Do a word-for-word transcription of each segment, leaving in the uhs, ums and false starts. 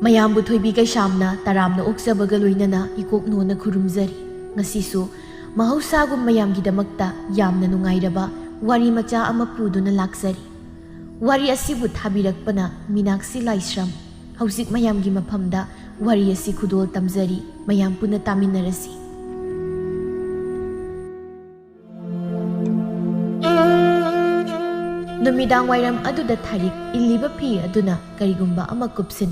ꯃꯌꯥꯝꯕꯨ ꯊꯣꯏꯕꯤ ꯀꯩꯁꯥꯝꯅ ꯇꯔꯥꯝꯅ ꯑꯣꯛꯆꯕꯒ ꯂꯣꯏꯅꯅ ꯏꯀꯣꯛ ꯅꯣꯟꯅ ꯈꯨꯔꯨꯝꯖꯔꯤ꯫ ꯉꯁꯤꯁꯨ ꯃꯍꯧꯁꯥꯒꯨꯝ ꯃꯌꯥꯝꯒꯤꯗꯃꯛꯇ ꯌꯥꯝꯅ ꯅꯨꯡꯉꯥꯏꯔꯕ ꯋꯥꯔꯤ ꯃꯆꯥ ꯑꯃ ꯄꯨꯗꯨꯅ ꯂꯥꯛꯆꯔꯤ꯫ ꯋꯥꯔꯤ ꯑꯁꯤꯕꯨ ꯊꯥꯕꯤꯔꯛꯄꯅ ꯃꯤꯅꯥꯛꯁꯤ ꯂꯥꯏꯁ꯭ꯔꯝ꯫ ꯍꯧꯖꯤꯛ ꯃꯌꯥꯝꯒꯤ ꯃꯐꯝꯗ ꯋꯥꯔꯤ ꯑꯁꯤ ꯈꯨꯗꯣꯜ ꯇꯝꯖꯔꯤ꯫ ꯃꯌꯥꯝ ꯄꯨꯟꯅ ꯇꯥꯃꯤꯟꯅꯔꯁꯤ꯫ ꯅꯨꯃꯤꯗꯥꯡ ꯋꯥꯏꯔꯝ ꯑꯗꯨꯗ ꯊꯥꯔꯤꯛ ꯏꯜꯂꯤꯕ ꯐꯤ ꯑꯗꯨꯅ ꯀꯔꯤꯒꯨꯝꯕ ꯑꯃ ꯀꯨꯞꯁꯤꯟ,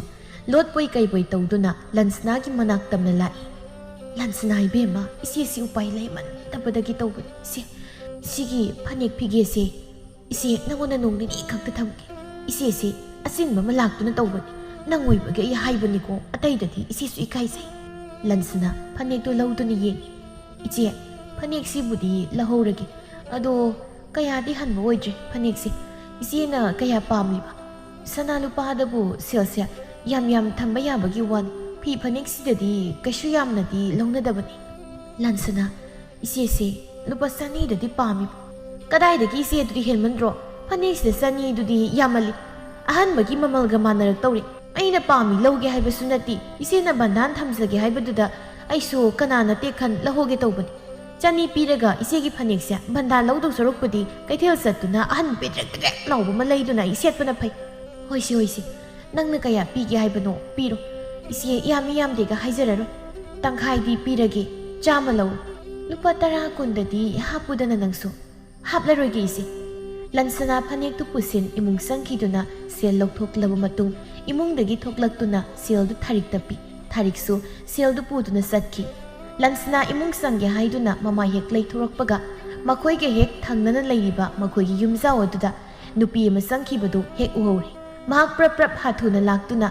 ꯂꯣꯠꯄꯣꯏ ꯀꯩꯕꯣꯏ ꯇꯧꯗꯨꯅ ꯂꯟꯁꯅꯥꯒꯤ ꯃꯅꯥꯛ ꯇꯝꯅ ꯂꯥꯛꯏ꯫ "ꯂꯟꯁꯅꯥ ꯏꯕꯦꯝꯃ, ꯏꯆꯦꯁꯤ ꯎꯄꯥꯏ ꯂꯩꯃꯟꯗꯕꯗꯒꯤ ꯇꯧꯕꯅꯤ꯫ ꯁꯦ, ꯁꯤꯒꯤ ꯐꯅꯦꯛ ꯐꯤꯒꯦꯁꯦ ꯏꯆꯦ ꯅꯉꯣꯟꯗ ꯅꯣꯡ ꯅꯤꯅꯤ ꯈꯛꯇ ꯊꯝꯒꯦ꯫ ꯏꯆꯦꯁꯤ ꯑꯆꯤꯟꯕ ꯑꯃ ꯂꯥꯛꯇꯨꯅ ꯇꯧꯕꯅꯤ꯫ ꯅꯪ ꯑꯣꯏꯕꯒꯤ ꯑꯩ ꯍꯥꯏꯕꯅꯤꯀꯣ, ꯑꯇꯩꯗꯗꯤ ꯏꯆꯦꯁꯨ ꯏꯀꯥꯏꯖꯩ꯫" ꯂꯟꯁꯅꯥ ꯐꯅꯦꯛꯇꯨ ꯂꯧꯗꯨꯅ ꯌꯦꯡꯏ꯫ "ꯏꯆꯦ, ꯐꯅꯦꯛꯁꯤꯕꯨꯗꯤ ꯂꯧꯍꯧꯔꯒꯦ꯫ ꯑꯗꯣ ꯀꯌꯥꯗꯤ ꯍꯟꯕ ꯑꯣꯏꯗ꯭ꯔꯦ ꯐꯅꯦꯛꯁꯦ꯫ ꯏꯆꯦꯅ ꯀꯌꯥ ꯄꯥꯝꯃꯤꯕ? ꯁꯅꯥ ꯂꯨꯄꯥꯗꯕꯨ ꯁꯦꯜꯁꯦ ꯌꯥꯝ ꯌꯥꯝ ꯊꯝꯕ ꯌꯥꯕꯒꯤ ꯋꯥꯅꯤ꯫ ꯐꯤ ꯐꯅꯦꯛꯁꯤꯗꯗꯤ ꯀꯩꯁꯨ ꯌꯥꯝꯅꯗꯤ ꯂꯧꯅꯗꯕꯅꯤ꯫" ꯂꯟꯁꯅꯥ, "ꯏꯆꯦꯁꯦ ꯂꯨꯄꯥ ꯆꯅꯤꯗꯗꯤ ꯄꯥꯝꯃꯤꯕ꯫" "ꯀꯗꯥꯏꯗꯒꯤ ꯏꯆꯦ, ꯑꯗꯨꯗꯤ ꯍꯦꯟꯃꯟꯗ꯭ꯔꯣ? ꯐꯅꯦꯛꯁꯤꯗ ꯆꯅꯤꯗꯨꯗꯤ ꯌꯥꯝꯃꯜꯂꯤ꯫ ꯑꯍꯟꯕꯒꯤ ꯃꯃꯜꯒ ꯃꯥꯟꯅꯔꯛꯇꯧꯔꯦ꯫ ꯑꯩꯅ ꯄꯥꯝꯃꯤ ꯂꯧꯒꯦ ꯍꯥꯏꯕꯁꯨ ꯅꯠꯇꯦ꯫ ꯏꯆꯦꯅ ꯕꯟꯗꯥꯟ ꯊꯝꯖꯒꯦ ꯍꯥꯏꯕꯗꯨꯗ ꯑꯩꯁꯨ ꯀꯅꯥ ꯅꯠꯇꯦ ꯈꯟ ꯂꯧꯍꯧꯒꯦ ꯇꯧꯕꯅꯤ꯫ ꯆꯅꯤ ꯄꯤꯔꯒ ꯏꯆꯦꯒꯤ ꯐꯅꯦꯛꯁꯦ ꯕꯟꯗꯥꯟ ꯂꯧꯗꯧ ꯁꯔꯨꯛꯄꯨꯗꯤ ꯀꯩꯊꯦꯜ ꯆꯠꯇꯨꯅ ꯑꯍꯟ ꯄꯦꯗ꯭ꯔꯦꯛ ꯄꯦꯗ꯭ꯔꯦꯛ ꯂꯥꯎꯕ ꯑꯃ ꯂꯩꯗꯨꯅ ꯑꯩ ꯁꯦꯠꯄꯅ ꯐꯩ꯫" "ꯍꯣꯏꯁꯦ, ꯍꯣꯏꯁꯦ, ꯅꯪꯅ ꯀꯌꯥ ꯄꯤꯒꯦ ꯍꯥꯏꯕꯅꯣ ꯄꯤꯔꯣ꯫ ꯏꯆꯦ, ꯌꯥꯝꯃꯤ ꯌꯥꯝꯗꯦꯒ ꯍꯥꯏꯖꯔꯔꯣꯏ꯫ ꯇꯪꯈꯥꯏꯗꯤ ꯄꯤꯔꯒꯦ, ꯆꯥꯝꯃ ꯂꯧ꯫" "ꯂꯨꯄꯥ ꯇꯔꯥ ꯀꯨꯟꯗꯗꯤ ꯍꯥꯞꯄꯨꯗꯅ ꯅꯪꯁꯨ꯫" "ꯍꯥꯞꯂꯔꯣꯏꯒꯦ ꯏꯆꯦ꯫" ꯂꯟꯁꯅꯥ ꯐꯅꯦꯛꯇꯨ ꯄꯨꯁꯤꯟ ꯏꯃꯨꯡ ꯆꯪꯈꯤꯗꯨꯅ ꯁꯦꯜ ꯂꯧꯊꯣꯛꯂꯕ ꯃꯇꯨꯡ ꯏꯃꯨꯡꯗꯒꯤ ꯊꯣꯛꯂꯛꯇꯨꯅ ꯁꯦꯜꯗꯨ ꯊꯥꯔꯤꯛꯇ ꯄꯤ꯫ ꯊꯥꯔꯤꯛꯁꯨ ꯁꯦꯜꯗꯨ ꯄꯨꯗꯨꯅ ꯆꯠꯈꯤ꯫ ꯂꯟꯁꯅꯥ ꯏꯃꯨꯡ ꯆꯪꯒꯦ ꯍꯥꯏꯗꯨꯅ ꯃꯃꯥꯏ ꯍꯦꯛ ꯂꯩꯊꯣꯔꯛꯄꯒ ꯃꯈꯣꯏꯒ ꯍꯦꯛ ꯊꯪꯅꯅ ꯂꯩꯔꯤꯕ ꯃꯈꯣꯏꯒꯤ ꯌꯨꯝꯖꯥꯎ ꯑꯗꯨꯗ ꯅꯨꯄꯤ ꯑꯃ ꯆꯪꯈꯤꯕꯗꯨ ꯍꯦꯛ ꯎꯍꯧꯔꯦ꯫ ꯃꯍꯥꯛ ꯄ꯭ꯔꯞ ꯄ꯭ꯔꯞ ꯍꯥꯊꯨꯅ ꯂꯥꯛꯇꯨꯅ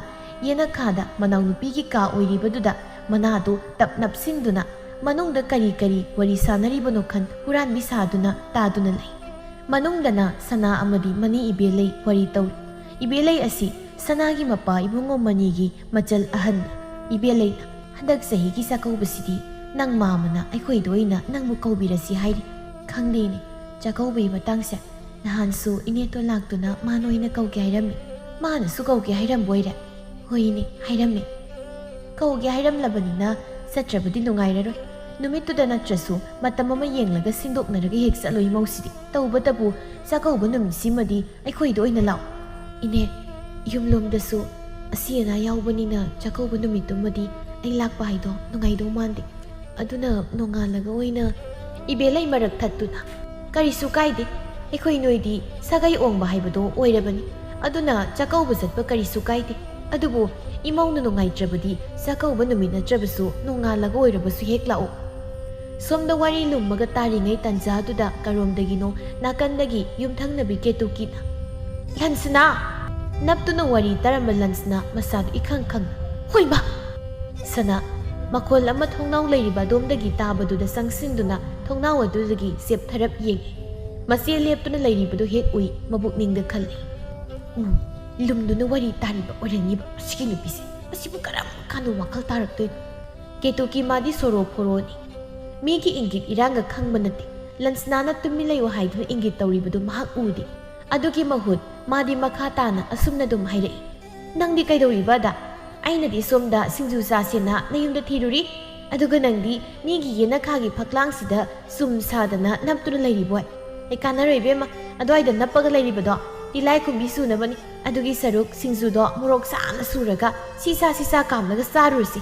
ꯌꯦꯅꯈꯥꯗ ꯃꯅꯥꯎꯅꯨꯄꯤꯒꯤ ꯀꯥ ꯑꯣꯏꯔꯤꯕꯗꯨꯗ ꯃꯅꯥꯗꯨ ꯇꯞ ꯅꯞꯁꯤꯟꯗꯨꯅ ꯃꯅꯨꯡꯗ ꯀꯔꯤ ꯀꯔꯤ ꯋꯥꯔꯤ ꯁꯥꯅꯔꯤꯕꯅꯣ ꯈꯟ ꯍꯨꯔꯥꯟꯕꯤ ꯁꯥꯗꯨꯅ ꯇꯥꯗꯨꯅ ꯂꯩ꯫ ꯃꯅꯨꯡꯗꯅ ꯁꯅꯥ ꯑꯃꯗꯤ ꯃꯅꯤ ꯏꯕꯦꯂꯩ ꯋꯥꯔꯤ ꯇꯧꯔꯤ꯫ ꯏꯕꯦꯂꯩ ꯑꯁꯤ ꯁꯅꯥꯒꯤ ꯃꯄꯥ ꯏꯕꯨꯡꯉꯣ ꯃꯅꯤꯒꯤ ꯃꯆꯜ ꯑꯍꯟꯅꯤ꯫ ꯏꯕꯦꯂꯩꯅ, "ꯍꯟꯗꯛ ꯆꯍꯤꯒꯤ ꯆꯥꯛꯀꯧꯕꯁꯤꯗꯤ "ꯅꯪ ꯃꯥꯃꯅ ꯑꯩꯈꯣꯏꯗ ꯑꯣꯏꯅ ꯅꯪꯕꯨ ꯀꯧꯕꯤꯔꯁꯤ ꯍꯥꯏꯔꯤ꯫ ꯈꯪꯗꯦꯅꯦ, ꯆꯥꯛꯀꯧꯕꯒꯤ ꯃꯇꯥꯡꯁꯦ꯫ ꯅꯍꯥꯟꯁꯨ ꯏꯅꯦꯇꯣꯟ ꯂꯥꯛꯇꯨꯅ ꯃꯥ ꯅꯣꯏꯅ ꯀꯧꯒꯦ ꯍꯥꯏꯔꯝꯃꯤ꯫ ꯃꯥꯅꯁꯨ ꯀꯧꯒꯦ ꯍꯥꯏꯔꯝꯕ ꯑꯣꯏꯔꯦ?" "ꯍꯣꯏꯅꯦ, ꯍꯥꯏꯔꯝꯃꯦ꯫ ꯀꯧꯒꯦ ꯍꯥꯏꯔꯝꯂꯕꯅꯤꯅ ꯆꯠꯇ꯭ꯔꯕꯗꯤ ꯅꯨꯡꯉꯥꯏꯔꯔꯣꯏ꯫ ꯅꯨꯃꯤꯠꯇꯨꯗ ꯅꯠꯇ꯭ꯔꯁꯨ ꯃꯇꯝ ꯑꯃ ꯌꯦꯡꯂꯒ ꯁꯤꯟꯗꯣꯛꯅꯔꯒ ꯍꯦꯛ ꯆꯠꯂꯣ ꯏꯃꯧꯁꯤꯗꯤ꯫ ꯇꯧꯕꯇꯕꯨ ꯆꯥꯛꯀꯧꯕ ꯅꯨꯃꯤꯠꯁꯤꯃꯗꯤ ꯑꯩꯈꯣꯏꯗ ꯑꯣꯏꯅ ꯂꯥꯛꯑꯣ꯫ ꯏꯅꯦ, ꯌꯨꯝꯂꯣꯝꯗꯁꯨ ꯑꯁꯤ ꯑꯅꯥ ꯌꯥꯎꯕꯅꯤꯅ ꯆꯥꯛꯀꯧꯕ ꯅꯨꯃꯤꯠꯇꯨꯃꯗꯤ ꯑꯩ ꯂꯥꯛꯄ ꯍꯥꯏꯗꯣ ꯅꯨꯡꯉꯥꯏꯗꯧ ꯃꯥꯟꯗꯦ꯫ ꯑꯗꯨꯅ ꯅꯣꯡꯉꯥꯜꯂꯒ ꯑꯣꯏꯅ" ꯏꯕꯦꯂꯩ ꯃꯔꯛ ꯊꯠꯇꯨꯅ, "ꯀꯔꯤꯁꯨ ꯀꯥꯏꯗꯦ꯫ ꯑꯩꯈꯣꯏ ꯅꯣꯏꯗꯤ ꯁꯥꯒꯩ ꯑꯣꯡꯕ ꯍꯥꯏꯕꯗꯣ ꯑꯣꯏꯔꯕꯅꯤ꯫ ꯑꯗꯨꯅ ꯆꯥꯛꯀꯧꯕ ꯆꯠꯄ ꯀꯔꯤꯁꯨ ꯀꯥꯏꯗꯦ꯫ ꯑꯗꯨꯕꯨ ꯏꯃꯧꯅ ꯅꯨꯡꯉꯥꯏꯇ꯭ꯔꯕꯗꯤ ꯆꯥꯛꯀꯧꯕ ꯅꯨꯃꯤꯠ ꯅꯠꯇ꯭ꯔꯕꯁꯨ ꯅꯣꯡꯉꯥꯜꯂꯒ ꯑꯣꯏꯔꯕꯁꯨ ꯍꯦꯛ ꯂꯥꯛꯑꯣ꯫" ꯁꯣꯝꯗ ꯋꯥꯔꯤ ꯂꯨꯝꯃꯒ ꯇꯥꯔꯤꯉꯩ ꯇꯟꯖꯥꯗꯨꯗ ꯀꯔꯣꯝꯗꯒꯤꯅꯣ ꯅꯥꯀꯟꯗꯒꯤ ꯌꯨꯝꯊꯪꯅꯕꯤ ꯀꯦꯇꯨꯀꯤꯅ, "ꯂꯟꯁꯅꯥ!" ꯅꯞꯇꯨꯅ ꯋꯥꯔꯤ ꯇꯥꯔꯝꯕ ꯂꯟꯁꯅꯥ ꯃꯁꯥꯗꯨ ꯏꯈꯪ ꯈꯪꯅ, "ꯍꯣꯏꯃ!" ꯁꯅꯥ, ꯃꯈꯣꯜ ꯑꯃ ꯊꯣꯡꯅꯥꯎ ꯂꯩꯔꯤꯕ ꯑꯗꯣꯝꯗꯒꯤ ꯇꯥꯕꯗꯨꯗ ꯆꯪꯁꯤꯟꯗꯨꯅ ꯊꯣꯡꯅꯥꯎ ꯑꯗꯨꯗꯒꯤ ꯆꯦꯞꯊꯔꯞ ꯌꯦꯡꯉꯤ꯫ ꯃꯆꯦ ꯂꯦꯞꯇꯨꯅ ꯂꯩꯔꯤꯕꯗꯨ ꯍꯦꯛ ꯎꯏ, ꯃꯕꯨꯛꯅꯤꯡꯗ ꯈꯜꯂꯤ, "ꯎꯝ, ꯂꯨꯝꯗꯨꯅ ꯋꯥꯔꯤ ꯇꯥꯔꯤꯕ ꯑꯣꯏꯔꯝꯅꯤꯕ ꯃꯁꯤꯒꯤ ꯅꯨꯄꯤꯁꯦ꯫ ꯃꯁꯤꯕꯨ ꯀꯔꯝ ꯀꯥꯟꯗ ꯋꯥꯈꯜ ꯇꯥꯔꯛꯇꯣꯏꯅꯣ?" ꯀꯦꯇꯨꯀꯤ ꯃꯥꯗꯤ ꯁꯣꯔꯣ ꯐꯣꯔꯣꯅꯤ꯫ ꯃꯤꯒꯤ ꯏꯪꯒꯤꯠ ꯏꯔꯥꯡꯒ ꯈꯪꯕ ꯅꯠꯇꯦ꯫ ꯂꯟꯁꯅꯥꯅ "ꯇꯨꯃꯤꯟ ꯂꯩꯌꯨ" ꯍꯥꯏꯗꯨꯅ ꯏꯪꯒꯤꯠ ꯇꯧꯔꯤꯕꯗꯨ ꯃꯍꯥꯛ ꯎꯗꯦ꯫ ꯑꯗꯨꯒꯤ ꯃꯍꯨꯠ ꯃꯥꯗꯤ ꯃꯈꯥ ꯇꯥꯅ ꯑꯁꯨꯝꯅ ꯑꯗꯨꯝ ꯍꯥꯏꯔꯛꯏ, "ꯅꯪꯗꯤ ꯀꯩꯗꯧꯔꯤꯕ ꯑꯗ? ꯑꯩꯅꯗꯤ ꯁꯣꯝꯗ ꯁꯤꯡꯖꯨ ꯆꯥꯁꯦꯅ ꯅꯌꯨꯝꯗ ꯊꯤꯔꯨꯔꯤ, ꯑꯗꯨꯒ ꯅꯪꯗꯤ ꯃꯤꯒꯤ ꯌꯦꯅꯈꯥꯒꯤ ꯐꯛꯂꯥꯡꯁꯤꯗ ꯆꯨꯝ ꯁꯥꯗꯅ ꯅꯞꯇꯨꯅ ꯂꯩꯔꯤꯕꯣꯏ꯫ ꯑꯩ ꯀꯥꯟꯅꯔꯣꯏ ꯏꯕꯦꯝꯃ, ꯑꯗꯨꯋꯥꯏꯗ ꯅꯞꯄꯒ ꯂꯩꯔꯤꯕꯗꯣ ꯇꯤꯂꯥꯏꯈꯨꯝꯕꯤ ꯁꯨꯅꯕꯅꯤ꯫ ꯑꯗꯨꯒꯤ ꯁꯔꯨꯛ ꯁꯤꯡꯖꯨꯗꯣ ꯃꯣꯔꯣꯛ ꯁꯥꯅ ꯁꯨꯔꯒ ꯁꯤꯁꯥ ꯁꯤꯁꯥ ꯀꯥꯝꯂꯒ ꯆꯥꯔꯨꯔꯁꯤ꯫"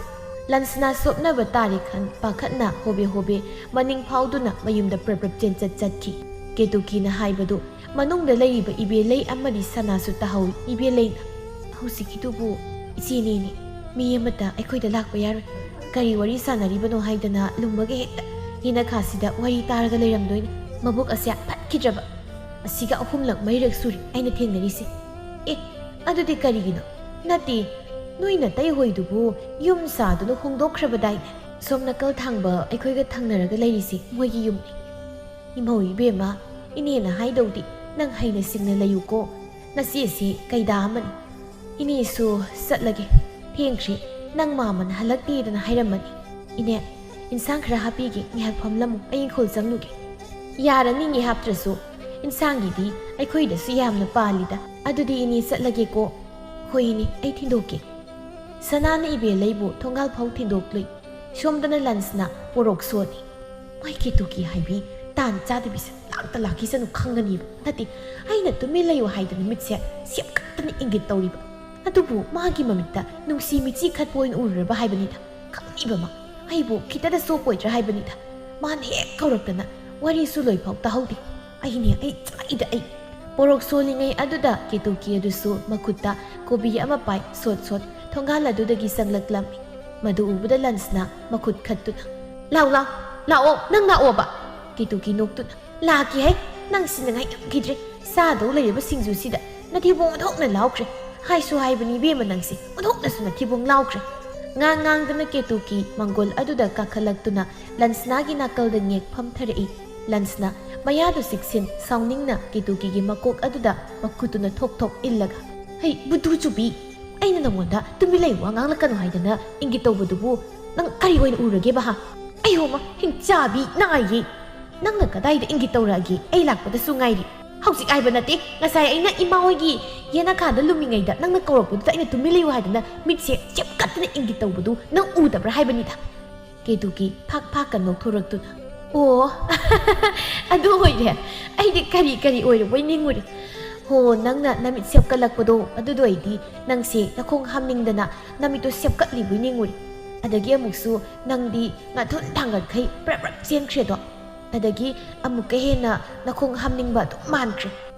ꯂꯟꯁꯅꯥ ꯁꯣꯞꯅꯕ ꯇꯥꯔꯦ ꯈꯟ ꯄꯥꯈꯠꯅ ꯍꯣꯕꯦ ꯍꯣꯕꯦ ꯃꯅꯤꯡ ꯐꯥꯎꯗꯨꯅ ꯃꯌꯨꯝꯗ ꯄ꯭ꯔꯞ ꯄ꯭ꯔꯞ ꯆꯦꯟꯆꯠ ꯆꯠꯈꯤ꯫ ꯀꯦꯇꯨꯀꯤꯅ ꯍꯥꯏꯕꯗꯨ ꯃꯅꯨꯡꯗ ꯂꯩꯔꯤꯕ ꯏꯕꯦꯂꯩ ꯑꯃꯗꯤ ꯁꯅꯥꯁꯨ ꯇꯥꯍꯧꯏ꯫ ꯏꯕꯦꯂꯩꯅ, "ꯍꯧꯖꯤꯛꯀꯤꯗꯨꯕꯨ ꯏꯆꯦꯅꯦꯅꯦ꯫ ꯃꯤ ꯑꯃꯠꯇ ꯑꯩꯈꯣꯏꯗ ꯂꯥꯛꯄ ꯌꯥꯔꯣꯏ꯫ ꯀꯔꯤ ꯋꯥꯔꯤ ꯁꯥꯟꯅꯔꯤꯕꯅꯣ ꯍꯥꯏꯗꯅ ꯂꯨꯝꯃꯒ ꯍꯦꯛꯇ ꯌꯦꯅꯈꯥꯁꯤꯗ ꯋꯥꯔꯤ ꯇꯥꯔꯒ ꯂꯩꯔꯝꯗꯣꯏꯅꯤ꯫ ꯃꯕꯨꯛ ꯑꯁꯦ ꯐꯠꯈꯤꯗ꯭ꯔꯕ꯫ ꯑꯁꯤꯒ ꯑꯍꯨꯝꯂꯛ ꯃꯔꯤꯔꯛ ꯁꯨꯔꯦ ꯑꯩꯅ ꯊꯦꯡꯅꯔꯤꯁꯦ꯫ ꯑꯦ, ꯑꯗꯨꯗꯤ ꯀꯔꯤꯒꯤꯅꯣ? ꯅꯠꯇꯦ, ꯅꯣꯏ ꯅꯇꯩ ꯍꯣꯏꯗꯨꯕꯨ ꯌꯨꯝ ꯁꯥꯗꯨꯅ ꯍꯣꯡꯗꯣꯛꯈ꯭ꯔꯕꯗꯥꯏꯅꯦ?" "ꯁꯣꯝ ꯅꯥꯀꯜ ꯊꯥꯡꯕ ꯑꯩꯈꯣꯏꯒ ꯊꯪꯅꯔꯒ ꯂꯩꯔꯤꯁꯦ ꯃꯣꯏꯒꯤ ꯌꯨꯝꯅꯤ꯫" "ꯏꯃꯧ ꯏꯕꯦꯝꯃ, ꯏꯅꯦꯅ ꯍꯥꯏꯗꯧꯗꯤ ꯅꯪ ꯍꯩꯅ ꯁꯤꯡꯅ ꯂꯩꯌꯨꯀꯣ꯫ ꯅꯆꯦꯁꯤ ꯀꯩꯗꯥ ꯑꯃꯅꯤ꯫ ꯏꯅꯦꯁꯨ ꯆꯠꯂꯒꯦ, ꯊꯦꯡꯈ꯭ꯔꯦ, ꯅꯪ ꯃꯥꯃꯅ ꯍꯜꯂꯛꯇꯦꯗꯅ ꯍꯥꯏꯔꯝꯃꯅꯤ꯫" "ꯏꯅꯦ, "ꯏꯟꯁꯥꯡ ꯈꯔ ꯍꯥꯞꯄꯤꯒꯦ, ꯉꯥꯏꯍꯥꯛ ꯐꯝꯂꯝꯃꯨ, ꯑꯩ ꯏꯪꯈꯣꯜ ꯆꯪꯂꯨꯒꯦ"꯫ "ꯌꯥꯔꯅꯤ, ꯉꯥꯏꯍꯥꯛ ꯍꯥꯞꯇ꯭ꯔꯁꯨ, ꯏꯟꯁꯥꯡꯒꯤꯗꯤ ꯑꯩꯈꯣꯏꯗꯁꯨ ꯌꯥꯝꯅ ꯄꯥꯜꯂꯤꯗ꯫ ꯑꯗꯨꯗꯤ ꯏꯅꯦ, ꯆꯠꯂꯒꯦꯀꯣ"꯫ "ꯍꯣꯏ ꯏꯅꯦ, ꯑꯩ ꯊꯤꯟꯗꯣꯛꯀꯦ"꯫ ꯁꯅꯥꯅ ꯏꯕꯦꯜ ꯑꯩꯕꯨ ꯊꯣꯡꯒꯥꯜ ꯐꯥꯎ ꯊꯤꯟꯗꯣꯛꯂꯨꯏ꯫ ꯁꯣꯝꯗꯅ ꯂꯟꯁꯅ ꯄꯣꯔꯣꯛ ꯁꯣꯜꯂꯤ꯫ "ꯃꯣꯏ ꯀꯦꯇꯨꯀꯤ ꯍꯥꯏꯕꯤ ꯇꯥꯟ ꯆꯥꯗꯕꯤꯁꯦ ꯂꯥꯛꯇ ꯂꯥꯛꯈꯤꯁꯅꯨ ꯈꯪꯒꯅꯤꯕ꯫ ꯅꯠꯇꯦ, ꯑꯩꯅ ꯇꯨꯃꯤꯟ ꯂꯩꯌꯨ ꯍꯥꯏꯗꯅ ꯃꯤꯠꯁꯦ ꯁꯦꯞꯀꯠꯇꯅ ꯏꯪꯒꯤꯠ ꯇꯧꯔꯤꯕ꯫ ꯑꯗꯨꯕꯨ ꯃꯥꯒꯤ ꯃꯃꯤꯠꯇ ꯅꯨꯡꯁꯤ ꯃꯤꯆꯤ ꯈꯠꯄ ꯑꯣꯏꯅ ꯎꯔꯨꯔꯕ ꯍꯥꯏꯕꯅꯤꯗ꯫ ꯈꯪꯉꯤꯕ ꯃꯥ꯫ ꯑꯩꯕꯨ ꯈꯤꯇꯗ ꯆꯣꯞꯄꯣꯏꯗ꯭ꯔꯥ ꯍꯥꯏꯕꯅꯤꯗ꯫ ꯃꯥꯅ ꯍꯦꯛ ꯀꯧꯔꯛꯇꯅ ꯋꯥꯔꯤꯁꯨ ꯂꯣꯏꯐꯥꯎ ꯇꯥꯍꯧꯗꯦ꯫ ꯑꯩꯅꯦ, ꯑꯩ ꯆꯥꯛꯏꯗ ꯑꯩ꯫ ꯄꯣꯔꯣꯛ ꯁꯣꯜꯂꯤꯉꯩ ꯑꯗꯨꯗ ꯀꯦꯇꯨꯀꯤ ꯑꯗꯨꯁꯨ ꯃꯈꯨꯠꯇ ꯀꯣꯕꯤ ꯑꯃ ꯄꯥꯏ ꯁꯣꯠ ꯁꯣꯠ ꯊꯣꯡꯒꯥꯜ ꯑꯗꯨꯗꯒꯤ ꯆꯪꯂꯛꯂꯝꯃꯤ꯫ ꯃꯗꯨ ꯎꯕꯗ ꯂꯟꯁꯅ ꯃꯈꯨꯠ ꯈꯠꯇꯨꯅ, "ꯂꯥꯎ, ꯂꯥꯎ, ꯂꯥꯛꯑꯣ, ꯅꯪ ꯂꯥꯛꯑꯣꯕ"꯫ ꯀꯦꯇꯨꯀꯤ ꯅꯣꯛꯇꯨꯅ, "ꯂꯥꯛꯀꯦ ꯍꯩ, ꯅꯪ ꯁꯤꯟꯅꯉꯥꯏ ꯉꯝꯈꯤꯗ꯭ꯔꯦ꯫ ꯆꯥꯗꯧ ꯂꯩꯔꯕ ꯁꯤꯡꯖꯨꯁꯤꯗ ꯅꯊꯤꯕꯣꯡ ꯑꯣꯟꯊꯣꯛꯅ ꯂꯥꯎꯈ꯭ꯔꯦ꯫ ꯍꯥꯏꯁꯨ ꯍꯥꯏꯕꯅꯤ ꯏꯕꯦꯝꯃ ꯅꯪꯁꯦ, ꯑꯣꯟꯊꯣꯛꯅꯁꯨ ꯅꯊꯤꯕꯣꯡ ꯂꯥꯎꯈ꯭ꯔꯦ"꯫ ꯉꯥꯡ ꯉꯥꯡꯗꯅ ꯀꯦꯇꯨꯀꯤ ꯃꯪꯒꯣꯜ ꯑꯗꯨꯗ ꯀꯥꯈꯠꯂꯛꯇꯨꯅ ꯂꯟꯁꯅꯥꯒꯤ ꯅꯥꯀꯜꯗ ꯉꯦꯛ ꯐꯝꯊꯔꯛꯏ꯫ ꯂꯟꯁꯅ ꯃꯌꯥꯗꯨ ꯆꯤꯛꯁꯤꯟ ꯁꯥꯎꯅꯤꯡꯅ ꯀꯦꯇꯨꯀꯤꯒꯤ ꯃꯀꯣꯛ ꯑꯗꯨꯗ ꯃꯈꯨꯠꯇꯨꯅ ꯊꯣꯛ ꯊꯣꯛ ꯏꯜꯂꯒ, "ꯍꯩ, ꯕꯨꯗꯨ ꯆꯨꯕꯤ! ꯑꯩꯅ ꯅꯉꯣꯟꯗ ꯇꯨꯃꯤꯟ ꯂꯩꯌꯨ, ꯋꯥ ꯉꯥꯡꯂꯛꯀꯅꯨ ꯍꯥꯏꯗꯅ ꯏꯪꯒꯤꯠ ꯇꯧꯕꯗꯨꯕꯨ ꯅꯪ ꯀꯔꯤ ꯑꯣꯏꯅ ꯎꯔꯒꯦꯕ, ꯍꯥ? ꯑꯩꯍꯣ ꯃ, ꯍꯤꯡꯆꯥꯕꯤ ꯅꯥꯏꯌꯦ! ꯅꯪꯅ ꯀꯗꯥꯏꯗ ꯏꯪꯒꯤꯠ ꯇꯧꯔꯛꯑꯒꯦ? ꯑꯩ ꯂꯥꯛꯄꯗꯁꯨ ꯉꯥꯏꯔꯤ꯫ ꯍꯧꯖꯤꯛ ꯍꯥꯏꯕ ꯅꯠꯇꯦ, ꯉꯁꯥꯏ ꯑꯩꯅ ꯏꯃꯥ ꯍꯣꯏꯒꯤ ꯌꯦꯅꯈꯥꯗ ꯂꯨꯝꯃꯤꯉꯩꯗ ꯅꯪꯅ ꯀꯧꯔꯛꯄꯗꯨꯗ ꯑꯩꯅ ꯇꯨꯃꯤꯟ ꯂꯩꯌꯨ ꯍꯥꯏꯗꯅ ꯃꯤꯠꯁꯦ ꯆꯦꯞꯀꯠꯇꯅ ꯏꯪꯒꯤꯠ ꯇꯧꯕꯗꯨ ꯅꯪ ꯎꯗꯕ꯭ꯔꯥ ꯍꯥꯏꯕꯅꯤꯗ"꯫ ꯀꯦꯇꯨꯀꯤ ꯐꯥꯛ ꯐꯥꯛꯀ ꯅꯣꯛꯊꯣꯔꯛꯇꯨꯅ, "ꯑꯣ, ꯑꯗꯨ ꯑꯣꯏꯔꯦ꯫ ꯑꯩꯗꯤ ꯀꯔꯤ ꯀꯔꯤ ꯑꯣꯏꯔꯕꯣꯏ ꯅꯤꯡꯉꯨꯔꯦ꯫ ꯍꯣ, ꯅꯪꯅ ꯅꯃꯤꯠ ꯁꯦꯞꯀꯠꯂꯛꯄꯗꯣ, ꯑꯗꯨꯗꯣ ꯑꯩꯗꯤ ꯅꯪꯁꯦ ꯅꯈꯣꯡ ꯍꯥꯝꯅꯤꯡꯗꯅ ꯅꯃꯤꯠꯇꯣ ꯁꯦꯞꯀꯠꯂꯤꯕꯣꯏ ꯅꯤꯡꯉꯨꯔꯦ꯫ ꯑꯗꯒꯤ ꯑꯃꯨꯛꯁꯨ ꯅꯪꯗꯤ ꯉꯥꯊꯨꯟ ꯊꯥꯡꯒꯠꯈꯩ ꯄ꯭ꯔꯞ ꯄ꯭ꯔꯞ ꯆꯦꯟꯈ꯭ꯔꯦꯗꯣ꯫ ꯑꯗꯒꯤ ꯑꯃꯨꯛꯀ ꯍꯦꯟꯅ ꯅꯈꯣꯡ ꯍꯥꯝꯅꯤꯡꯕ ꯑꯗꯨꯝ ꯃꯥꯟꯈ꯭ꯔꯦ꯫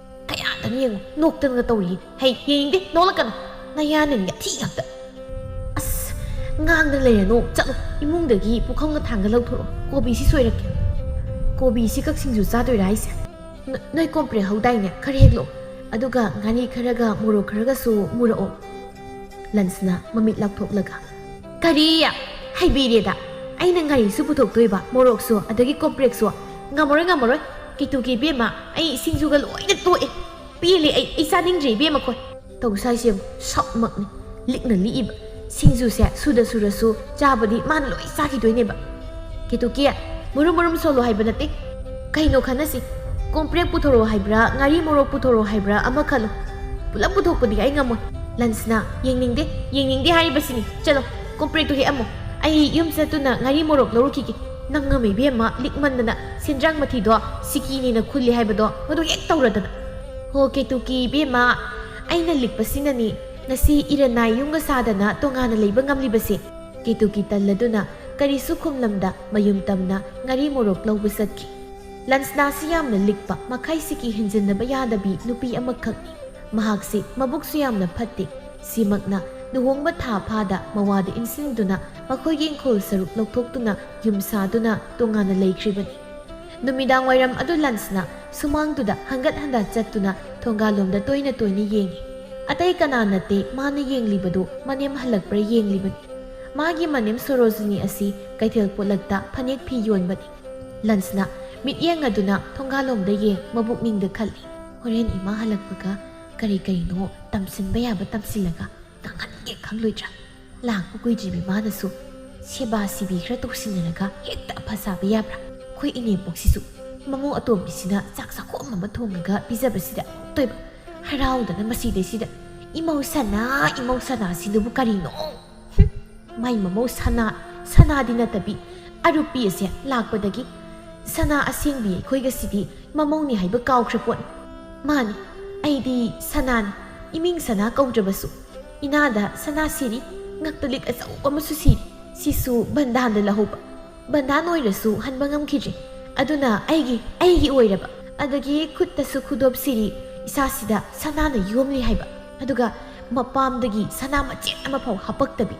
ꯀꯌꯥꯗꯅ ꯌꯦꯡꯉꯨ, ꯅꯣꯛꯇꯅꯒ ꯇꯧꯔꯤ꯫ ꯍꯩ, ꯌꯦꯡꯅꯤꯡꯗꯦ, ꯅꯣꯛꯂꯛꯀꯅꯨ꯫ ꯅꯌꯥꯅ ꯌꯥꯊꯤ ꯉꯥꯛꯇ꯫ ꯑꯁ, ꯉꯥꯡꯗꯅ ꯂꯩꯔꯅꯨ, ꯆꯠꯂꯣ꯫ ꯏꯃꯨꯡꯗꯒꯤ ꯄꯨꯈꯝꯒ ꯊꯥꯡꯒ ꯂꯧꯊꯣꯔꯛꯑꯣ꯫ ꯀꯣꯕꯤꯁꯤ ꯁꯣꯏꯔꯛꯀꯦ꯫ ꯀꯣꯕꯤꯁꯤ ꯀꯛꯁꯤꯡꯖꯨ ꯆꯥꯗꯣꯏꯔꯥ ꯍꯥꯏꯁꯦ? ꯅ-, ꯅꯣꯏ ꯀꯣꯝꯄ꯭ꯔꯦꯛ ꯍꯧꯗꯥꯏꯅꯦ? ꯈꯔ ꯍꯦꯛꯂꯛꯑꯣ꯫ ꯑꯗꯨꯒ ꯉꯥꯔꯤ ꯈꯔꯒ ꯃꯣꯔꯣꯛ ꯈꯔꯒꯁꯨ ꯃꯨꯔꯛꯑꯣ꯫ ꯂꯟꯁꯅ ꯃꯃꯤꯠ ꯂꯥꯎꯊꯣꯛꯂꯒ, "ꯀꯔꯤ? ꯍꯩꯕꯤꯔꯦꯗ꯫ ꯑꯩꯅ ꯉꯥꯔꯤꯁꯨ ꯄꯨꯊꯣꯛꯇꯣꯏꯕ, ꯃꯣꯔꯣꯛꯁꯨ, ꯑꯗꯒꯤ ꯀꯣꯝꯄ꯭ꯔꯦꯛꯁꯨ꯫ ꯉꯝꯃꯔꯣꯏ, ꯉꯝꯃꯔꯣꯏ꯫ ꯀꯦꯇꯨꯀꯤ ꯏꯕꯦꯝꯃ, ꯑꯩ ꯁꯤꯡꯖꯨꯒ ꯂꯣꯏꯅ ꯇꯣꯛꯑꯦ꯫ ꯄꯦꯜꯂꯦ ꯑꯩ, ꯑꯩ ꯆꯥꯅꯤꯡꯗ꯭ꯔꯦ ꯏꯕꯦꯝꯃ ꯈꯣꯏ"꯫ ꯇꯧꯁꯥꯏꯁꯦ ꯌꯦꯡꯉꯨ, ꯁꯛꯃꯛꯅꯤ꯫ ꯂꯤꯛꯅ ꯂꯤꯛꯏꯕ꯫ ꯁꯤꯡꯖꯨꯁꯦ ꯁꯨꯗ ꯁꯨꯔꯁꯨ ꯆꯥꯕꯗꯤ ꯃꯥꯅ ꯂꯣꯏ ꯆꯥꯈꯤꯗꯣꯏꯅꯦꯕ꯫ ꯀꯦꯇꯨꯀꯤ, ꯃꯨꯔꯨꯝ ꯃꯨꯔꯨꯝ ꯁꯣꯜꯂꯣ ꯍꯥꯏꯕ ꯅꯠꯇꯦ꯫ ꯀꯩꯅꯣ ꯈꯟꯅꯁꯤ꯫ ꯀꯣꯝꯄ꯭ꯔꯦꯛ ꯄꯨꯊꯣꯔꯛꯑꯣ ꯍꯥꯏꯕ꯭ꯔꯥ, ꯉꯥꯔꯤ ꯃꯣꯔꯣꯛ ꯄꯨꯊꯣꯔꯛꯑꯣ ꯍꯥꯏꯕ꯭ꯔꯥ, ꯑꯃ ꯈꯜꯂꯣ꯫ ꯄꯨꯂꯞ ꯄꯨꯊꯣꯛꯄꯗꯤ ꯑꯩ ꯉꯝꯃꯣꯏ꯫ ꯂꯟꯁꯅꯥ, ꯌꯦꯡꯅꯤꯡꯗꯦ, ꯌꯦꯡꯅꯤꯡꯗꯦ ꯍꯥꯏꯔꯤꯕꯁꯤꯅꯤ꯫ ꯆꯠꯂꯣ, ꯀꯣꯝꯄ꯭ꯔꯦꯛꯇꯨ ꯍꯦꯛꯑꯝꯃꯣ꯫ ꯑꯩ ꯌꯨꯝ ꯆꯠꯇꯨꯅ ꯉꯥꯔꯤ ꯃꯣꯔꯣꯛ ꯂꯧꯔꯨꯈꯤꯒꯦ꯫ ꯅꯪ ꯉꯝꯃꯦ ꯏꯕꯦꯝꯃ, ꯂꯤꯛꯃꯟꯗꯅ ꯁꯦꯟꯗ꯭ꯔꯥꯡ ꯃꯊꯤꯗꯣ ꯁꯤꯀꯤꯅꯦꯅ ꯈꯨꯜꯂꯤ ꯍꯥꯏꯕꯗꯣ ꯃꯗꯨ ꯍꯦꯛ ꯇꯧꯔꯗꯅ꯫ ꯍꯣ ꯀꯦꯇꯨꯀꯤ ꯏꯕꯦꯝꯃ, ꯑꯩꯅ ꯂꯤꯛꯄꯁꯤꯅꯅꯤ ꯉꯁꯤ ꯏꯔꯟꯅꯥꯏ ꯌꯨꯝꯒ ꯁꯥꯗꯅ ꯇꯣꯉꯥꯟꯅ ꯂꯩꯕ ꯉꯝꯂꯤꯕꯁꯦ꯫ ꯀꯦꯇꯨꯀꯤ ꯇꯜꯂꯗꯨꯅ ꯀꯔꯤꯁꯨ ꯈꯨꯝꯂꯝꯗ ꯃꯌꯨꯝ ꯇꯝꯅ ꯉꯥꯔꯤ ꯃꯣꯔꯣꯛ ꯂꯧꯕ ꯆꯠꯈꯤ꯫ ꯂꯟꯁꯅꯥꯁꯤ ꯌꯥꯝꯅ ꯂꯤꯛꯄ, ꯃꯈꯥꯏ ꯁꯤꯀꯤ ꯍꯦꯟꯖꯤꯟꯅꯕ ꯌꯥꯗꯕꯤ ꯅꯨꯄꯤ ꯑꯃꯈꯛꯅꯤ꯫ ꯃꯍꯥꯛꯁꯤ ꯃꯕꯨꯛꯁꯨ ꯌꯥꯝꯅ ꯐꯠꯇꯦ꯫ ꯁꯤꯃꯛꯅ ꯂꯨꯍꯣꯡꯕ ꯊꯥ ꯐꯥꯗ ꯃꯋꯥꯗ ꯏꯟꯁꯤꯟꯗꯨꯅ ꯃꯈꯣꯏꯒꯤ ꯏꯪꯈꯣꯜ ꯁꯔꯨꯛ ꯂꯧꯊꯣꯛꯇꯨꯅ ꯌꯨꯝ ꯁꯥꯗꯨꯅ ꯇꯣꯉꯥꯟꯅ ꯂꯩꯈ꯭ꯔꯤꯕꯅꯤ꯫ ꯅꯨꯃꯤꯗꯥꯡ ꯋꯥꯏꯔꯝ ꯑꯗꯨ ꯂꯟꯁꯅ ꯁꯨꯃꯥꯡꯗꯨꯗ ꯍꯪꯒꯠ ꯍꯟꯗ ꯆꯠꯇꯨꯅ ꯊꯣꯡꯒꯥꯜꯂꯣꯝꯗ ꯇꯣꯏꯅ ꯇꯣꯏꯅ ꯌꯦꯡꯏ꯫ ꯑꯇꯩ ꯀꯅꯥ ꯅꯠꯇꯦ ꯃꯥꯅ ꯌꯦꯡꯂꯤꯕꯗꯨ, ꯃꯅꯦꯝ ꯍꯜꯂꯛꯄ꯭ꯔꯥ ꯌꯦꯡꯂꯤꯕꯅꯤ꯫ ꯃꯥꯒꯤ ꯃꯅꯦꯝ ꯁꯣꯔꯣꯖꯤꯅꯤ ꯑꯁꯤ ꯀꯩꯊꯦꯜ ꯄꯣꯠꯂꯛꯇ ꯐꯅꯦꯛ ꯐꯤ ꯌꯣꯟꯕꯅꯤ꯫ ꯂꯟꯁꯅ ꯃꯤꯠꯌꯦꯡ ꯑꯗꯨꯅ ꯊꯣꯡꯒꯥꯜꯂꯣꯝꯗ ꯌꯦꯡ ꯃꯕꯨꯛꯅꯤꯡꯗ ꯈꯜꯂꯤ, "ꯍꯣꯔꯦꯟ ꯏꯃꯥ ꯍꯜꯂꯛꯄꯒ ꯀꯔꯤ ꯀꯔꯤꯅꯣ ꯇꯝꯁꯤꯟꯕ ꯌꯥꯕ ꯇꯝꯁꯤꯜꯂꯒ ꯉꯥꯡꯍꯟꯒꯦ ꯈꯪꯂꯣꯏꯗ꯭ꯔꯥ? ꯂꯥꯛꯄ ꯀꯨꯏꯗ꯭ꯔꯤꯕꯤ ꯃꯥꯅꯁꯨ ꯁꯦꯕꯥ ꯁꯤꯕꯤ ꯈꯔ ꯇꯧꯁꯤꯟꯅꯔꯒ ꯍꯦꯛꯇ ꯑꯐ ꯁꯥꯕ ꯌꯥꯕ꯭ꯔꯥ? ꯑꯩꯈꯣꯏ ꯏꯅꯦꯝꯄꯣꯛꯁꯤꯁꯨ ꯃꯃꯧ ꯑꯇꯣꯝꯕꯤꯁꯤꯅ ꯆꯥꯛ ꯆꯥꯛꯈꯣꯝ ꯑꯃ ꯊꯣꯡꯉꯒ ꯄꯤꯖꯕꯁꯤꯗ ꯇꯣꯏꯕ ꯍꯔꯥꯎꯗꯅ ꯃꯁꯤꯗꯩꯁꯤꯗ ꯏꯃꯧ ꯁꯅꯥ, ꯏꯃꯧ ꯁꯅꯥꯁꯤꯗꯨꯕꯨ ꯀꯔꯤꯅꯣ?" ꯍꯨꯝ, ꯃꯥꯏ ꯃꯃꯧ ꯁꯅꯥ, ꯁꯅꯥꯗꯤ ꯅꯠꯇꯕꯤ ꯑꯔꯨꯞꯄꯤ ꯑꯁꯦ ꯂꯥꯛꯄꯗꯒꯤ ꯁꯅꯥ ꯑꯁꯦꯡꯕꯤ ꯑꯩꯈꯣꯏꯒꯁꯤꯗꯤ ꯃꯃꯧꯅꯤ ꯍꯥꯏꯕ ꯀꯥꯎꯈ꯭ꯔ ꯄꯣꯠꯅꯤ꯫ ꯃꯥꯅꯤ, ꯑꯩꯗꯤ ꯁꯅꯥꯅꯤ, ꯏꯃꯤꯡ ꯁꯅꯥ ꯀꯧꯗ꯭ꯔꯕꯁꯨ꯫ ꯏꯅꯥꯗ ꯁꯅꯥ ꯁꯤꯔꯤ, ꯉꯛꯇ ꯂꯤꯛ ꯑꯆꯧꯕ ꯑꯃꯁꯨ ꯁꯤꯔꯤ꯫ ꯁꯤꯁꯨ ꯕꯟꯗꯥꯟꯗ ꯂꯧꯍꯧꯕ꯫ ꯕꯟꯗꯥꯟ ꯑꯣꯏꯔꯁꯨ ꯍꯟꯕ ꯉꯝꯈꯤꯗ꯭ꯔꯦ꯫ ꯑꯗꯨꯅ ꯑꯩꯒꯤ, ꯑꯩꯒꯤ ꯑꯣꯏꯔꯕ꯫ ꯑꯗꯒꯤ ꯈꯨꯠꯇꯁꯨ ꯈꯨꯗꯣꯞ ꯁꯤꯔꯤ, ꯏꯁꯥꯁꯤꯗ ꯁꯅꯥꯅ ꯌꯣꯝꯂꯤ ꯍꯥꯏꯕ꯫ ꯑꯗꯨꯒ ꯃꯄꯥꯝꯗꯒꯤ ꯁꯅꯥ ꯃꯆꯦꯠ ꯑꯃꯐꯥꯎ ꯍꯥꯄꯛꯇꯕꯤ꯫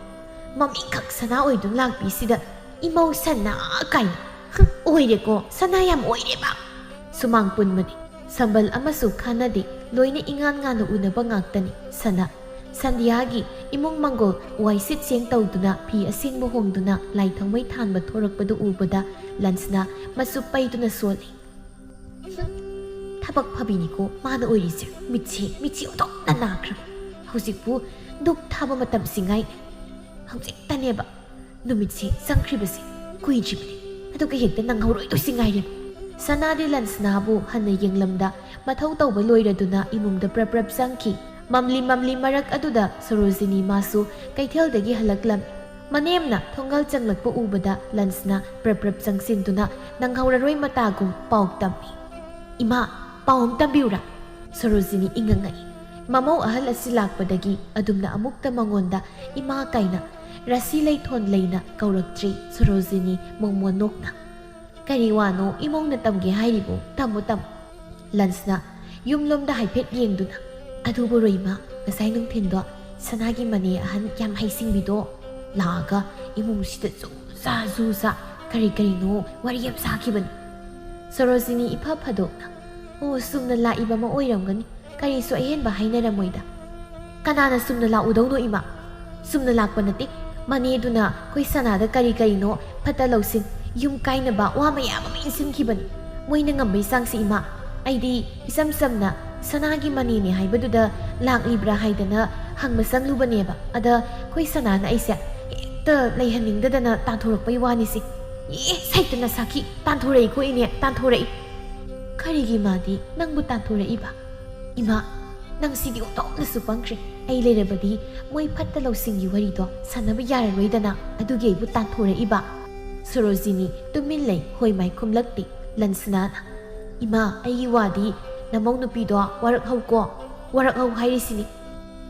ꯃꯃꯤꯡꯈꯛ ꯁꯅꯥ ꯑꯣꯏꯗꯨꯅ ꯂꯥꯛꯄꯤꯁꯤꯗ ꯏꯃꯧ ꯁꯅꯥ ꯀꯥꯏꯅ꯫ ꯍꯨꯝ, ꯑꯣꯏꯔꯦꯀꯣ, ꯁꯅꯥ ꯌꯥꯝ ꯑꯣꯏꯔꯦꯕ꯫ ꯁꯨꯃꯥꯡ ꯄꯨꯟꯕꯅꯤ꯫ ꯁꯝꯕꯜ ꯑꯃꯁꯨ ꯈꯥꯟꯅꯗꯦ, ꯂꯣꯏꯅ ꯏꯉꯥꯟ ꯉꯥꯟꯅ ꯎꯅꯕ ꯉꯥꯛꯇꯅꯤ꯫ ꯁꯅꯥ꯫ ꯁꯟꯙ꯭ꯌꯥꯒꯤ ꯏꯃꯨꯡ ꯃꯪꯒꯣꯜ ꯋꯥꯏꯁꯤꯠ ꯁꯦꯡ ꯇꯧꯗꯨꯅ ꯐꯤ ꯑꯁꯦꯡꯕ ꯍꯣꯡꯗꯨꯅ ꯂꯥꯏ ꯊꯥꯎꯃꯩ ꯊꯥꯟꯕ ꯊꯣꯔꯛꯄꯗꯨ ꯎꯕꯗ ꯂꯟꯁꯅ ꯃꯆꯨ ꯄꯩꯗꯨꯅ ꯁꯣꯜꯂꯤ꯫ ꯊꯕꯛ ꯐꯕꯤꯅꯤꯀꯣ ꯃꯥꯅ ꯑꯣꯏꯔꯤꯁꯦ꯫ ꯃꯤꯠꯁꯦ, ꯃꯤꯠꯁꯦ ꯑꯣꯟꯊꯣꯛꯅ ꯅꯥꯈ꯭ꯔꯕ꯫ ꯍꯧꯖꯤꯛꯄꯨ ꯙꯨꯞ ꯊꯥꯕ ꯃꯇꯝꯁꯤ ꯉꯥꯏ꯫ ꯍꯧꯖꯤꯛꯇꯅꯦꯕ ꯅꯨꯃꯤꯠꯁꯦ ꯆꯪꯈ꯭ꯔꯤꯕꯁꯦ꯫ ꯀꯨꯏꯗ꯭ꯔꯤꯕꯅꯤ, ꯑꯗꯨꯒ ꯍꯦꯛꯇ ꯅꯪꯍꯧꯔꯣꯏꯗꯣꯏꯁꯤ ꯉꯥꯏꯔꯦ꯫ ꯁꯅꯥꯗꯤ ꯂꯟꯁꯅꯥꯕꯨ ꯍꯟꯅ ꯌꯦꯡꯂꯝꯗ ꯃꯊꯧ ꯇꯧꯕ ꯂꯣꯏꯔꯗꯨꯅ ꯏꯃꯨꯡꯗ ꯄ꯭ꯔꯞ ꯄ꯭ꯔꯞ ꯆꯪꯈꯤ꯫ ꯃꯝꯂꯤ ꯃꯝꯂꯤ ꯃꯔꯛ ꯑꯗꯨꯗ ꯁꯣꯔꯣꯖꯤꯅꯤ ꯃꯥꯁꯨ ꯀꯩꯊꯦꯜꯗꯒꯤ ꯍꯜꯂꯛꯂꯝꯃꯤ꯫ ꯃꯅꯦꯝꯅ ꯊꯣꯡꯒꯜ ꯆꯪꯂꯛꯄ ꯎꯕꯗ ꯂꯟꯁꯅꯥ ꯄ꯭ꯔꯞ ꯄ꯭ꯔꯞ ꯆꯪꯁꯤꯟꯗꯨꯅ ꯅꯪꯍꯧꯔꯔꯣꯏ ꯃꯇꯥꯒꯨꯝ ꯄꯥꯎ ꯇꯝꯃꯤ꯫ "ꯏꯃꯥ, ꯄꯥꯎ ꯑꯃ ꯇꯝꯕꯤꯌꯨꯔꯥ?" ꯁꯣꯔꯣꯖꯤꯅꯤ ꯏꯉꯛ ꯉꯛꯏ꯫ ꯃꯃꯧ ꯑꯍꯜ ꯑꯁꯤ ꯂꯥꯛꯄꯗꯒꯤ ꯑꯗꯨꯝꯅ ꯑꯃꯨꯛꯇ ꯃꯉꯣꯟꯗ "ꯏꯃꯥ" ꯀꯥꯏꯅ ꯔꯁꯤ ꯂꯩꯊꯣꯟ ꯂꯩꯅ ꯀꯧꯔꯛꯇ꯭ꯔꯤ ꯁꯣꯔꯣꯖꯤꯅꯤ ꯃꯣꯃꯣꯟ ꯅꯣꯛꯅ꯫ "ꯀꯔꯤ ꯋꯥꯅꯣ ꯏꯃꯧꯅ ꯇꯝꯒꯦ ꯍꯥꯏꯔꯤꯕꯣ? ꯇꯝꯃꯨ, ꯇꯝꯃꯨ꯫" ꯂꯟꯁꯅ ꯌꯨꯝꯂꯣꯝꯗ ꯍꯥꯏꯐꯦꯠ ꯌꯦꯡꯗꯨꯅ, "ꯑꯗꯨꯕꯨ ꯔꯣꯏꯃ, ꯉꯁꯥꯏ ꯅꯨꯡꯊꯤꯟꯗꯣ ꯁꯅꯥꯒꯤ ꯃꯅꯦ ꯑꯍꯟ ꯌꯥꯝ ꯍꯩꯁꯤꯡꯕꯤꯗꯣ ꯂꯥꯛꯑꯒ ꯏꯃꯨꯡꯁꯤꯗ ꯖꯨ ꯖꯥ ꯖꯨ ꯖꯥ ꯀꯔꯤ ꯀꯔꯤꯅꯣ ꯋꯥꯔꯤ ꯌꯥꯝ ꯁꯥꯈꯤꯕꯅꯤ꯫" ꯁꯣꯔꯣꯖꯤꯅꯤ ꯏꯐ ꯐꯗꯣꯛꯅ, "ꯑꯣ, ꯆꯨꯝꯅ ꯂꯥꯛꯏꯕ ꯑꯃ ꯑꯣꯏꯔꯝꯒꯅꯤ꯫ ꯀꯔꯤꯁꯨ ꯑꯍꯦꯟꯕ ꯍꯥꯏꯅꯔꯝꯃꯣꯏꯗ꯫" "ꯀꯅꯥꯅ ꯆꯨꯝꯅ ꯂꯥꯛꯎꯗꯧꯅꯣ, ꯏꯃꯥ?" "ꯆꯨꯝꯅ ꯂꯥꯛꯄ ꯅꯠꯇꯦ꯫ ꯃꯅꯦꯗꯨꯅ ꯑꯩꯈꯣꯏ ꯁꯅꯥꯗ ꯀꯔꯤ ꯀꯔꯤꯅꯣ ꯐꯠꯇ ꯂꯧꯁꯤꯡ, ꯌꯨꯝ ꯀꯥꯏꯅꯕ ꯋꯥ ꯃꯌꯥꯝ ꯑꯃ ꯏꯟꯁꯤꯟꯈꯤꯕꯅꯤ꯫ ꯃꯣꯏꯅ ꯉꯝꯕꯩ ꯆꯥꯡꯁꯤ, ꯏꯃꯥ꯫ ꯑꯩꯗꯤ ꯏꯆꯝ ꯆꯝꯅ ꯁꯅꯥꯒꯤ ꯃꯅꯦꯅꯦ ꯍꯥꯏꯕꯗꯨꯗ ꯂꯥꯛꯂꯤꯕ꯭ꯔꯥ ꯍꯥꯏꯗꯅ ꯍꯪꯕ ꯆꯪꯂꯨꯕꯅꯦꯕ꯫ ꯑꯗ ꯑꯩꯈꯣꯏ ꯁꯅꯥꯅ ꯑꯩꯁꯦ ꯍꯦꯛꯇ ꯂꯩꯍꯟꯅꯤꯡꯗꯗꯅ ꯇꯥꯟꯊꯣꯔꯛꯄꯩ ꯋꯥꯅꯤꯁꯦ꯫" "ꯑꯦ, ꯁꯩꯇ ꯅꯁꯥꯈꯤ, ꯇꯥꯟꯊꯣꯔꯛꯏꯀꯣ ꯏꯅꯦ, ꯇꯥꯟꯊꯣꯔꯛꯏ꯫" "ꯀꯔꯤꯒꯤ ꯃꯥꯗꯤ ꯅꯪꯕꯨ ꯇꯥꯟꯊꯣꯔꯛꯏꯕ?" "ꯏꯃꯥ, ꯅꯪ ꯁꯤꯗꯤ ꯑꯣꯟꯊꯣꯛꯅꯁꯨ ꯄꯪꯈ꯭ꯔꯦ꯫ ꯑꯩ ꯂꯩꯔꯕꯗꯤ ꯃꯣꯏ ꯐꯠꯇ ꯂꯧꯁꯤꯡꯒꯤ ꯋꯥꯔꯤꯗꯣ ꯁꯥꯟꯅꯕ ꯌꯥꯔꯔꯣꯏꯗꯅ, ꯑꯗꯨꯒꯤ ꯑꯩꯕꯨ ꯇꯥꯟꯊꯣꯔꯛꯏꯕ꯫" ꯁꯣꯔꯣꯖꯤꯅꯤ ꯇꯨꯃꯤꯟ ꯂꯩ, ꯍꯣꯏ ꯃꯥꯏ ꯈꯨꯝꯂꯛꯇꯦ꯫ ꯂꯟꯁꯅꯥꯅ, "ꯏꯃꯥ, ꯑꯩꯒꯤ ꯋꯥꯗꯤ ꯅꯃꯧ ꯅꯨꯄꯤꯗꯣ ꯋꯥꯔꯛꯍꯧꯀꯣ, ꯋꯥꯔꯛꯍꯧ ꯍꯥꯏꯔꯤꯁꯤꯅꯤ꯫"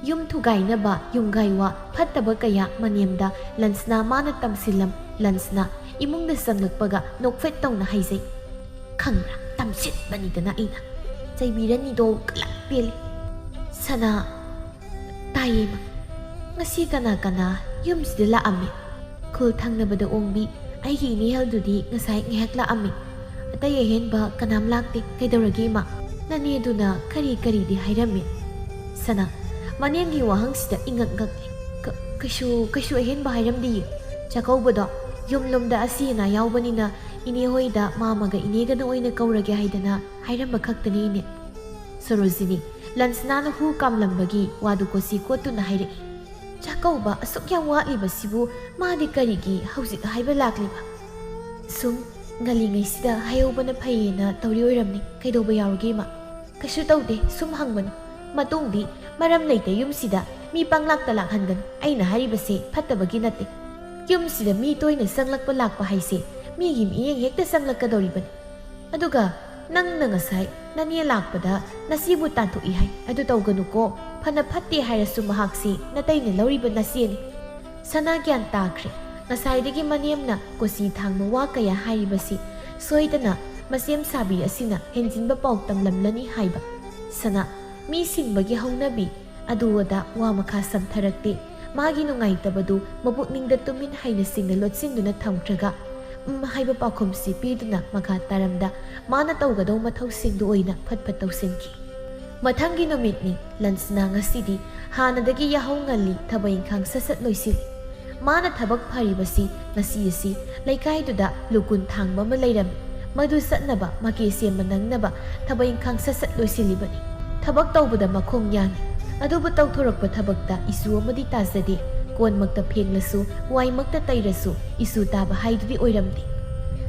ꯌꯨꯝ ꯊꯨꯒꯥꯏꯅꯕ ꯌꯨꯝꯒꯥꯏ ꯋꯥ ꯐꯠꯇꯕ ꯀꯌꯥ ꯃꯅꯦꯝꯗ ꯂꯟꯁꯅꯥ ꯃꯥꯅ ꯇꯝꯁꯤꯜꯂꯝ꯫ ꯂꯟꯁꯅꯥ ꯏꯃꯨꯡꯗ ꯆꯪꯂꯛꯄꯒ ꯅꯣꯛꯐꯦꯠ ꯇꯧꯅ ꯍꯥꯏꯖꯩ, "ꯈꯪꯕ꯭ꯔꯥ, ꯇꯝꯁꯤꯟꯕꯅꯤꯗꯅ ꯑꯩꯅ꯫ ꯆꯩꯕꯤꯔꯅꯤꯗꯣ, ꯀꯂꯛ ꯄꯦꯜꯂꯤ꯫" "ꯁꯅꯥ꯫" "ꯇꯥꯏꯌꯦ, ꯏꯃꯥ꯫ ꯉꯁꯤ ꯀꯅꯥ ꯀꯅꯥ ꯌꯨꯝꯁꯤꯗ ꯂꯥꯛꯑꯝꯃꯤ?" "ꯈꯨꯜ ꯊꯪꯅꯕꯗ ꯑꯣꯡꯕꯤ, ꯑꯩꯒꯤ ꯏꯅꯦꯍꯜꯗꯨꯗꯤ ꯉꯁꯥꯏ ꯉꯥꯏꯍꯥꯛ ꯂꯥꯛꯑꯝꯃꯤ꯫ ꯑꯇꯩ ꯑꯍꯦꯟꯕ ꯀꯅꯥꯝ ꯂꯥꯛꯇꯦ꯫ ꯀꯩꯗꯧꯔꯒꯦ, ꯏꯃꯥ?" "ꯅꯅꯦꯗꯨꯅ ꯀꯔꯤ ꯀꯔꯤꯗꯤ ꯍꯥꯏꯔꯝꯃꯤ?" ꯁꯅꯥ ꯃꯅꯦꯝꯒꯤ ꯋꯥꯍꯪꯁꯤꯗ ꯏꯉꯛ ꯉꯛꯂꯦ꯫ "ꯀ-, ꯀꯩꯁꯨ, ꯀꯩꯁꯨ ꯑꯍꯦꯟꯕ ꯍꯥꯏꯔꯝꯗꯤꯌꯦ꯫ ꯆꯥꯛꯀꯧꯕꯗꯣ ꯌꯨꯝꯂꯣꯝꯗ ꯑꯁꯤ ꯑꯅꯥ ꯌꯥꯎꯕꯅꯤꯅ ꯏꯅꯦ ꯍꯣꯏꯗ ꯃꯥꯃꯒ ꯏꯅꯦꯒꯅ ꯑꯣꯏꯅ ꯀꯧꯔꯒꯦ ꯍꯥꯏꯗꯅ ꯍꯥꯏꯔꯝꯕ ꯈꯛꯇꯅꯤ, ꯏꯅꯦ꯫" ꯁꯣꯔꯣꯖꯤꯅꯤ ꯂꯟꯁꯅꯥꯅ ꯍꯨ ꯀꯥꯝꯂꯝꯕꯒꯤ ꯋꯥꯗꯨ ꯀꯣꯆꯤ ꯀꯣꯠꯇꯨꯅ ꯍꯥꯏꯔꯛꯏ꯫ "ꯆꯥꯛꯀꯧꯕ ꯑꯁꯨꯛ ꯌꯥꯝ ꯋꯥꯠꯂꯤꯕꯁꯤꯕꯨ ꯃꯥꯗꯤ ꯀꯔꯤꯒꯤ ꯍꯧꯖꯤꯛ ꯍꯥꯏꯕ ꯂꯥꯛꯂꯤꯕ?" ꯁꯨꯝ ꯉꯜꯂꯤꯉꯩꯁꯤꯗ ꯍꯥꯏꯍꯧꯕꯅ ꯐꯩꯌꯦꯅ ꯇꯧꯔꯤ ꯑꯣꯏꯔꯝꯅꯤ꯫ ꯀꯩꯗꯧꯕ ꯌꯥꯎꯔꯒꯦ, ꯏꯃꯥ? ꯀꯩꯁꯨ ꯇꯧꯗꯦ, ꯁꯨꯝ ꯍꯪꯕꯅꯤ꯫ ꯃꯇꯨꯡꯗꯤ ꯃꯔꯝ ꯂꯩꯇ ꯌꯨꯝꯁꯤꯗ ꯃꯤ ꯄꯪꯂꯥꯛꯇ ꯂꯥꯛꯍꯟꯒꯅꯨ꯫ ꯑꯩꯅ ꯍꯥꯏꯔꯤꯕꯁꯦ ꯐꯠꯇꯕꯒꯤ ꯅꯠꯇꯦ꯫ ꯌꯨꯝꯁꯤꯗ ꯃꯤ ꯇꯣꯏꯅ ꯆꯪꯂꯛꯄ ꯂꯥꯛꯄ ꯍꯥꯏꯁꯦ ꯃꯤꯒꯤ ꯃꯤꯠꯌꯦꯡ ꯍꯦꯛꯇ ꯆꯪꯂꯛꯀꯗꯧꯔꯤꯕꯅꯤ꯫ ꯑꯗꯨꯒ ꯅꯪꯅ ꯉꯁꯥꯏ ꯅꯅꯦ ꯂꯥꯛꯄꯗ ꯅꯆꯦꯕꯨ ꯇꯥꯟꯊꯣꯛꯏ ꯍꯥꯏ꯫ ꯑꯗꯨ ꯇꯧꯒꯅꯨꯀꯣ꯫ ꯐꯅ ꯐꯠꯇꯦ ꯍꯥꯏꯔꯁꯨ ꯃꯍꯥꯛꯁꯤ ꯅꯇꯩꯅ ꯂꯧꯔꯤꯕ ꯅꯆꯦꯅꯤ꯫ ꯁꯅꯥ ꯒ꯭ꯌꯥꯟ ꯇꯥꯈ꯭ꯔꯦ꯫ ꯉꯁꯥꯏꯗꯒꯤ ꯃꯅꯦꯝꯅ ꯀꯣꯆꯤ ꯊꯥꯡꯕ ꯋꯥ ꯀꯌꯥ ꯍꯥꯏꯔꯤꯕꯁꯤ ꯁꯣꯏꯗꯅ ꯃꯁꯦꯝ ꯁꯥꯕꯤ ꯑꯁꯤꯅ ꯍꯦꯟꯖꯤꯟꯕ ꯄꯥꯎ ꯇꯝꯂꯝꯂꯅꯤ ꯍꯥꯏꯕ꯫ ꯁꯅꯥ, ꯃꯤ ꯁꯤꯡꯕꯒꯤ ꯍꯧꯅꯕꯤ ꯑꯗꯨ ꯑꯗꯥ ꯋꯥ ꯃꯈꯥ ꯁꯝꯊꯔꯛꯇꯦ꯫ ꯃꯥꯒꯤ ꯅꯨꯡꯉꯥꯏꯇꯕꯗꯨ ꯃꯄꯨꯛꯅꯤꯡꯗ ꯇꯨꯃꯤꯟ ꯍꯩꯅ ꯁꯤꯡꯅ ꯂꯣꯠꯁꯤꯟꯗꯨꯅ ꯊꯝꯈ꯭ꯔꯒ, "ꯎꯝ" ꯍꯥꯏꯕ ꯄꯥꯎꯈꯨꯝꯁꯤ ꯄꯤꯗꯨꯅ ꯃꯈꯥ ꯇꯥꯔꯝꯗ ꯃꯥꯅ ꯇꯧꯒꯗꯧ ꯃꯊꯧꯁꯤꯡꯗꯨ ꯑꯣꯏꯅ ꯐꯠ ꯐꯠ ꯇꯧꯁꯤꯟꯈꯤ꯫ ꯃꯊꯪꯒꯤ ꯅꯨꯃꯤꯠꯅꯤ꯫ ꯂꯟꯁꯅꯥ ꯉꯁꯤꯗꯤ ꯍꯥꯟꯅꯗꯒꯤ ꯌꯥꯍꯧ ꯉꯜꯂꯤ, ꯊꯕꯛ ꯏꯪꯈꯥꯡ ꯁꯠ ꯁꯠ ꯂꯣꯏꯁꯤꯜꯂꯤ꯫ ꯃꯥꯅ ꯊꯕꯛ ꯐꯔꯤꯕꯁꯤ ꯉꯁꯤ ꯑꯁꯤ ꯂꯩꯀꯥꯏꯗꯨꯗ ꯂꯨꯀꯨꯟ ꯊꯥꯡꯕ ꯑꯃ ꯂꯩꯔꯝꯃꯤ꯫ ꯃꯗꯨ ꯆꯠꯅꯕ ꯃꯀꯦ ꯁꯦꯝꯕ ꯅꯪꯅꯕ ꯊꯕꯛ ꯏꯪꯈꯥꯡ ꯁꯠ ꯁꯠ ꯂꯣꯏꯁꯤꯜꯂꯤꯕꯅꯤ꯫ ꯊꯕꯛ ꯇꯧꯕꯗ ꯃꯈꯣꯡ ꯌꯥꯡꯏ, ꯑꯗꯨꯕꯨ ꯇꯧꯊꯣꯔꯛꯄ ꯊꯕꯛꯇ ꯏꯁꯨ ꯑꯃꯗꯤ ꯇꯥꯖꯗꯦ꯫ ꯀꯣꯟꯃꯛꯇ ꯐꯦꯡꯂꯁꯨ, ꯋꯥꯏꯃꯛꯇ ꯇꯩꯔꯁꯨ, ꯏꯁꯨ ꯇꯥꯕ ꯍꯥꯏꯗꯨꯗꯤ ꯑꯣꯏꯔꯝꯗꯦ꯫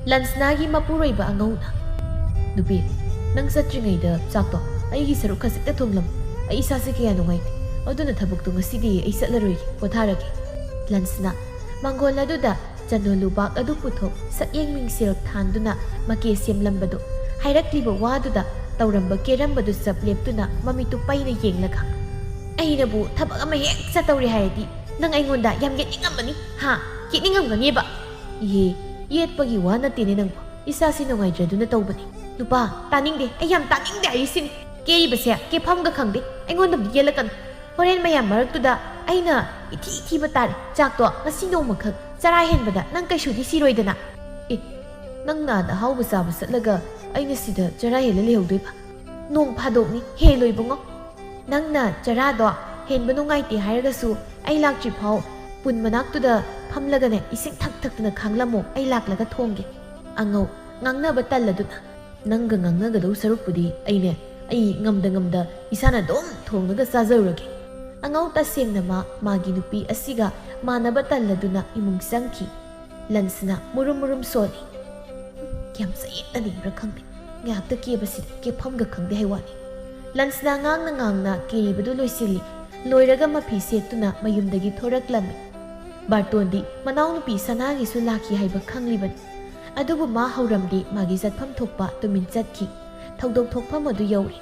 ꯂꯟꯁꯅꯥꯒꯤ ꯃꯄꯨꯔꯣꯏꯕ ꯑꯉꯧꯅ, "ꯅꯨꯄꯤ, ꯅꯪ ꯆꯠꯇ꯭ꯔꯤꯉꯩꯗ ꯆꯥꯛꯇꯣ ꯑꯩꯒꯤ ꯁꯔꯨꯛ ꯈꯖꯤꯛꯇ ꯊꯣꯡꯂꯝꯃꯨ꯫ ꯑꯩ ꯏꯁꯥꯁꯦ ꯀꯌꯥ ꯅꯨꯡꯉꯥꯏꯇꯦ꯫ ꯑꯗꯨꯅ ꯊꯕꯛꯇꯣ ꯉꯁꯤꯗꯤ ꯑꯩ ꯆꯠꯂꯔꯣꯏꯒꯦ, ꯄꯣꯊꯥꯔꯒꯦ꯫" ꯂꯟꯁꯅꯥ ꯃꯪꯒꯣꯜ ꯑꯗꯨꯗ ꯆꯅꯣ ꯂꯨꯕꯥꯛ ꯑꯗꯨ ꯄꯨꯊꯣꯛ ꯁꯛꯌꯦꯡ ꯃꯤꯡꯁꯦꯜ ꯊꯥꯟꯗꯨꯅ ꯃꯀꯦ ꯁꯦꯝꯂꯝꯕꯗꯨ, ꯍꯥꯏꯔꯛꯂꯤꯕ ꯋꯥꯗꯨꯗ ꯇꯧꯔꯝꯕ ꯀꯦꯔꯝꯕꯗꯨ ꯆꯞ ꯂꯦꯞꯇꯨꯅ ꯃꯃꯤꯠꯇꯨ ꯄꯩꯅ ꯌꯦꯡꯂꯒ, "ꯑꯩꯅꯕꯨ ꯊꯕꯛ ꯑꯃ ꯍꯦꯛ ꯆꯠꯇꯧꯔꯦ ꯍꯥꯏꯔꯗꯤ ꯅꯪ ꯑꯩꯉꯣꯟꯗ ꯌꯥꯝ ꯌꯦꯠꯅꯤꯡꯉꯝꯃꯅꯤ, ꯍꯥ? ꯌꯦꯠꯅꯤꯡꯉꯝꯒꯅꯦꯕ?" "ꯏꯍꯦ, ꯌꯦꯠꯄꯒꯤ ꯋꯥ ꯅꯠꯇꯦꯅꯦ ꯅꯪꯕꯨ꯫ ꯏꯁꯥꯁꯤ ꯅꯨꯡꯉꯥꯏꯇ꯭ꯔꯗꯨꯅ ꯇꯧꯕꯅꯤ꯫" "ꯅꯨꯄꯥ, ꯇꯥꯅꯤꯡꯗꯦ꯫ ꯑꯩ ꯌꯥꯝ ꯇꯥꯅꯤꯡꯗꯦ ꯍꯥꯏꯔꯤꯁꯤꯅꯤ꯫ ꯀꯦꯔꯤꯕꯁꯦ ꯀꯦꯐꯝꯒ ꯈꯪꯗꯦ꯫ ꯑꯩꯉꯣꯟꯗ ꯑꯃꯨꯛ ꯌꯦꯠꯂꯛꯀꯅꯨ꯫ ꯍꯣꯔꯦꯟ ꯃꯌꯥꯝ ꯃꯔꯛꯇꯨꯗ ꯑꯩꯅ ꯏꯊꯤ ꯊꯤꯕ ꯇꯥꯔꯦ꯫ ꯆꯥꯛꯇꯣ ꯉꯁꯤ ꯅꯣꯡꯃꯈꯛ ꯆꯔꯥ ꯍꯦꯟꯕꯗ ꯅꯪ ꯀꯩꯁꯨꯗꯤ ꯁꯤꯔꯣꯏꯗꯅ?" "ꯑꯦ, ꯅꯪꯅ ꯑꯥꯗ ꯑꯍꯥꯎꯕ ꯆꯥꯕ ꯆꯠꯂꯒ ꯑꯩꯅ ꯁꯤꯗ ꯆꯔꯥ ꯍꯦꯜꯂ ꯂꯩꯍꯧꯗꯣꯏꯕ?" "ꯅꯣꯡ ꯐꯥꯗꯣꯛꯅꯤ, ꯍꯦꯜꯂꯣ ꯏꯕꯨꯡꯉꯣ꯫ ꯅꯪꯅ ꯆꯔꯥꯗꯣ ꯍꯦꯟꯕ ꯅꯨꯡꯉꯥꯏꯇꯦ ꯍꯥꯏꯔꯒꯁꯨ ꯑꯩ ꯂꯥꯛꯇ꯭ꯔꯤ ꯐꯥꯎ ꯄꯨꯟ ꯃꯅꯥꯛꯇꯨꯗ ꯐꯝꯂꯒꯅꯦ ꯏꯁꯤꯡ ꯊꯛ ꯊꯛꯇꯅ ꯈꯥꯡꯂꯝꯃꯣ, ꯑꯩ ꯂꯥꯛꯂꯒ ꯊꯣꯡꯒꯦ꯫" ꯑꯉꯧ, ꯉꯥꯡꯅꯕ ꯇꯜꯂꯗꯨꯅ, "ꯅꯪꯒ ꯉꯥꯡꯅꯒꯗꯧ ꯁꯔꯨꯛꯄꯨꯗꯤ ꯑꯩꯅꯦ, ꯑꯩ ꯉꯝꯗ ꯉꯝꯗ ꯏꯁꯥꯅ ꯑꯗꯨꯝ ꯊꯣꯡꯉꯒ ꯆꯥꯖꯔꯨꯔꯒꯦ꯫" ꯑꯉꯧ ꯇꯁꯦꯡꯅ ꯃꯥ ꯃꯥꯒꯤ ꯅꯨꯄꯤ ꯑꯁꯤꯒ ꯃꯥꯟꯅꯕ ꯇꯜꯂꯗꯨꯅ ꯏꯃꯨꯡ ꯆꯪꯈꯤ꯫ ꯂꯟꯁꯅ ꯃꯨꯔꯨꯝ ꯃꯨꯔꯨꯝ ꯁꯣꯜꯂꯤ꯫ ꯀꯌꯥꯝ ꯆꯌꯦꯠꯅꯅꯤꯡꯕ꯭ꯔꯥ ꯈꯪꯗꯦ꯫ ꯉꯥꯏꯍꯥꯛꯇ ꯀꯦꯕꯁꯤꯗ ꯀꯦꯐꯝꯒ ꯈꯪꯗꯦ ꯍꯥꯏ ꯋꯥꯅꯤ꯫ ꯂꯟꯁꯅꯥ ꯉꯥꯡꯅ ꯉꯥꯡꯅ ꯀꯦꯔꯤꯕꯗꯨ ꯂꯣꯏꯁꯤꯜꯂꯤ꯫ ꯂꯣꯏꯔꯒ ꯃꯐꯤ ꯁꯦꯠꯇꯨꯅ ꯃꯌꯨꯝꯗꯒꯤ ꯊꯣꯔꯛꯂꯝꯃꯤ꯫ ꯕꯥꯔꯇꯣꯟꯗꯤ ꯃꯅꯥꯎꯅꯨꯄꯤ ꯁꯅꯥꯒꯤꯁꯨ ꯂꯥꯛꯈꯤ ꯍꯥꯏꯕ ꯈꯪꯂꯤꯕꯅꯤ꯫ ꯑꯗꯨꯕꯨ ꯃꯥ ꯍꯧꯔꯝꯗꯦ, ꯃꯥꯒꯤ ꯆꯠꯐꯝ ꯊꯣꯛꯄ ꯇꯨꯃꯤꯟ ꯆꯠꯈꯤ꯫ ꯊꯧꯗꯣꯛ ꯊꯣꯛꯐꯝ ꯑꯗꯨ ꯌꯧꯔꯦ꯫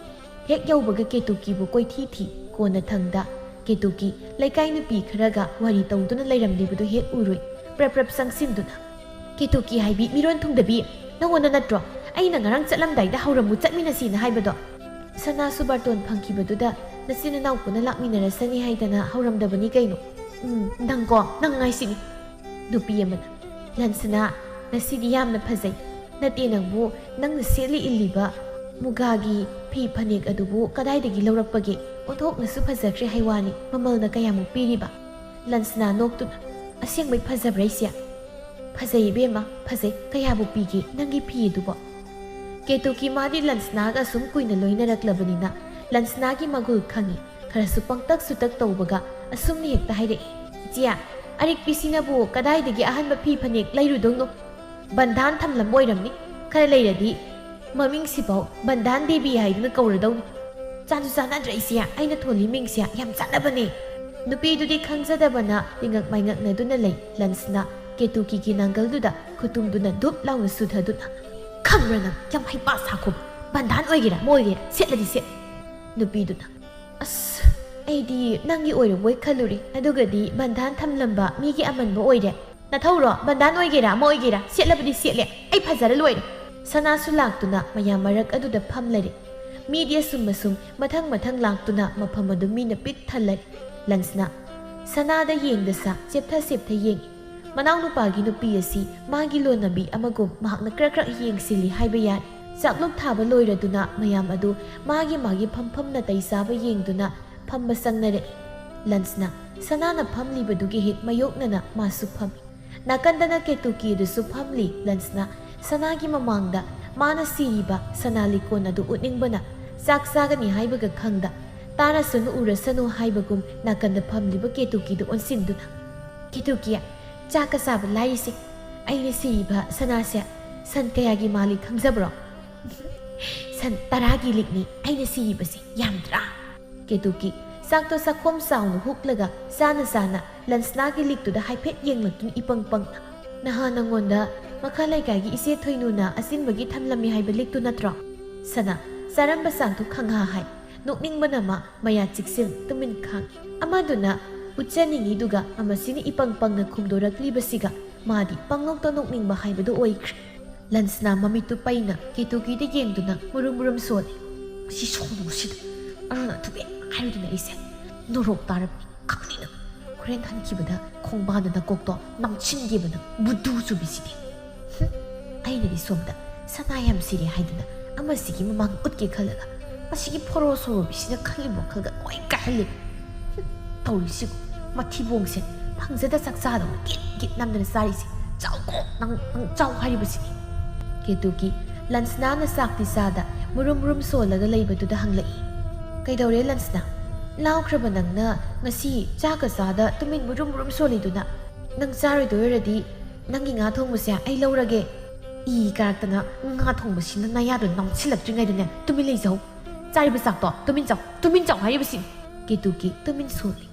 ꯍꯦꯛ ꯌꯧꯕꯒ ꯀꯦꯇꯨꯀꯤꯕꯨ ꯀꯣꯏꯊꯤ ꯊꯤ꯫ ꯀꯣꯟꯅꯊꯪꯗ ꯀꯦꯇꯨꯀꯤ ꯂꯩꯀꯥꯏ ꯅꯨꯄꯤ ꯈꯔꯒ ꯋꯥꯔꯤ ꯇꯧꯗꯨꯅ ꯂꯩꯔꯝꯂꯤꯕꯗꯨ ꯍꯦꯛ ꯎꯔꯨꯏ꯫ ꯄ꯭ꯔꯞ ꯄ꯭ꯔꯞ ꯆꯪꯁꯤꯟꯗꯨꯅ, "ꯀꯦꯇꯨꯀꯤ ꯍꯥꯏꯕꯤ ꯃꯤꯔꯣꯟ ꯊꯨꯡꯗꯕꯤ, ꯅꯪꯉꯣꯟꯗ ꯅꯠꯇ꯭ꯔꯣ ꯑꯩꯅ ꯉꯔꯥꯡ ꯆꯠꯂꯝꯗꯥꯏꯗ ꯍꯧꯔꯝꯃꯨ ꯆꯠꯃꯤꯟꯅꯁꯤꯅ ꯍꯥꯏꯕꯗꯣ? ꯁꯅꯥꯁꯨ ꯕꯥꯔꯇꯣꯟ ꯐꯪꯈꯤꯕꯗꯨꯗ ꯅꯆꯤꯟ ꯅꯅꯥꯎ ꯄꯨꯟꯅ ꯂꯥꯛꯃꯤꯟꯅꯔꯁꯅꯤ ꯍꯥꯏꯗꯅ ꯍꯧꯔꯝꯗꯕꯅꯤ ꯀꯩꯅꯣ? ꯎꯝ, ꯅꯪꯀꯣ, ꯅꯪ ꯉꯥꯏꯁꯤꯅꯤ꯫" ꯅꯨꯄꯤ ꯑꯃꯅ, "ꯂꯟꯁꯅꯥ, ꯉꯁꯤꯗꯤ ꯌꯥꯝꯅ ꯐꯖꯩ꯫ ꯅꯠꯇꯦ, ꯅꯪꯕꯨ, ꯅꯪꯅ ꯁꯦꯠꯂꯤ ꯏꯜꯂꯤꯕ ꯃꯨꯒꯥꯒꯤ ꯐꯤ ꯐꯅꯦꯛ ꯑꯗꯨꯕꯨ ꯀꯗꯥꯏꯗꯒꯤ ꯂꯧꯔꯛꯄꯒꯦ? ꯑꯣꯟꯊꯣꯛꯅꯁꯨ ꯐꯖꯈ꯭ꯔꯦ ꯍꯥꯏ ꯋꯥꯅꯤ꯫ ꯃꯃꯜꯅ ꯀꯌꯥꯃꯨꯛ ꯄꯤꯔꯤꯕ?" ꯂꯟꯁꯅꯥ ꯅꯣꯛꯇꯨꯅ, "ꯑꯁꯦꯡꯕꯩ ꯐꯖꯕ꯭ꯔꯥ ꯏꯆꯦ?" "ꯐꯖꯩ ꯏꯕꯦꯝꯃ, ꯐꯖꯩ꯫ ꯀꯌꯥꯕꯨ ꯄꯤꯒꯦ ꯅꯪꯒꯤ ꯐꯤ ꯑꯗꯨꯕꯣ?" ꯀꯦꯇꯨꯀꯤ ꯃꯥꯗꯤ ꯂꯟꯁꯅꯥꯒ ꯑꯁꯨꯝ ꯀꯨꯏꯅ ꯂꯣꯏꯅꯔꯛꯂꯕꯅꯤꯅ ꯂꯟꯁꯅꯥꯒꯤ ꯃꯒꯨꯜ ꯈꯪꯏ꯫ ꯈꯔꯁꯨ ꯄꯪꯇꯛ ꯁꯨꯇꯛ ꯇꯧꯕꯒ ꯑꯁꯨꯝꯅ ꯍꯦꯛꯇ ꯍꯥꯏꯔꯛꯏ, "ꯏꯆꯦ, ꯑꯔꯤꯛꯄꯤꯁꯤꯅꯕꯨ ꯀꯗꯥꯏꯗꯒꯤ ꯑꯍꯟꯕ ꯐꯤ ꯐꯅꯦꯛ ꯂꯩꯔꯨꯗꯧꯅꯣ? ꯕꯟꯙꯥꯟ ꯊꯝꯂꯝꯕ ꯑꯣꯏꯔꯝꯅꯤ꯫ ꯈꯔ ꯂꯩꯔꯗꯤ ꯃꯃꯤꯡꯁꯤꯐꯥꯎ ꯕꯟꯙꯥꯟ ꯗꯦꯕꯤ ꯍꯥꯏꯗꯨꯅ ꯀꯧꯔꯗꯧꯅꯤ꯫ ꯆꯥꯟꯁꯨ ꯆꯥꯟꯅꯗ꯭ꯔ ꯏꯆꯦ, ꯑꯩꯅ ꯊꯣꯜꯂꯤ ꯃꯤꯡꯁꯦ ꯌꯥꯝ ꯆꯥꯟꯅꯕꯅꯦ꯫" ꯅꯨꯄꯤꯗꯨꯗꯤ ꯈꯪꯖꯗꯕꯅ ꯂꯤꯉꯛ ꯃꯥꯏꯉꯛꯅꯗꯨꯅ ꯂꯩ꯫ ꯂꯟꯁꯅ ꯀꯦꯇꯨꯀꯤꯒꯤ ꯅꯥꯡꯒꯜꯗꯨꯗ ꯈꯨꯇꯨꯝꯗꯨꯅ ꯗꯨꯞ ꯂꯥꯎꯅ ꯁꯨꯊꯗꯨꯅ, "ꯈꯪꯕ꯭ꯔꯥ ꯅꯪ? ꯌꯥꯝ ꯍꯩꯄꯥ ꯁꯥꯈꯣꯕ꯫ ꯕꯟꯙꯥꯟ ꯑꯣꯏꯒꯦꯔꯥ ꯑꯃ ꯑꯣꯏꯒꯦꯔꯥ ꯁꯦꯠꯂꯗꯤ ꯁꯦꯠ꯫" ꯅꯨꯄꯤꯗꯨꯅ, "ꯑꯁ, ꯑꯩꯗꯤ ꯅꯪꯒꯤ ꯑꯣꯏꯔꯕꯣꯏ ꯈꯜꯂꯨꯔꯦ꯫ ꯑꯗꯨꯒꯗꯤ ꯕꯟꯙꯥꯟ ꯊꯝꯂꯝꯕ ꯃꯤꯒꯤ ꯑꯃꯟꯕ ꯑꯣꯏꯔꯦ꯫ ꯅꯊꯧꯔꯣ? ꯕꯟꯙꯥꯟ ꯑꯣꯏꯒꯦꯔꯥ ꯑꯃ ꯑꯣꯏꯒꯦꯔꯥ ꯁꯦꯠꯂꯕꯗꯤ ꯁꯦꯠꯂꯦ꯫ ꯑꯩ ꯐꯖꯔ ꯂꯣꯏꯔꯦ꯫" ꯁꯅꯥꯁꯨ ꯂꯥꯛꯇꯨꯅ ꯃꯌꯥꯝ ꯃꯔꯛ ꯑꯗꯨꯗ ꯐꯝꯂꯔꯦ꯫ ꯃꯤꯗꯤ ꯑꯁꯨꯝ ꯑꯁꯨꯝ ꯃꯊꯪ ꯃꯊꯪ ꯂꯥꯛꯇꯨꯅ ꯃꯐꯝ ꯑꯗꯨ ꯃꯤꯅ ꯄꯤꯛ ꯊꯜꯂꯔꯦ꯫ ꯂꯟꯁꯅ ꯁꯅꯥꯗ ꯌꯦꯡꯗꯁꯥ ꯆꯦꯞꯊ ꯆꯦꯞꯊ ꯌꯦꯡꯏ꯫ ꯃꯅꯥꯎꯅꯨꯄꯥꯒꯤ ꯅꯨꯄꯤ ꯑꯁꯤ ꯃꯥꯒꯤ ꯂꯣꯟꯅꯕꯤ ꯑꯃꯒꯨꯝ ꯃꯍꯥꯛꯅ ꯀ꯭ꯔꯛ ꯀ꯭ꯔꯛ ꯌꯦꯡꯁꯤꯜꯂꯤ ꯍꯥꯏꯕ ꯌꯥꯏ꯫ ꯆꯥꯛꯂꯨꯛ ꯊꯥꯕ ꯂꯣꯏꯔꯗꯨꯅ ꯃꯌꯥꯝ ꯑꯗꯨ ꯃꯥꯒꯤ ꯃꯥꯒꯤ ꯐꯝꯐꯝ ꯅꯥꯇꯩ ꯆꯥꯕ ꯌꯦꯡꯗꯨꯅ ꯐꯝꯕ ꯆꯪꯅꯔꯛꯏ꯫ ꯂꯟꯁꯅ ꯁꯅꯥꯅ ꯐꯝꯂꯤꯕꯗꯨꯒꯤ ꯍꯦꯛ ꯃꯌꯣꯛꯅꯅ ꯃꯥꯁꯨ ꯐꯝꯃꯤ꯫ ꯅꯥꯀꯟꯗꯅ ꯀꯦꯇꯨꯀꯤ ꯑꯗꯨꯁꯨ ꯐꯝꯂꯤ꯫ ꯂꯟꯁꯅ ꯁꯅꯥꯒꯤ ꯃꯃꯥꯡꯗ ꯃꯥꯅ ꯁꯤꯔꯤꯕ ꯁꯅꯥ ꯂꯤꯀꯣꯟ ꯑꯗꯨ ꯎꯠꯅꯤꯡꯕꯅ ꯆꯥꯛ ꯆꯥꯒꯅꯤ ꯍꯥꯏꯕꯒ ꯈꯪꯗ, ꯇꯥꯔꯁꯅꯨ ꯎꯔꯁꯅꯨ ꯍꯥꯏꯕꯒꯨꯝ ꯅꯥꯀꯟꯗ ꯐꯝꯂꯤꯕ ꯀꯦꯇꯨꯀꯤꯗꯨ ꯑꯣꯟꯁꯤꯟꯗꯨꯅ, "ꯀꯦꯇꯨꯀꯤ, ꯆꯥꯛꯀ ꯆꯥꯕ ꯂꯥꯏꯔꯤꯁꯦ꯫ ꯑꯩꯅ ꯁꯤꯔꯤꯕ ꯁꯅꯥꯁꯦ "ꯁꯟ ꯀꯌꯥꯒꯤ ꯃꯥꯜꯂꯤ ꯈꯪꯖꯕ꯭ꯔꯣ?" "ꯁꯟ ꯇꯔꯥꯒꯤ ꯂꯤꯛꯅꯤ ꯑꯩꯅ ꯁꯤꯔꯤꯕꯁꯤ, ꯌꯥꯝꯗ꯭ꯔꯥ?" ꯀꯦꯇꯨꯀꯤ ꯆꯥꯛꯇꯣ ꯆꯥꯛꯈꯣꯝ ꯆꯥꯎꯅ ꯍꯨꯛꯂꯒ ꯆꯥꯅ ꯆꯥꯅ ꯂꯟꯁꯅꯥꯒꯤ ꯂꯤꯛꯇꯨꯗ ꯍꯥꯏꯐꯦꯠ ꯌꯦꯡꯂꯛꯇꯨꯅ ꯏꯄꯪ ꯄꯪꯅ, "ꯅꯍꯥꯟ ꯅꯉꯣꯟꯗ ꯃꯈꯥ ꯂꯩꯀꯥꯏꯒꯤ ꯏꯆꯦ ꯊꯣꯏꯅꯨꯅ ꯑꯆꯤꯟꯕꯒꯤ ꯊꯝꯂꯝꯃꯤ ꯍꯥꯏꯕ ꯂꯤꯛꯇꯨ ꯅꯠꯇ꯭ꯔꯣ?" ꯁꯅꯥ ꯆꯥꯔꯝꯕ ꯆꯥꯛꯇꯨ ꯈꯪꯍꯥ ꯍꯥꯏ꯫ ꯅꯣꯛꯅꯤꯡꯕꯅ ꯃꯥ ꯃꯌꯥ ꯆꯤꯛꯁꯤꯜ ꯇꯨꯃꯤꯟ ꯈꯥꯡꯉꯤ꯫ ꯑꯃꯗꯨꯅ ꯎꯠꯆꯅꯤꯡꯉꯤꯗꯨꯒ ꯑꯃꯁꯤꯅ ꯏꯄꯪ ꯄꯪꯅ ꯈꯨꯝꯗꯣꯔꯛꯂꯤꯕꯁꯤꯒ ꯃꯥꯗꯤ ꯄꯪꯅꯣꯛꯇ ꯅꯣꯛꯅꯤꯡꯕ ꯍꯥꯏꯕꯗꯨ ꯑꯣꯏꯈ꯭ꯔꯦ꯫ ꯂꯟꯁꯅꯥ ꯃꯃꯤꯠꯇꯨ ꯄꯩꯅ ꯀꯦꯇꯨꯀꯤꯗ ꯌꯦꯡꯗꯨꯅ ꯃꯨꯔꯨꯝ ꯃꯨꯔꯨꯝ ꯁꯣꯜꯂꯤ꯫ "ꯃꯁꯤ ꯁꯣꯅꯨꯁꯤꯗ ꯑꯔꯨꯅ ꯊꯨꯕꯦ ꯍꯥꯏꯔꯨꯗꯅ ꯑꯩꯁꯦ ꯅꯣꯔꯣꯛ ꯇꯥꯔꯕꯅꯤ ꯈꯪꯅꯤꯅ꯫ ꯍꯣꯔꯦꯟ ꯍꯟꯈꯤꯕꯗ ꯈꯣꯡꯕꯥꯟꯗ ꯅꯀꯣꯛꯇꯣ ꯅꯝꯁꯤꯟꯒꯦꯕ ꯅꯪ, ꯕꯨꯗꯨ ꯆꯨꯕꯤꯁꯤꯗꯤ꯫ ꯍꯨꯝ, ꯑꯩꯅꯗꯤ ꯁꯣꯝꯗ ꯁꯅꯥ ꯌꯥꯝ ꯁꯤꯔꯦ ꯍꯥꯏꯗꯅ ꯑꯃꯁꯤꯒꯤ ꯃꯃꯥꯡ ꯎꯠꯀꯦ ꯈꯜꯂꯒ ꯃꯁꯤꯒꯤ ꯐꯣꯔꯣ ꯁꯣꯔꯣꯕꯤꯁꯤꯅ ꯈꯜꯂꯤꯕ ꯋꯥꯈꯜꯒ ꯂꯣꯏ ꯀꯥꯏꯍꯜꯂꯦ꯫ ꯍꯨꯝ, ꯇꯧꯔꯤꯁꯤꯕꯨ ꯃꯊꯤꯕꯣꯡꯁꯦ ꯐꯪꯖꯗ ꯆꯥꯛ ꯆꯥꯗꯧꯅ ꯒꯤꯠ ꯒꯤꯠ ꯅꯝꯗꯅ ꯆꯥꯔꯤꯁꯦ꯫ ꯆꯥꯎꯀꯣ ꯅꯪ, ꯅꯪ ꯆꯥꯎ ꯍꯥꯏꯔꯤꯕꯁꯤꯅꯤ꯫" ꯀꯦꯇꯨꯀꯤ ꯂꯟꯁꯅꯥꯅ ꯆꯥꯛꯇꯤ ꯆꯥꯗ ꯃꯨꯔꯨꯝ ꯃꯨꯔꯨꯝ ꯁꯣꯜꯂꯒ ꯂꯩꯕꯗꯨꯗ ꯍꯪꯂꯛꯏ꯫ "ꯀꯩꯗꯧꯔꯦ ꯂꯟꯁꯅꯥ? ꯂꯥꯎꯈ꯭ꯔꯕ ꯅꯪꯅ ꯉꯁꯤ ꯆꯥꯛꯀ ꯆꯥꯗ ꯇꯨꯃꯤꯟ ꯃꯨꯔꯨꯝ ꯃꯨꯔꯨꯝ ꯁꯣꯜꯂꯤꯗꯨꯅ? ꯅꯪ ꯆꯥꯔꯣꯏꯗꯣꯏ ꯑꯣꯏꯔꯗꯤ ꯅꯪꯒꯤ ꯉꯥ ꯊꯣꯡꯕꯁꯦ ꯑꯩ ꯂꯧꯔꯒꯦ꯫" "ꯏ ꯀꯥꯔꯛꯇꯅ ꯉꯥ ꯊꯣꯡꯕꯁꯤꯅ ꯅꯌꯥꯗꯣ ꯅꯝꯁꯤꯜꯂꯛꯇ꯭ꯔꯤꯉꯩꯗꯅꯦ ꯇꯨꯃꯤꯟ ꯂꯩꯖꯧ꯫ ꯆꯥꯔꯤꯕ ꯆꯥꯛꯇꯣ ꯇꯨꯃꯤꯟ ꯆꯥꯎ, ꯇꯨꯃꯤꯟ ꯆꯥꯎ ꯍꯥꯏꯔꯤꯕꯁꯤꯅꯤ꯫" ꯀꯦꯇꯨꯀꯤ ꯇꯨꯃꯤꯟ ꯁꯣꯜꯂꯤ꯫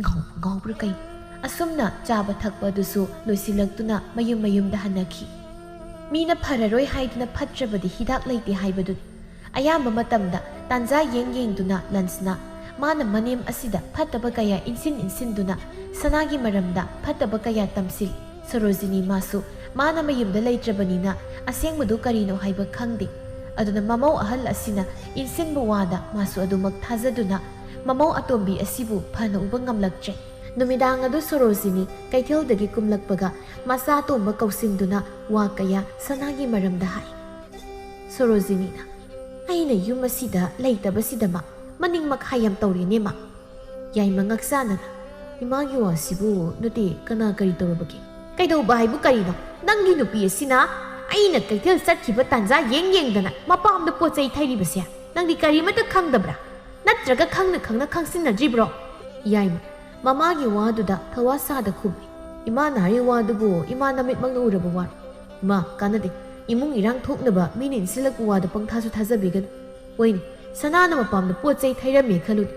ꯉꯥꯎꯕ ꯉꯥꯎꯕ꯭ꯔꯥ ꯀꯩꯅꯣ? ꯑꯁꯨꯝꯅ ꯆꯥꯕ ꯊꯛꯄ ꯑꯗꯨꯁꯨ ꯂꯣꯏꯁꯤꯜꯂꯛꯇꯨꯅ ꯃꯌꯨꯝ ꯃꯌꯨꯝꯗ ꯍꯟꯅꯈꯤ꯫ ꯃꯤꯅ ꯐꯔꯔꯣꯏ ꯍꯥꯏꯗꯨꯅ ꯐꯠꯇ꯭ꯔꯕꯗꯤ ꯍꯤꯗꯥꯛ ꯂꯩꯇꯦ ꯍꯥꯏꯕꯗꯨꯅꯤ꯫ ꯑꯌꯥꯝꯕ ꯃꯇꯝꯗ ꯇꯥꯟꯖꯥ ꯌꯦꯡ ꯌꯦꯡꯗꯨꯅ ꯂꯟꯁꯅ ꯃꯥꯅ ꯃꯅꯦꯝ ꯑꯁꯤꯗ ꯐꯠꯇꯕ ꯀꯌꯥ ꯏꯟꯁꯤꯟ ꯏꯟꯁꯤꯟꯗꯨꯅ ꯁꯅꯥꯒꯤ ꯃꯔꯝꯗ ꯐꯠꯇꯕ ꯀꯌꯥ ꯇꯝꯁꯤꯜꯂꯤ꯫ ꯁꯣꯔꯣꯖꯤꯅꯤ ꯃꯥꯁꯨ ꯃꯥꯅ ꯃꯌꯨꯝꯗ ꯂꯩꯇ꯭ꯔꯕꯅꯤꯅ ꯑꯁꯦꯡꯕꯗꯨ ꯀꯔꯤꯅꯣ ꯍꯥꯏꯕ ꯈꯪꯗꯦ꯫ ꯑꯗꯨꯅ ꯃꯃꯧ ꯑꯍꯜ ꯑꯁꯤꯅ ꯏꯟꯁꯤꯟꯕ ꯋꯥꯗ ꯃꯥꯁꯨ ꯑꯗꯨꯃꯛ ꯊꯥꯖꯗꯨꯅ ꯃꯃꯧ ꯑꯇꯣꯝꯕꯤ ꯑꯁꯤꯕꯨ ꯐꯅ ꯎꯕ ꯉꯝꯂꯛꯇ꯭ꯔꯦ꯫ ꯅꯨꯃꯤꯗꯥꯡ ꯑꯗꯨ ꯁꯣꯔꯣꯖꯤꯅꯤ ꯀꯩꯊꯦꯜꯗꯒꯤ ꯀꯨꯝꯂꯛꯄꯒ ꯃꯆꯥ ꯑꯇꯣꯝꯕ ꯀꯧꯁꯤꯟꯗꯨꯅ ꯋꯥ ꯀꯌꯥ ꯁꯅꯥꯒꯤ ꯃꯔꯝꯗ ꯍꯥꯏ꯫ ꯁꯣꯔꯣꯖꯤꯅꯤꯅ, "ꯑꯩꯅ ꯌꯨꯝ ꯑꯁꯤꯗ ꯂꯩꯇꯕꯁꯤꯗ ꯃꯥ ꯃꯅꯤꯡ ꯃꯈꯥ ꯌꯥꯝ ꯇꯧꯔꯦꯅꯦ ꯃꯥ꯫" ꯌꯥꯏꯃ ꯉꯛꯆꯥꯅꯅ, "ꯏꯃꯥꯒꯤ ꯋꯥꯁꯤꯕꯨ ꯅꯠꯇꯦ, ꯀꯅꯥ ꯀꯔꯤ ꯇꯧꯔꯕꯒꯦ?" "ꯀꯩꯗꯧꯕ ꯍꯥꯏꯕꯨ ꯀꯔꯤꯅꯣ? ꯅꯪꯒꯤ ꯅꯨꯄꯤ ꯑꯁꯤꯅ ꯑꯩꯅ ꯀꯩꯊꯦꯜ ꯆꯠꯈꯤꯕ ꯇꯥꯟꯖꯥ ꯌꯦꯡ ꯌꯦꯡꯗꯅ ꯃꯄꯥꯝꯗ ꯄꯣꯠ ꯆꯩ ꯊꯩꯔꯤꯕꯁꯦ ꯅꯪꯗꯤ ꯀꯔꯤꯃꯠꯇ ꯈꯪꯗꯕ꯭ꯔꯥ? ꯅꯠꯇ꯭ꯔꯒ ꯈꯪꯅ ꯈꯪꯅ ꯈꯪꯁꯤꯟꯅꯗ꯭ꯔꯤꯕ꯭ꯔꯣ?" ꯌꯥꯏꯃ ꯃꯃꯥꯒꯤ ꯋꯥꯗꯨꯗ ꯊꯋꯥ ꯁꯥꯗ ꯈꯨꯝꯃꯤ꯫ "ꯏꯃꯥꯅ ꯍꯥꯏꯔꯤ ꯋꯥꯗꯨꯕꯨ ꯏꯃꯥ ꯅꯃꯤꯠꯃꯛꯅ ꯎꯔꯕ ꯋꯥꯔꯣ? ꯏꯃꯥ, ꯀꯥꯟꯅꯗꯦ꯫ ꯏꯃꯨꯡ ꯏꯔꯥꯡ ꯊꯣꯛꯅꯕ ꯃꯤꯅ ꯏꯟꯁꯤꯜꯂꯛꯄ ꯋꯥꯗ ꯄꯪꯊꯥꯁꯨ ꯊꯥꯖꯕꯤꯒꯅꯨ꯫ ꯍꯣꯏꯅꯦ, ꯁꯅꯥꯅ ꯃꯄꯥꯝꯗ ꯄꯣꯠ ꯆꯩ ꯊꯩꯔꯝꯃꯦ ꯈꯜꯂꯨꯅꯦ꯫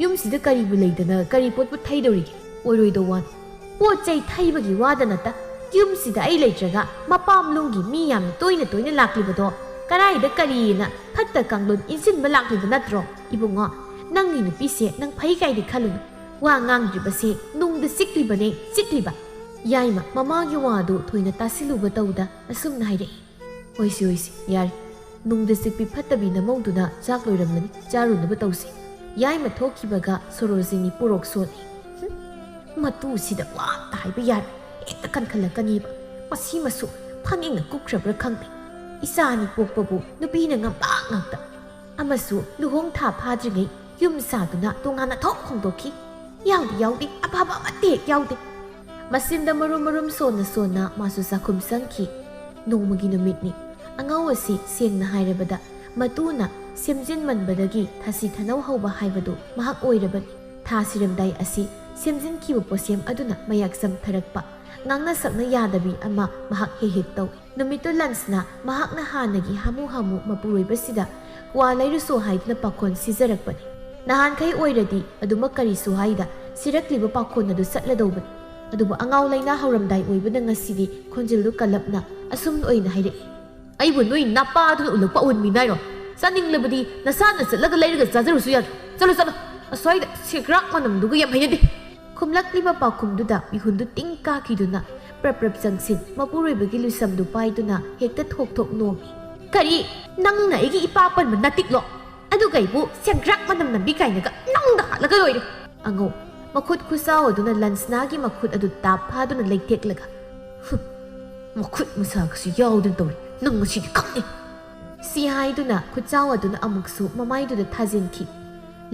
ꯌꯨꯝꯁꯤꯗ ꯀꯔꯤꯕꯨ ꯂꯩꯗꯅ ꯀꯔꯤ ꯄꯣꯠꯄꯨ ꯊꯩꯗꯧꯔꯤꯒꯦ? ꯑꯣꯏꯔꯣꯏꯗꯧ ꯋꯥꯅꯤ꯫ ꯄꯣꯠ ꯆꯩ ꯊꯩꯕꯒꯤ ꯋꯥꯗ ꯅꯠꯇ, ꯌꯨꯝꯁꯤꯗ ꯑꯩ ꯂꯩꯇ꯭ꯔꯒ ꯃꯄꯥꯝꯂꯣꯝꯒꯤ ꯃꯤ ꯌꯥꯝꯅ ꯇꯣꯏꯅ ꯇꯣꯏꯅ ꯂꯥꯛꯂꯤꯕꯗꯣ ꯀꯔꯥꯏꯗ ꯀꯔꯤꯅ ꯐꯠꯇ ꯀꯥꯡꯂꯣꯟ ꯏꯟꯁꯤꯟꯕ ꯂꯥꯛꯂꯤꯕ ꯅꯠꯇ꯭ꯔꯣ? ꯏꯕꯨꯡꯉꯣ, ꯅꯪꯒꯤ ꯅꯨꯄꯤꯁꯦ ꯅꯪ ꯐꯩ ꯀꯥꯏꯗꯤ ꯈꯜꯂꯨꯅꯨ꯫ ꯋꯥ ꯉꯥꯡꯗ꯭ꯔꯤꯕꯁꯦ ꯅꯨꯡꯗ ꯆꯤꯛꯂꯤꯕꯅꯦ, ꯆꯤꯛꯂꯤꯕ꯫ ꯌꯥꯏꯃ ꯃꯃꯥꯒꯤ ꯋꯥꯗꯨ ꯊꯣꯏꯅ ꯇꯥꯁꯤꯜꯂꯨꯕ ꯇꯧꯗ ꯑꯁꯨꯝꯅ ꯍꯥꯏꯔꯛꯏ꯫ "ꯍꯣꯏꯁꯤ, ꯍꯣꯏꯁꯤ, ꯌꯥꯔꯦ꯫ ꯅꯨꯡꯗ ꯆꯤꯛꯄꯤ ꯐꯠꯇꯕꯤ ꯅꯃꯧꯗꯨꯅ ꯆꯥꯛ ꯂꯣꯏꯔꯝꯂꯅꯤ, ꯆꯥꯔꯨꯅꯕ ꯇꯧꯁꯤ꯫" ꯌꯥꯏꯃ ꯊꯣꯛꯈꯤꯕꯒ ꯁꯣꯔꯣꯖꯤꯅꯤ ꯄꯣꯔꯣꯛ ꯁꯣꯜꯂꯤ꯫ "ꯍꯨꯝ, ꯃꯇꯨꯁꯤꯗ ꯋꯥ ꯑꯝꯇ ꯍꯥꯏꯕ ꯌꯥꯔꯦ꯫ ꯍꯦꯛꯇ ꯀꯟꯈꯠꯂꯛꯀꯅꯤꯕ꯫ ꯃꯁꯤ ꯃꯁꯨ ꯐꯅꯦꯛꯅ ꯀꯨꯞꯈ꯭ꯔꯕ꯭ꯔꯥ ꯈꯪꯗꯦ꯫ ꯏꯆꯥ ꯑꯅꯤ ꯄꯣꯛꯄꯕꯨ ꯅꯨꯄꯤꯅ ꯉꯝꯕ ꯉꯥꯛꯇ꯫ ꯑꯃꯁꯨ ꯂꯨꯍꯣꯡ ꯊꯥ ꯐꯥꯗ꯭ꯔꯤꯉꯩ ꯌꯨꯝ ꯁꯥꯗꯨꯅ ꯇꯣꯉꯥꯟꯅ ꯊꯣꯛ ꯍꯣꯡꯗꯣꯛꯈꯤ꯫ ꯌꯥꯎꯗꯤ ꯌꯥꯎꯗꯦ, ꯑꯐꯕ ꯑꯃꯠꯇ ꯍꯦꯛ ꯌꯥꯎꯗꯦ꯫" ꯃꯆꯤꯟꯗ ꯃꯔꯨꯝ ꯃꯔꯨꯝ ꯁꯣꯟꯅ ꯁꯣꯟꯅ ꯃꯥꯁꯨ ꯆꯥꯛꯈꯨꯝ ꯆꯪꯈꯤ꯫ ꯅꯣꯡꯃꯒꯤ ꯅꯨꯃꯤꯠꯅꯤ꯫ ꯑꯉꯧ ꯑꯁꯤ ꯁꯦꯡꯅ ꯍꯥꯏꯔꯕꯗ ꯃꯇꯨꯅ ꯁꯦꯝꯖꯤꯟꯃꯟꯕꯗꯒꯤ ꯊꯥꯁꯤ ꯊꯥꯅꯧ ꯍꯧꯕ ꯍꯥꯏꯕꯗꯨ ꯃꯍꯥꯛ ꯑꯣꯏꯔꯕꯅꯤ꯫ ꯊꯥ ꯁꯤꯔꯝꯗꯥꯏ ꯑꯁꯤ ꯁꯦꯝꯖꯤꯟꯈꯤꯕ ꯄꯣꯠꯁꯦꯝ ꯑꯗꯨꯅ ꯃꯌꯥꯛ ꯆꯝꯊꯔꯛꯄ, ꯉꯥꯡꯅ ꯁꯛꯅ ꯌꯥꯗꯕꯤ ꯑꯃ ꯃꯍꯥꯛ ꯍꯦꯛ ꯍꯦꯛ ꯇꯧꯏ꯫ ꯅꯨꯃꯤꯠꯇꯨ ꯂꯟꯁꯅ ꯃꯍꯥꯛꯅ ꯍꯥꯟꯅꯒꯤ ꯍꯥꯃꯨ ꯍꯥꯃꯨ ꯃꯄꯨꯔꯣꯏꯕꯁꯤꯗ ꯀ꯭ꯋꯥ ꯂꯩꯔꯨꯁꯣ ꯍꯥꯏꯗꯨꯅ ꯄꯥꯈꯣꯟ ꯁꯤꯖꯔꯛꯄꯅꯤ꯫ ꯅꯍꯥꯟꯈꯩ ꯑꯣꯏꯔꯗꯤ ꯑꯗꯨꯃꯛ ꯀꯔꯤꯁꯨ ꯍꯥꯏꯗ ꯁꯤꯔꯛꯂꯤꯕ ꯄꯥꯈꯣꯟ ꯑꯗꯨ ꯆꯠꯂꯗꯧꯕꯅꯤ꯫ ꯑꯗꯨꯕꯨ ꯑꯉꯥꯎ ꯂꯩꯅꯥ ꯍꯧꯔꯝꯗꯥꯏ ꯑꯣꯏꯕꯅ ꯉꯁꯤꯗꯤ ꯈꯣꯟꯖꯦꯜꯗꯨ ꯀꯜꯂꯞꯅ ꯑꯁꯨꯝ ꯑꯣꯏꯅ ꯍꯥꯏꯔꯛꯏ꯫ "ꯑꯩꯕꯨ ꯅꯣꯏ ꯅꯄꯥꯗꯨꯅ ꯎꯠꯂꯛꯄ ꯑꯎꯟ ꯃꯤꯅꯥꯏꯔꯣ? ꯆꯥꯅꯤꯡꯂꯕꯗꯤ ꯅꯁꯥꯅ ꯆꯠꯂꯒ ꯂꯩꯔꯒ ꯆꯥꯖꯔꯨꯁꯨ ꯌꯥꯗ꯭ꯔꯣ? ꯆꯠꯂꯣ, ꯆꯠꯂꯣ꯫ ꯑꯁ꯭ꯋꯥꯏꯗ ꯁꯦꯒ꯭ꯔꯥꯛ ꯃꯅꯝꯗꯨꯒ ꯌꯥꯝ ꯍꯩꯅꯗꯦ꯫" ꯈꯨꯝꯂꯛꯂꯤꯕ ꯄꯥꯎꯈꯨꯝꯗꯨꯗ ꯃꯤꯍꯨꯟꯗꯨ ꯇꯤꯡ ꯀꯥꯈꯤꯗꯨꯅ ꯄ꯭ꯔꯞ ꯄ꯭ꯔꯞ ꯆꯪꯁꯤꯟ ꯃꯄꯨꯔꯣꯏꯕꯒꯤ ꯂꯨꯁꯝꯗꯨ ꯄꯥꯏꯗꯨꯅ ꯍꯦꯛꯇ ꯊꯣꯛ ꯊꯣꯛ ꯅꯣꯝꯃꯤ꯫ "ꯀꯔꯤ? ꯅꯪꯅ ꯑꯩꯒꯤ ꯏꯄꯥ ꯄꯟꯕ ꯅꯥꯇꯤꯛꯂꯣ? ꯑꯗꯨꯒ ꯑꯩꯕꯨ ꯁꯦꯒ꯭ꯔꯥꯛ ꯃꯅꯝ ꯅꯝꯕꯤ ꯀꯥꯏꯅꯒ ꯅꯪꯗ ꯍꯥꯠꯂꯒ ꯂꯣꯏꯔꯦ!" ꯑꯉꯧ ꯃꯈꯨꯠ ꯈꯨꯆꯥꯎ ꯑꯗꯨꯅ ꯂꯟꯁꯅꯥꯒꯤ ꯃꯈꯨꯠ ꯑꯗꯨ ꯇꯥꯞ ꯐꯥꯗꯨꯅ ꯂꯩꯊꯦꯛꯂꯒ, "ꯍꯨꯝ, ꯃꯈꯨꯠ ꯃꯁꯥꯒꯁꯨ ꯌꯥꯎꯗꯅ ꯇꯧꯔꯦ꯫ ꯅꯪ ꯉꯁꯤꯗꯤ ꯈꯪꯅꯤ!" ꯁꯤ ꯍꯥꯏꯗꯨꯅ ꯈꯨꯠꯆꯥꯎ ꯑꯗꯨꯅ ꯑꯃꯨꯛꯁꯨ ꯃꯃꯥꯏꯗꯨꯗ ꯊꯥꯖꯤꯟꯈꯤ꯫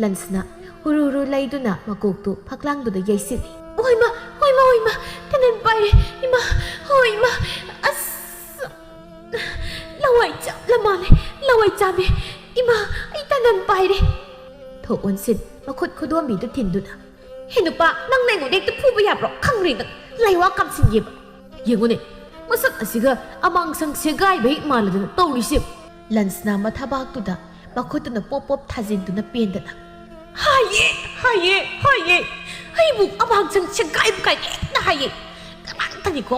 ꯂꯟꯁꯅ ꯍꯨꯔꯨ ꯍꯨꯔꯨ ꯂꯩꯗꯨꯅ ꯃꯀꯣꯛꯇꯨ ꯐꯛꯂꯥꯡꯗꯨꯗ ꯌꯩꯁꯤꯜꯂꯤ꯫ "ꯍꯣꯏꯃ, ꯍꯣꯏꯃ, ꯍꯣꯏꯃ, ꯇꯅꯟ ꯄꯥꯏꯔꯦ꯫ ꯏꯃꯥ, ꯍꯣꯏꯃ, ꯑꯁ, ꯂꯋꯥꯏ ꯆꯞꯂ ꯃꯥꯜꯂꯦ, ꯂꯋꯥꯏ ꯆꯥꯕꯤ꯫ ꯏꯃꯥ, ꯑꯩ ꯇꯅꯟ ꯄꯥꯏꯔꯦ꯫" ꯊꯣꯛ ꯑꯣꯟꯁꯤꯟ ꯃꯈꯨꯠ ꯈꯨꯗꯣꯝꯕꯤꯗꯨ ꯊꯤꯟꯗꯨꯅ, "ꯍꯦ ꯅꯨꯄꯥ, ꯅꯪꯅ ꯑꯩꯉꯣꯟꯗ ꯍꯦꯛꯇ ꯐꯨꯕ ꯌꯥꯕ꯭ꯔꯣ? ꯈꯪꯗ꯭ꯔꯦ ꯅꯪ꯫ ꯂꯥꯏꯋꯥ ꯀꯥꯝꯁꯤꯟꯒꯦꯕ꯫ ꯌꯦꯡꯉꯨꯅꯦ, ꯃꯁꯛ ꯑꯁꯤꯒ ꯑꯃꯥꯡꯁꯪ ꯁꯦꯒꯥꯏꯕ ꯍꯦꯛ ꯃꯥꯜꯂꯗꯅ ꯇꯧꯔꯤꯁꯦ꯫ ꯂꯟꯁꯅꯥ ꯃꯊꯕꯥꯛꯇꯨꯗ ꯃꯈꯨꯠꯇꯨꯅ ꯄꯣꯞ ꯄꯣꯞ ꯊꯥꯖꯤꯟꯗꯨꯅ ꯄꯦꯟꯗꯅ, "ꯍꯥꯏꯌꯦ, ꯍꯥꯏꯌꯦ, ꯍꯥꯏꯌꯦ꯫ ꯑꯩꯕꯨ ꯑꯃꯥꯡꯁꯪ ꯁꯦꯒꯥꯏꯕ ꯀꯥꯏꯅ ꯍꯦꯛꯇ ꯍꯥꯏꯌꯦ꯫ ꯉꯔꯥꯡꯇꯅꯤꯀꯣ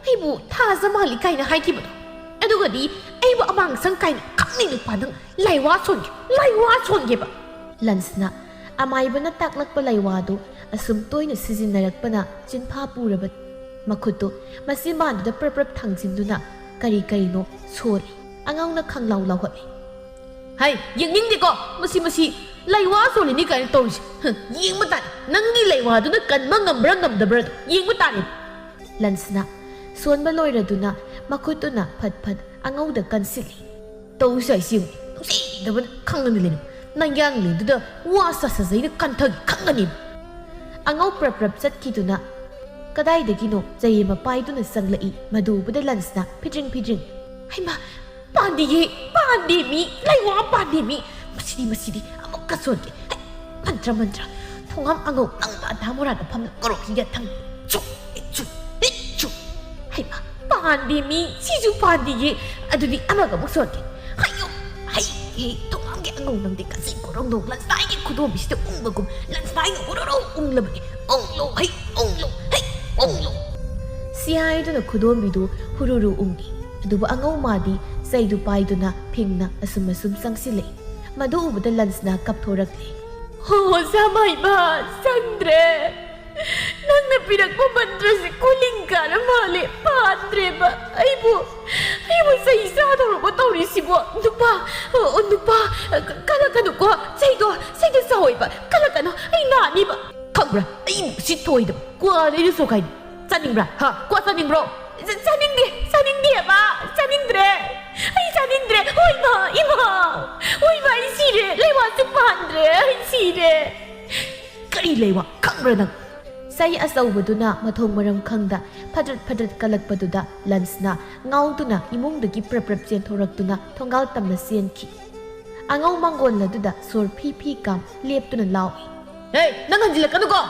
ꯑꯩꯕꯨ ꯊꯥꯖ ꯃꯥꯜꯂꯤ ꯀꯥꯏꯅ ꯍꯥꯏꯈꯤꯕꯗꯣ꯫ ꯑꯗꯨꯒꯗꯤ ꯑꯩꯕꯨ ꯑꯃꯥꯡꯁꯪ ꯀꯥꯏꯅ ꯈꯪꯅꯤ ꯅꯨꯄꯥ ꯅꯪ ꯂꯥꯏꯋꯥ ꯁꯣꯟꯒꯦ, ꯂꯥꯏꯋꯥ ꯁꯣꯟꯒꯦꯕ꯫" ꯂꯟꯁꯅ ꯑꯃꯥꯏꯕꯅ ꯇꯥꯛꯂꯛꯄ ꯂꯥꯏꯋꯥꯗꯨ ꯑꯁꯨꯝ ꯇꯣꯏꯅ ꯁꯤꯖꯤꯟꯅꯔꯛꯄꯅ ꯆꯤꯟꯐꯥ ꯄꯨꯔꯕ ꯃꯈꯨꯠꯇꯨ ꯃꯆꯤꯟꯕꯥꯟꯗꯨꯗ ꯄ꯭ꯔꯞ ꯄ꯭ꯔꯞ ꯊꯥꯡꯖꯤꯟꯗꯨꯅ ꯀꯔꯤ ꯀꯔꯤꯅꯣ ꯁꯣꯜꯂꯤ꯫ ꯑꯉꯥꯎꯅ ꯈꯪꯂꯥꯎ ꯂꯥꯎꯍꯠꯂꯤ꯫ "ꯍꯩ, ꯌꯦꯡꯅꯤꯡꯗꯦꯀꯣ ꯃꯁꯤ, ꯃꯁꯤ ꯂꯥꯏꯋꯥ ꯁꯣꯜꯂꯤꯅꯤ ꯀꯥꯏꯅ ꯇꯧꯔꯤꯁꯦ꯫ ꯍꯝ, ꯌꯦꯡꯕ ꯇꯥꯔꯦ ꯅꯪꯒꯤ ꯂꯥꯏꯋꯥꯗꯨꯅ ꯀꯟꯕ ꯉꯝꯕ꯭ꯔꯥ ꯉꯝꯗꯕ꯭ꯔꯥꯗꯣ, ꯌꯦꯡꯕ ꯇꯥꯔꯦ꯫" ꯂꯟꯁꯅ ꯁꯣꯟꯕ ꯂꯣꯏꯔꯗꯨꯅ ꯃꯈꯨꯠꯇꯨꯅ ꯐꯠ ꯐꯠ ꯑꯉꯧꯗ ꯀꯟꯁꯤꯜꯂꯤ꯫ "ꯇꯧꯔꯤꯁꯦ ꯍꯥꯏꯁꯤ ꯌꯦꯡꯉꯨ, ꯅꯨꯡꯁꯤꯗꯕꯅ ꯈꯪꯉꯅꯤ ꯂꯩꯅꯨ꯫ ꯅꯌꯥꯡꯂꯦꯟꯗꯨꯗ ꯋꯥ ꯁꯥꯁꯥꯖꯩꯅ ꯀꯟꯊꯒꯦ ꯈꯪꯒꯅꯤ꯫" ꯑꯉꯧ ꯄ꯭ꯔꯞ ꯄ꯭ꯔꯞ ꯆꯠꯈꯤꯗꯨꯅ ꯀꯗꯥꯏꯗꯒꯤꯅꯣ ꯆꯌꯦ ꯃꯄꯥꯏꯗꯨꯅ ꯆꯪꯂꯛꯏ꯫ ꯃꯗꯨ ꯎꯕꯗ ꯂꯟꯁꯅ ꯐꯤꯗ꯭ꯔꯤꯡ ꯐꯤꯗ꯭ꯔꯤꯡ, "ꯍꯩꯃꯥ, ꯄꯥꯟꯗꯦꯌꯦ, ꯄꯥꯟꯗꯦ ꯃꯤ, ꯂꯩꯋꯥ ꯄꯥꯟꯗꯦ ꯃꯤ꯫ ꯃꯁꯤꯗꯤ, ꯃꯁꯤꯗꯤ ꯑꯃꯨꯛꯀ ꯁꯣꯟꯒꯦ꯫ ꯍꯩ, ꯃꯟꯇ꯭ꯔ, ꯃꯟꯇ꯭ꯔ꯫ ꯊꯣꯡꯉꯥꯝ ꯑꯉꯧ ꯅꯪ ꯑꯗꯥ ꯃꯣꯔꯥꯗ ꯐꯝꯂꯒ ꯀꯔꯣꯛ ꯌꯥꯊꯪ꯫ ꯆꯨ, ꯆꯨ, ꯆꯨ꯫ ꯍꯩꯃꯥ, ꯄꯥꯟꯗꯦ ꯃꯤ, ꯁꯤꯁꯨ ꯄꯥꯟꯗꯦꯌꯦ꯫ ꯑꯗꯨꯗꯤ ꯑꯃꯒ ꯑꯃꯨꯛ ꯁꯣꯟꯒꯦ꯫ ꯍꯩꯌꯣ, ꯍꯩ, ꯍꯦ, ꯊꯣꯡꯉꯥꯝꯒꯤ ꯑꯉꯧ ꯅꯪꯗꯤ ꯀꯆꯤꯟ ꯀꯣꯔꯧꯅꯧ ꯂꯟꯁꯥꯏꯒꯤ ꯈꯨꯗꯣꯝꯕꯤꯁꯤꯗ ꯎꯪꯕꯒꯨꯝ ꯂꯟꯁꯥꯏꯅ ꯎꯔꯨꯔꯨ ꯎꯪꯂꯕꯅꯤ꯫ ꯎꯪꯂꯣ, ꯍꯩ, ꯎꯪꯂꯣ, ꯍꯩ, ꯎꯪꯂꯣ꯫" ꯁꯤ ꯍꯥꯏꯗꯨꯅ ꯈꯨꯗꯣꯝꯕꯤꯗꯨ ꯍꯨꯔꯨꯔꯨ ꯎꯪꯉꯤ꯫ ꯑꯗꯨꯕꯨ ꯑꯉꯧ ꯃꯥꯗꯤ ꯆꯩꯗꯨ ꯄꯥꯏꯗꯨꯅ ꯐꯤꯡꯅ ꯑꯁꯨꯝ ꯑꯁꯨꯝ ꯆꯪꯁꯤꯜꯂꯛꯏ꯫ ꯃꯗꯨ ꯎꯕꯗ ꯂꯟꯁꯅ ꯀꯞꯊꯣꯔꯛꯂꯦ꯫ "ꯍꯣ, ꯁꯃꯥꯏꯕ, ꯆꯪꯗ꯭ꯔꯦ꯫ ꯅꯪꯅ ꯄꯤꯔꯛꯄ ꯃꯟꯇ꯭ꯔꯁꯦ ꯀꯣꯂꯤꯡ ꯀꯥꯔ ꯃꯥꯜꯂꯦ, ꯄꯥꯟꯗ꯭ꯔꯦꯕ꯫ ꯑꯩꯕꯨ, ꯑꯩꯕꯨ ꯆꯩ ꯆꯥꯗꯧꯔꯕ ꯇꯧꯔꯤꯁꯤꯕꯣ? ꯅꯨꯄꯥ, ꯑꯣ, ꯑꯣ, ꯅꯨꯄꯥ, ꯀ-, ꯀꯜꯂꯛꯀꯅꯨꯀꯣ꯫ ꯆꯩꯗꯣ, ꯆꯩꯗꯣ ꯆꯥꯎꯋꯦꯕ꯫ ꯀꯜꯂꯛꯀꯅꯨ, ꯑꯩ ꯅꯥꯅꯤꯕ꯫" "ꯈꯪꯕ꯭ꯔꯥ? ꯑꯩꯕꯨ ꯎꯁꯤꯠ ꯊꯑꯣꯏꯗꯕ꯫ ꯀ꯭ꯋꯥ ꯂꯩꯔꯨꯆꯣ ꯀꯥꯏꯅ꯫ ꯆꯥꯅꯤꯡꯕ꯭ꯔꯥ? ꯍꯥ? ꯀ꯭ꯋꯥ ꯆꯥꯅꯤꯡꯕ꯭ꯔꯣ?" "ꯆ-, ꯆꯥꯅꯤꯡꯗꯦ, ꯆꯥꯅꯤꯡꯗꯦꯕ, ꯆꯥꯅꯤꯡꯗ꯭ꯔꯦ꯫ ꯑꯩ ꯆꯥꯅꯤꯡꯗ꯭ꯔꯦ꯫ ꯍꯣꯏꯃ, ꯏꯃꯥ, ꯍꯣꯏꯃ, ꯑꯩ ꯁꯤꯔꯦ꯫ ꯂꯩꯋꯥꯁꯨ ꯄꯥꯟꯗ꯭ꯔꯦ, ꯑꯩ ꯁꯤꯔꯦ꯫" "ꯀꯔꯤ ꯂꯩꯋꯥ ꯈꯪꯕ꯭ꯔꯥ ꯅꯪ?" ꯆꯩ ꯑꯆꯧꯕꯗꯨꯅ ꯃꯊꯣꯡ ꯃꯔꯝ ꯈꯪꯗ ꯐꯗ꯭ꯔꯠ ꯐꯗ꯭ꯔꯠ ꯀꯜꯂꯛꯄꯗꯨꯗ ꯂꯟꯁꯅ ꯉꯥꯎꯗꯨꯅ ꯏꯃꯨꯡꯗꯒꯤ ꯄ꯭ꯔꯞ ꯄ꯭ꯔꯞ ꯆꯦꯟꯊꯣꯔꯛꯇꯨꯅ ꯊꯣꯡꯒꯥꯜ ꯇꯝꯅ ꯆꯦꯟꯈꯤ꯫ ꯑꯉꯧ ꯃꯥꯡꯒꯣꯜ ꯑꯗꯨꯗ ꯁꯣꯔ ꯐꯤ ꯐꯤ ꯀꯥꯝ ꯂꯦꯞꯇꯨꯅ ꯂꯥꯎꯏ꯫ "ꯍꯦ, ꯅꯪ ꯍꯟꯖꯤꯜꯂꯛꯀꯅꯨꯀꯣ!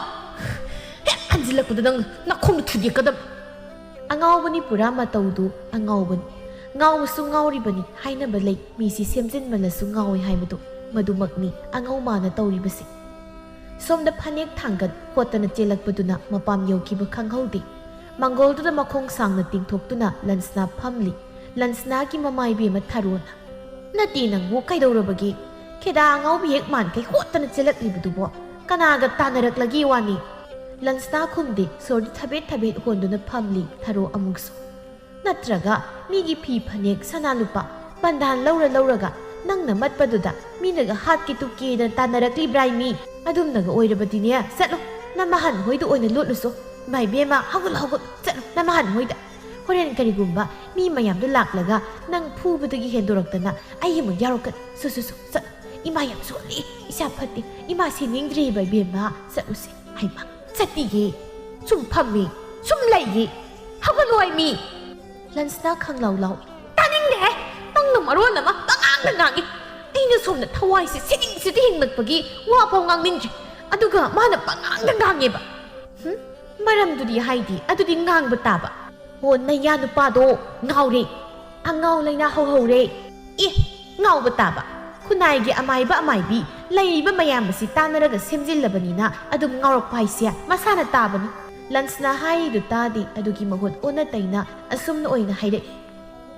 ꯍꯦꯛ ꯍꯟꯖꯤꯜꯂꯛꯄꯗ ꯅꯪ ꯅꯈꯣꯡꯗ ꯊꯨꯗꯦꯛꯀꯗꯕ!" ꯑꯉꯥꯎꯕꯅꯤ ꯄꯨꯔꯥ ꯃꯇꯧꯗꯨ ꯑꯉꯥꯎꯕꯅꯤ꯫ ꯉꯥꯎꯕꯁꯨ ꯉꯥꯎꯔꯤꯕꯅꯤ ꯍꯥꯏꯅꯕ ꯂꯩ, ꯃꯤꯁꯤ ꯁꯦꯝꯖꯤꯟꯃꯜꯂꯁꯨ ꯉꯥꯎꯏ ꯍꯥꯏꯕꯗꯨ꯫ ꯃꯗꯨꯃꯛꯅꯤ ꯑꯉꯧ ꯃꯥꯅ ꯇꯧꯔꯤꯕꯁꯤ꯫ ꯁꯣꯝꯗ ꯐꯅꯦꯛ ꯊꯥꯡꯒꯠ ꯈꯣꯠꯇꯅ ꯆꯦꯜꯂꯛꯄꯗꯨꯅ ꯃꯄꯥꯝ ꯌꯧꯈꯤꯕ ꯈꯪꯍꯧꯗꯦ꯫ ꯃꯪꯒꯣꯜꯗꯨꯗ ꯃꯈꯣꯡ ꯁꯥꯡꯅ ꯇꯤꯡꯊꯣꯛꯇꯨꯅ ꯂꯟꯁꯅꯥ ꯐꯝꯂꯤ꯫ ꯂꯟꯁꯅꯥꯒꯤ ꯃꯃꯥꯏꯕꯦꯝꯃ ꯊꯔꯣꯅ, "ꯅꯠꯇꯦ ꯅꯪꯕꯨ ꯀꯩꯗꯧꯔꯕꯒꯦ? ꯈꯦꯗꯥ ꯑꯉꯥꯎꯕꯤ ꯍꯦꯛ ꯃꯥꯟꯈꯩ ꯍꯣꯠꯇꯅ ꯆꯦꯜꯂꯛꯂꯤꯕꯗꯨꯕꯣ ꯀꯅꯥꯒ ꯇꯥꯟꯅꯔꯛꯂꯒꯦ ꯋꯥꯅꯤ?" ꯂꯟꯁꯅꯥ ꯈꯨꯝꯗꯦ, ꯁꯣꯔꯗꯤ ꯊꯕꯦꯠ ꯊꯕꯦꯠ ꯍꯣꯟꯗꯨꯅ ꯐꯝꯂꯤ ꯊꯔꯣ ꯑꯃꯨꯛꯁꯨ꯫ "ꯅꯠꯇ꯭ꯔꯒ ꯃꯤꯒꯤ ꯐꯤ ꯐꯅꯦꯛ ꯁꯅꯥ ꯂꯨꯄꯥ ꯕꯟꯗꯥꯟ ꯂꯧꯔ ꯂꯧꯔꯒ ꯅꯪꯅ ꯃꯠꯄꯗꯨꯗ ꯃꯤꯅꯒ ꯍꯥꯠꯀꯦ ꯇꯨꯞꯀꯦꯗꯅ ꯇꯥꯟꯅꯔꯛꯂꯤꯕ꯭ꯔꯥꯏ ꯃꯤ? ꯑꯗꯨꯝꯅꯒ ꯑꯣꯏꯔꯕꯗꯤꯅꯦ, ꯆꯠꯂꯣ, ꯅꯃꯍꯟ ꯍꯣꯏꯗ ꯑꯣꯏꯅ ꯂꯣꯠꯂꯨꯁꯣ꯫ ꯏꯃꯥ ꯏꯕꯦꯝꯃ, ꯍꯧꯒꯠꯂꯣ, ꯍꯧꯒꯠꯂꯣ, ꯆꯠꯂꯣ ꯅꯃꯍꯟ ꯍꯣꯏꯗ꯫ ꯍꯣꯔꯦꯟ ꯀꯔꯤꯒꯨꯝꯕ ꯃꯤ ꯃꯌꯥꯝꯗꯨ ꯂꯥꯛꯂꯒ ꯅꯪ ꯐꯨꯕꯗꯒꯤ ꯍꯦꯟꯗꯣꯔꯛꯇꯅ ꯑꯩ ꯑꯃꯨꯛ ꯌꯥꯎꯔꯛꯀꯅꯤ꯫ ꯁꯨ, ꯁꯨ, ꯁꯨ, ꯆꯠꯂꯣ꯫ ꯏꯃꯥ ꯌꯥꯝ ꯁꯣꯜꯂꯤ, ꯏꯁꯥ ꯐꯠꯇꯦ, ꯏꯃꯥ ꯁꯦꯝꯅꯤꯡꯗ꯭ꯔꯦꯕ ꯏꯕꯦꯝꯃ, ꯆꯠꯂꯨꯁꯦ꯫" ꯍꯩꯃꯥ, ꯆꯠꯇꯤꯌꯦ, ꯁꯨꯝ ꯐꯝꯃꯤ, ꯁꯨꯝ ꯂꯩꯌꯦ꯫ ꯍꯧꯒꯠꯂꯣ ꯍꯥꯏꯃꯤ꯫ ꯂꯟꯁꯅꯥ ꯈꯪꯂꯥꯎ ꯂꯥꯎꯏ꯫ "ꯇꯥꯅꯤꯡꯗꯦꯍꯦ! ꯅꯪꯅ ꯃꯔꯣꯟ ꯑꯃ ꯄꯉꯥꯡꯗ ꯉꯥꯡꯏ꯫ ꯑꯩꯅ ꯁꯣꯝꯗ ꯊꯋꯥꯏꯁꯦ ꯁꯤꯗꯤꯡ ꯁꯤꯗꯤꯡ ꯍꯤꯡꯂꯛꯄꯒꯤ ꯋꯥ ꯐꯥꯎ ꯉꯥꯡꯅꯤꯡꯗ꯭ꯔꯤ꯫ ꯑꯗꯨꯒ ꯃꯥꯅ ꯄꯉꯥꯡꯗ ꯉꯥꯡꯉꯦꯕ꯫ ꯍꯨꯝ? ꯃꯔꯝꯗꯨꯗꯤ ꯍꯥꯏꯗꯤ, ꯑꯗꯨꯗꯤ ꯉꯥꯡꯕ ꯇꯥꯕ꯫ ꯍꯣ, ꯅꯌꯥ ꯅꯨꯄꯥꯗꯣ ꯉꯥꯎꯔꯦ꯫ ꯑꯉꯥꯎ ꯂꯩꯅꯥ ꯍꯧꯍꯧꯔꯦ꯫ ꯑꯦ, ꯉꯥꯎꯕ ꯇꯥꯕ꯫ ꯈꯨꯟꯅꯥꯏꯒꯤ ꯑꯃꯥꯏꯕ ꯑꯃꯥꯏꯕꯤ ꯂꯩꯔꯤꯕ ꯃꯌꯥꯝ ꯑꯁꯤ ꯇꯥꯟꯅꯔꯒ ꯁꯦꯝꯖꯤꯜꯂꯕꯅꯤꯅ ꯑꯗꯨꯝ ꯉꯥꯎꯔꯛꯄ ꯍꯥꯏꯁꯦ ꯃꯁꯥꯅ ꯇꯥꯕꯅꯤ꯫" ꯂꯟꯁꯅꯥ ꯍꯥꯏꯔꯤꯗꯨ ꯇꯥꯗꯦ, ꯑꯗꯨꯒꯤ ꯃꯍꯨꯠ ꯑꯣꯟꯅ ꯇꯩꯅ ꯑꯁꯨꯝꯅ ꯑꯣꯏꯅ ꯍꯥꯏꯔꯛꯏ꯫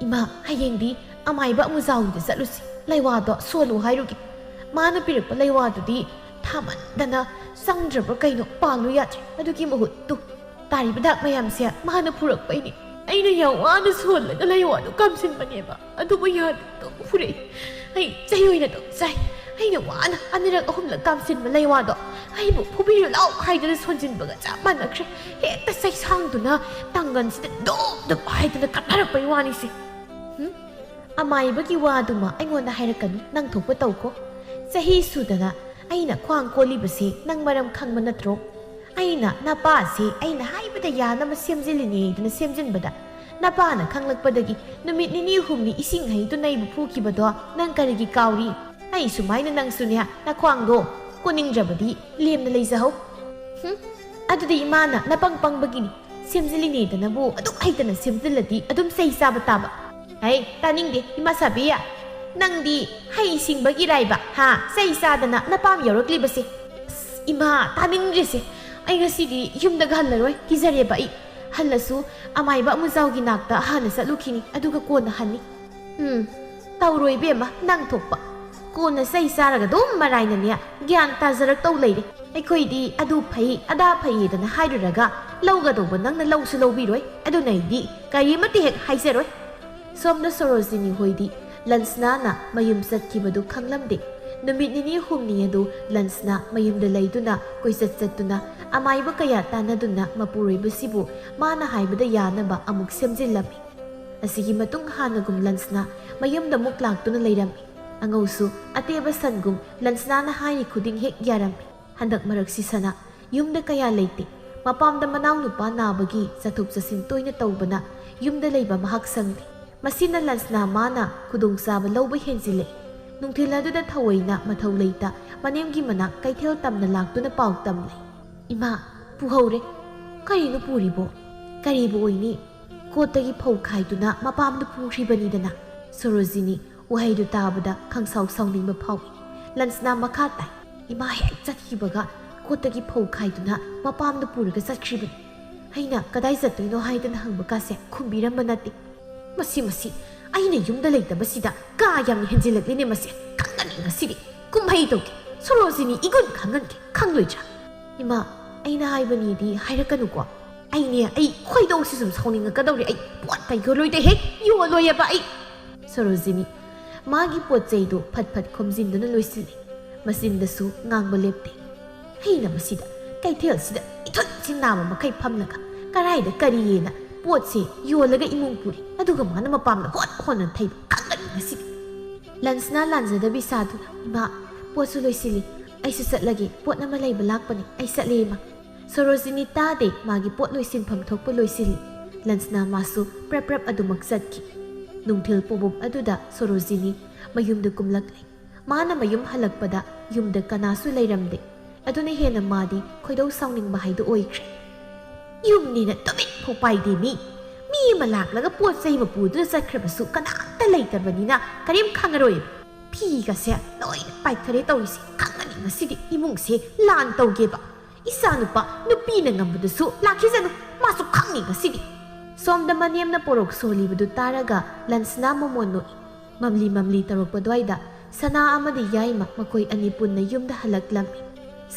"ꯏꯃꯥ, ꯍꯌꯦꯡꯗꯤ ꯑꯃꯥꯏꯕ ꯑꯃꯨꯖꯥꯎꯒꯤꯗ ꯆꯠꯂꯨꯁꯤ꯫ ꯂꯩꯋꯥꯗꯣ ꯁꯣꯜꯂꯨ ꯍꯥꯏꯔꯨꯒꯦ꯫ ꯃꯥꯅ ꯄꯤꯔꯛꯄ ꯂꯩꯋꯥꯗꯨꯗꯤ ꯊꯥꯃꯟꯗꯅ ꯆꯪꯗ꯭ꯔꯕ꯭ꯔꯥ ꯀꯩꯅꯣ ꯄꯥꯜꯂꯨ ꯌꯥꯗ꯭ꯔꯦ꯫ ꯑꯗꯨꯒꯤ ꯃꯍꯨꯠ ꯇꯨ, ꯇꯥꯔꯤꯕ ꯗꯥꯛ ꯃꯌꯥꯝꯁꯦ ꯃꯥꯅ ꯄꯨꯔꯛꯄꯩꯅꯦ꯫ ꯑꯩꯅ ꯌꯥꯝ ꯋꯥꯅ ꯁꯣꯜꯂꯒ ꯂꯩꯋꯥꯗꯣ ꯀꯥꯝꯁꯤꯟꯕꯅꯦꯕ꯫ ꯑꯗꯨꯕꯨ ꯌꯥꯗꯦ, ꯑꯗꯨꯝ ꯐꯨꯔꯛꯏ꯫ ꯑꯩ ꯆꯩ ꯑꯣꯏꯅ ꯑꯗꯨꯝ ꯆꯥꯏ꯫ ꯑꯩꯅ ꯋꯥꯅ ꯑꯅꯤꯔꯛ ꯑꯍꯨꯝꯂꯛ ꯀꯥꯝꯁꯤꯟꯕ ꯂꯩꯋꯥꯗꯣ ꯑꯩꯕꯨ ꯐꯨꯕꯤꯔꯨ ꯂꯥꯎ ꯍꯥꯏꯗꯅ ꯁꯣꯟꯖꯤꯟꯕꯒ ꯆꯞ ꯃꯥꯟꯅꯈ꯭ꯔꯦ꯫ ꯍꯦꯛꯇ ꯆꯩꯁꯥꯡꯗꯨꯅ ꯇꯥꯡꯒꯟꯁꯤꯗ ꯗꯨꯞ ꯗꯨꯞ ꯍꯥꯏꯗꯅ ꯀꯠꯅꯔꯛꯄꯩ ꯋꯥꯅꯤꯁꯦ꯫ ꯍꯨꯝ? ꯑꯃꯥꯏꯕꯒꯤ ꯋꯥꯗꯨꯃ ꯑꯩꯉꯣꯟꯗ ꯍꯥꯏꯔꯛꯀꯅꯨ, ꯅꯪ ꯊꯣꯛꯄ ꯇꯧꯀꯣ꯫ ꯆꯍꯤ ꯁꯨꯗꯅ ꯑꯩꯅ ꯈ꯭ꯋꯥꯡ ꯀꯣꯜꯂꯤꯕꯁꯤ ꯅꯪ ꯃꯔꯝ ꯈꯪꯕ ꯅꯠꯇ꯭ꯔꯣ? ꯑꯩꯅ ꯅꯄꯥꯁꯤ ꯑꯩꯅ ꯍꯥꯏꯕꯗ ꯌꯥꯅꯕ ꯁꯦꯝꯖꯤꯜꯂꯤꯅꯦꯗꯅ ꯁꯦꯝꯖꯤꯟꯕꯗ, ꯅꯄꯥꯅ ꯈꯪꯂꯛꯄꯗꯒꯤ ꯅꯨꯃꯤꯠ ꯅꯤꯅꯤ ꯍꯨꯝꯅꯤ ꯏꯁꯤꯡ ꯍꯩꯗꯨꯅ ꯑꯩꯕꯨ ꯐꯨꯈꯤꯕꯗꯣ ꯅꯪ ꯀꯔꯤꯒꯤ ꯀꯥꯎꯔꯤ? ꯑꯩ ꯁꯨꯃꯥꯏꯅ ꯅꯪꯁꯨꯅꯦ, ꯅꯈ꯭ꯋꯥꯡꯗꯣ ꯀꯣꯟꯅꯤꯡꯗ꯭ꯔꯕꯗꯤ ꯂꯦꯝꯅ ꯂꯩꯖꯍꯧ꯫ ꯍꯨꯝ? ꯑꯗꯨꯗꯤ ꯏꯃꯥꯅ ꯅꯄꯪ ꯄꯪꯕꯒꯤꯅꯤ꯫ ꯁꯦꯝꯖꯤꯜꯂꯤꯅꯦꯗꯅꯕꯨ ꯑꯗꯨꯛ ꯍꯩꯇꯅ ꯁꯦꯝꯖꯤꯜꯂꯗꯤ ꯑꯗꯨꯝ ꯆꯩ ꯆꯥꯕ ꯇꯥꯕ꯫ ꯍꯩ, ꯇꯥꯅꯤꯡꯗꯦ, ꯏꯃꯥ ꯁꯥꯕꯤ꯫ ꯅꯪꯗꯤ ꯍꯩ ꯁꯤꯡꯕꯒꯤ ꯔꯥꯏꯕ, ꯍꯥ? ꯆꯩ ꯆꯥꯗꯅ ꯅꯄꯥꯝ ꯌꯧꯔꯛꯂꯤꯕꯁꯦ꯫ ꯑꯁ, ꯏꯃꯥ, ꯇꯥꯅꯤꯡꯗ꯭ꯔꯤꯁꯦ꯫ ꯑꯩ ꯉꯁꯤꯗꯤ ꯌꯨꯝꯗꯒ ꯍꯜꯂꯔꯣꯏ, ꯀꯤꯖꯔꯦꯕ ꯑꯩ꯫ ꯍꯜꯂꯁꯨ ꯑꯃꯥꯏꯕ ꯑꯃꯨꯖꯥꯎꯒꯤ ꯅꯥꯛꯇ ꯍꯥꯟꯅ ꯆꯠꯂꯨꯈꯤꯅꯤ, ꯑꯗꯨꯒ ꯀꯣꯟꯅ ꯍꯟꯅꯤ꯫ ꯎꯝ, ꯇꯧꯔꯣꯏ ꯏꯕꯦꯝꯃ, ꯅꯪ ꯊꯣꯛꯄ꯫ ꯀꯣꯟꯅ ꯆꯩ ꯆꯥꯔꯒ ꯑꯗꯨꯝ ꯃꯔꯥꯏꯅꯅꯦ ꯒ꯭ꯌꯥꯟ ꯇꯥꯖꯔꯛꯇꯧ ꯂꯩꯔꯦ꯫ ꯑꯩꯈꯣꯏꯗꯤ ꯑꯗꯨ ꯐꯩ, ꯑꯗꯥ ꯐꯩꯌꯦꯗꯅ ꯍꯥꯏꯔꯨꯔꯒ ꯂꯧꯒꯗꯧꯕ ꯅꯪꯅ ꯂꯧꯁꯨ ꯂꯧꯕꯤꯔꯣꯏ꯫ ꯑꯗꯨꯅ ꯑꯩꯗꯤ ꯀꯔꯤꯃꯠꯇ ꯍꯦꯛ ꯍꯥꯏꯖꯔꯣꯏ꯫ ꯁꯣꯝꯗ ꯁꯣꯔꯣꯖꯤꯅꯤ ꯍꯣꯏꯗꯤ ꯂꯟꯁꯅꯥꯅ ꯃꯌꯨꯝ ꯆꯠꯈꯤꯕꯗꯨ ꯈꯪꯂꯝꯗꯦ꯫ ꯅꯨꯃꯤꯠ ꯅꯤꯅꯤ ꯍꯨꯝꯅꯤ ꯑꯗꯨ ꯂꯟꯁꯅꯥ ꯃꯌꯨꯝꯗ ꯂꯩꯗꯨꯅ ꯀꯣꯏꯆꯠ ꯆꯠꯇꯨꯅ ꯑꯃꯥꯏꯕ ꯀꯌꯥ ꯇꯥꯟꯅꯗꯨꯅ ꯃꯄꯨꯔꯣꯏꯕꯁꯤꯕꯨ ꯃꯥꯅ ꯍꯥꯏꯕꯗ ꯌꯥꯅꯕ ꯑꯃꯨꯛ ꯁꯦꯝꯖꯤꯜꯂꯝꯃꯤ꯫ ꯑꯁꯤꯒꯤ ꯃꯇꯨꯡ ꯍꯥꯟꯅꯒꯨꯝ ꯂꯟꯁꯅꯥ ꯃꯌꯨꯝꯗ ꯑꯃꯨꯛ ꯂꯥꯛꯇꯨꯅ ꯂꯩꯔꯝꯃꯤ꯫ ꯑꯉꯧꯁꯨ ꯑꯇꯦꯕ ꯁꯟꯒꯨꯝ ꯂꯟꯁꯅꯥꯅ ꯍꯥꯏꯔꯤ ꯈꯨꯗꯤꯡ ꯍꯦꯛ ꯌꯥꯔꯝꯃꯤ꯫ ꯍꯟꯗꯛ ꯃꯔꯛꯁꯤ ꯁꯅꯥ ꯌꯨꯝꯗ ꯀꯌꯥ ꯂꯩꯇꯦ꯫ ꯃꯄꯥꯝꯗ ꯃꯅꯥꯎꯅꯨꯄꯥ ꯅꯥꯕꯒꯤ ꯆꯠꯊꯣꯛ ꯆꯠꯁꯤꯟ ꯇꯣꯏꯅ ꯇꯧꯕꯅ ꯌꯨꯝꯗ ꯂꯩꯕ ꯃꯍꯥꯛ ꯁꯪꯗꯦ꯫ ꯃꯁꯤꯅ ꯂꯟꯁꯅꯥ ꯃꯥꯅ ꯈꯨꯗꯣꯡꯆꯥꯕ ꯂꯧꯕ ꯍꯦꯟꯖꯤꯜꯂꯛꯏ꯫ ꯅꯨꯡꯊꯤꯜ ꯑꯗꯨꯗ ꯊꯑꯣꯏꯅ ꯃꯊꯧ ꯂꯩꯇ ꯃꯅꯦꯝꯒꯤ ꯃꯅꯥꯛ ꯀꯩꯊꯦꯜ ꯇꯝꯅ ꯂꯥꯛꯇꯨꯅ ꯄꯥꯎ ꯇꯝꯂꯤ꯫ "ꯏꯃꯥ, ꯄꯨꯍꯧꯔꯦ꯫ ꯀꯔꯤꯅꯣ ꯄꯨꯔꯤꯕꯣ?" "ꯀꯔꯤꯕꯨ ꯑꯣꯏꯅꯤ? ꯀꯣꯠꯇꯒꯤ ꯐꯧ ꯈꯥꯏꯗꯨꯅ ꯃꯄꯥꯝꯗ ꯄꯨꯈ꯭ꯔꯤꯕꯅꯤꯗꯅ꯫" ꯁꯣꯔꯣꯖꯤꯅꯤ ꯋꯥꯍꯩꯗꯨ ꯇꯥꯕꯗ ꯈꯪꯁꯥꯎ ꯁꯥꯎꯅꯤꯡꯕ ꯐꯥꯎꯏ꯫ ꯂꯟꯁꯅꯥ ꯃꯈꯥ ꯇꯥꯏ, "ꯏꯃꯥ ꯍꯦꯛ ꯆꯠꯈꯤꯕꯒ ꯀꯣꯠꯇꯒꯤ ꯐꯧ ꯈꯥꯏꯗꯨꯅ ꯃꯄꯥꯝꯗ ꯄꯨꯔꯒ ꯆꯠꯈ꯭ꯔꯤꯕꯅꯤ꯫ ꯑꯩꯅ ꯀꯗꯥꯏ ꯆꯠꯇꯣꯏꯅꯣ ꯍꯥꯏꯗꯅ ꯍꯪꯕ ꯀꯥꯁꯦ ꯈꯨꯝꯕꯤꯔꯝꯕ ꯅꯠꯇꯦ꯫ ꯃꯁꯤ, ꯃꯁꯤ, ꯑꯩꯅ ꯌꯨꯝꯗ ꯂꯩꯇꯕꯁꯤꯗ ꯀꯥ ꯌꯥꯝꯅ ꯍꯦꯟꯖꯤꯜꯂꯛꯂꯤꯅꯦ ꯃꯁꯤ꯫ ꯈꯪꯒꯅꯤ ꯉꯁꯤꯗꯤ꯫ ꯀꯨꯝꯍꯩ ꯇꯧꯒꯦ꯫ ꯁꯣꯔꯣꯖꯤꯅꯤ ꯏꯒꯨꯟ ꯈꯪꯍꯟꯒꯦ꯫ ꯈꯪꯂꯣꯏꯗ꯭ꯔꯥ?" "ꯏꯃꯥ, ꯑꯩꯅ ꯍꯥꯏꯕꯅꯤꯗꯤ ꯍꯥꯏꯔꯛꯀꯅꯨꯀꯣ꯫ ꯑꯩꯅꯦ, ꯑꯩ ꯈꯣꯏꯗꯧꯁꯤ ꯁꯨꯝ ꯁꯥꯎꯅꯤꯡꯉꯛꯀꯗꯧꯔꯦ꯫ ꯑꯩ ꯄꯣꯠ ꯀꯩ ꯌꯣꯜꯂꯣꯏꯗ ꯍꯦꯛ ꯌꯣꯜꯂꯣꯏꯌꯦꯕ ꯑꯩ꯫" ꯁꯣꯔꯣꯖꯤꯅꯤ ꯃꯥꯒꯤ ꯄꯣꯠ ꯆꯩꯗꯨ ꯐꯠ ꯐꯠ ꯈꯣꯝꯖꯤꯟꯗꯨꯅ ꯂꯣꯏꯁꯤꯜꯂꯤ꯫ ꯃꯆꯤꯟꯗꯁꯨ ꯉꯥꯡꯕ ꯂꯦꯞꯇꯦ꯫ "ꯑꯩꯅ ꯃꯁꯤꯗ ꯀꯩꯊꯦꯜꯁꯤꯗ ꯏꯊꯨꯟꯁꯤ ꯅꯥꯕ ꯃꯈꯩ ꯐꯝꯂꯒ ꯀꯔꯥꯏꯗ ꯀꯔꯤꯌꯦꯅ ꯄꯣꯠꯁꯦ ꯌꯣꯜꯂꯒ ꯏꯃꯨꯡ ꯄꯨꯔꯤ꯫ ꯑꯗꯨꯒ ꯃꯥꯅ ꯃꯄꯥꯝꯗ ꯍꯣꯠ ꯍꯣꯠꯅ ꯊꯩꯕ ꯈꯪꯒꯅꯤ ꯉꯁꯤꯗꯤ꯫" ꯂꯟꯁꯅꯥ ꯂꯥꯟꯖꯗꯕꯤ ꯁꯥꯗꯨꯅ, "ꯏꯃꯥ, ꯄꯣꯠꯁꯨ ꯂꯣꯏꯁꯤꯜꯂꯤ꯫ ꯑꯩꯁꯨ ꯆꯠꯂꯒꯦ꯫ ꯄꯣꯠ ꯑꯃ ꯂꯩꯕ ꯂꯥꯛꯄꯅꯤ꯫ ꯑꯩ ꯆꯠꯂꯦ, ꯏꯃꯥ꯫" ꯁꯣꯔꯣꯖꯤꯅꯤ ꯇꯥꯗꯦ꯫ ꯃꯥꯒꯤ ꯄꯣꯠ ꯂꯣꯏꯁꯤꯟꯐꯝ ꯊꯣꯛꯄ ꯂꯣꯏꯁꯤꯜꯂꯤ꯫ ꯂꯟꯁꯅꯥ ꯃꯥꯁꯨ ꯄ꯭ꯔꯞ ꯄ꯭ꯔꯞ ꯑꯗꯨꯃꯛ ꯆꯠꯈꯤ꯫ ꯅꯨꯡꯊꯤꯜ ꯄꯣꯕꯣꯞ ꯑꯗꯨꯗ ꯁꯣꯔꯣꯖꯤꯅꯤ ꯃꯌꯨꯝꯗ ꯀꯨꯝꯂꯛꯂꯦ꯫ ꯃꯥꯅ ꯃꯌꯨꯝ ꯍꯜꯂꯛꯄꯗ ꯌꯨꯝꯗ ꯀꯅꯥꯁꯨ ꯂꯩꯔꯝꯗꯦ꯫ ꯑꯗꯨꯅ ꯍꯦꯟꯅ ꯃꯥꯗꯤ ꯈꯣꯏꯗꯧ ꯁꯥꯎꯅꯤꯡꯕ ꯍꯥꯏꯗꯨ ꯑꯣꯏꯈ꯭ꯔꯦ꯫ ꯌꯨꯝꯅꯤꯅ ꯇꯨꯃꯤꯟ ꯐꯥꯎ ꯄꯥꯏꯗꯦ ꯃꯤ꯫ ꯃꯤ ꯑꯃ ꯂꯥꯛꯂꯒ ꯄꯣꯠ ꯆꯩ ꯑꯃ ꯄꯨꯗꯨꯅ ꯆꯠꯈ꯭ꯔꯕꯁꯨ ꯀꯅꯥꯝꯇ ꯂꯩꯇꯕꯅꯤꯅ ꯀꯔꯤꯝ ꯈꯪꯉꯔꯣꯏꯕ꯫ ꯐꯤꯒꯁꯦ ꯂꯣꯏꯅ ꯄꯥꯏꯊꯔꯦ ꯇꯧꯔꯤꯁꯦ꯫ ꯈꯪꯉꯅꯤ ꯉꯁꯤꯗꯤ ꯏꯃꯨꯡꯁꯦ ꯂꯥꯟ ꯇꯧꯒꯦꯕ꯫ ꯏꯆꯥꯅꯨꯄꯥ ꯅꯨꯄꯤꯅ ꯉꯝꯕꯗꯨꯁꯨ ꯂꯥꯛꯈꯤꯁꯅꯨ, ꯃꯥꯁꯨ ꯈꯪꯅꯤ ꯉꯁꯤꯗꯤ꯫ ꯁꯣꯝꯗ ꯃꯅꯦꯝꯅ ꯄꯣꯔꯣꯛ ꯁꯣꯜꯂꯤꯕꯗꯨ ꯇꯥꯔꯒ ꯂꯟꯁꯅꯥ ꯃꯃꯣꯟ ꯅꯣꯛꯏ꯫ ꯃꯝꯂꯤ ꯃꯝꯂꯤ ꯇꯧꯔꯛꯄ ꯑꯗꯨꯋꯥꯏꯗ ꯁꯅꯥ ꯑꯃꯗꯤ ꯌꯥꯏꯃ ꯃꯈꯣꯏ ꯑꯅꯤ ꯄꯨꯟꯅ ꯌꯨꯝꯗ ꯍꯜꯂꯛꯂꯝꯃꯤ꯫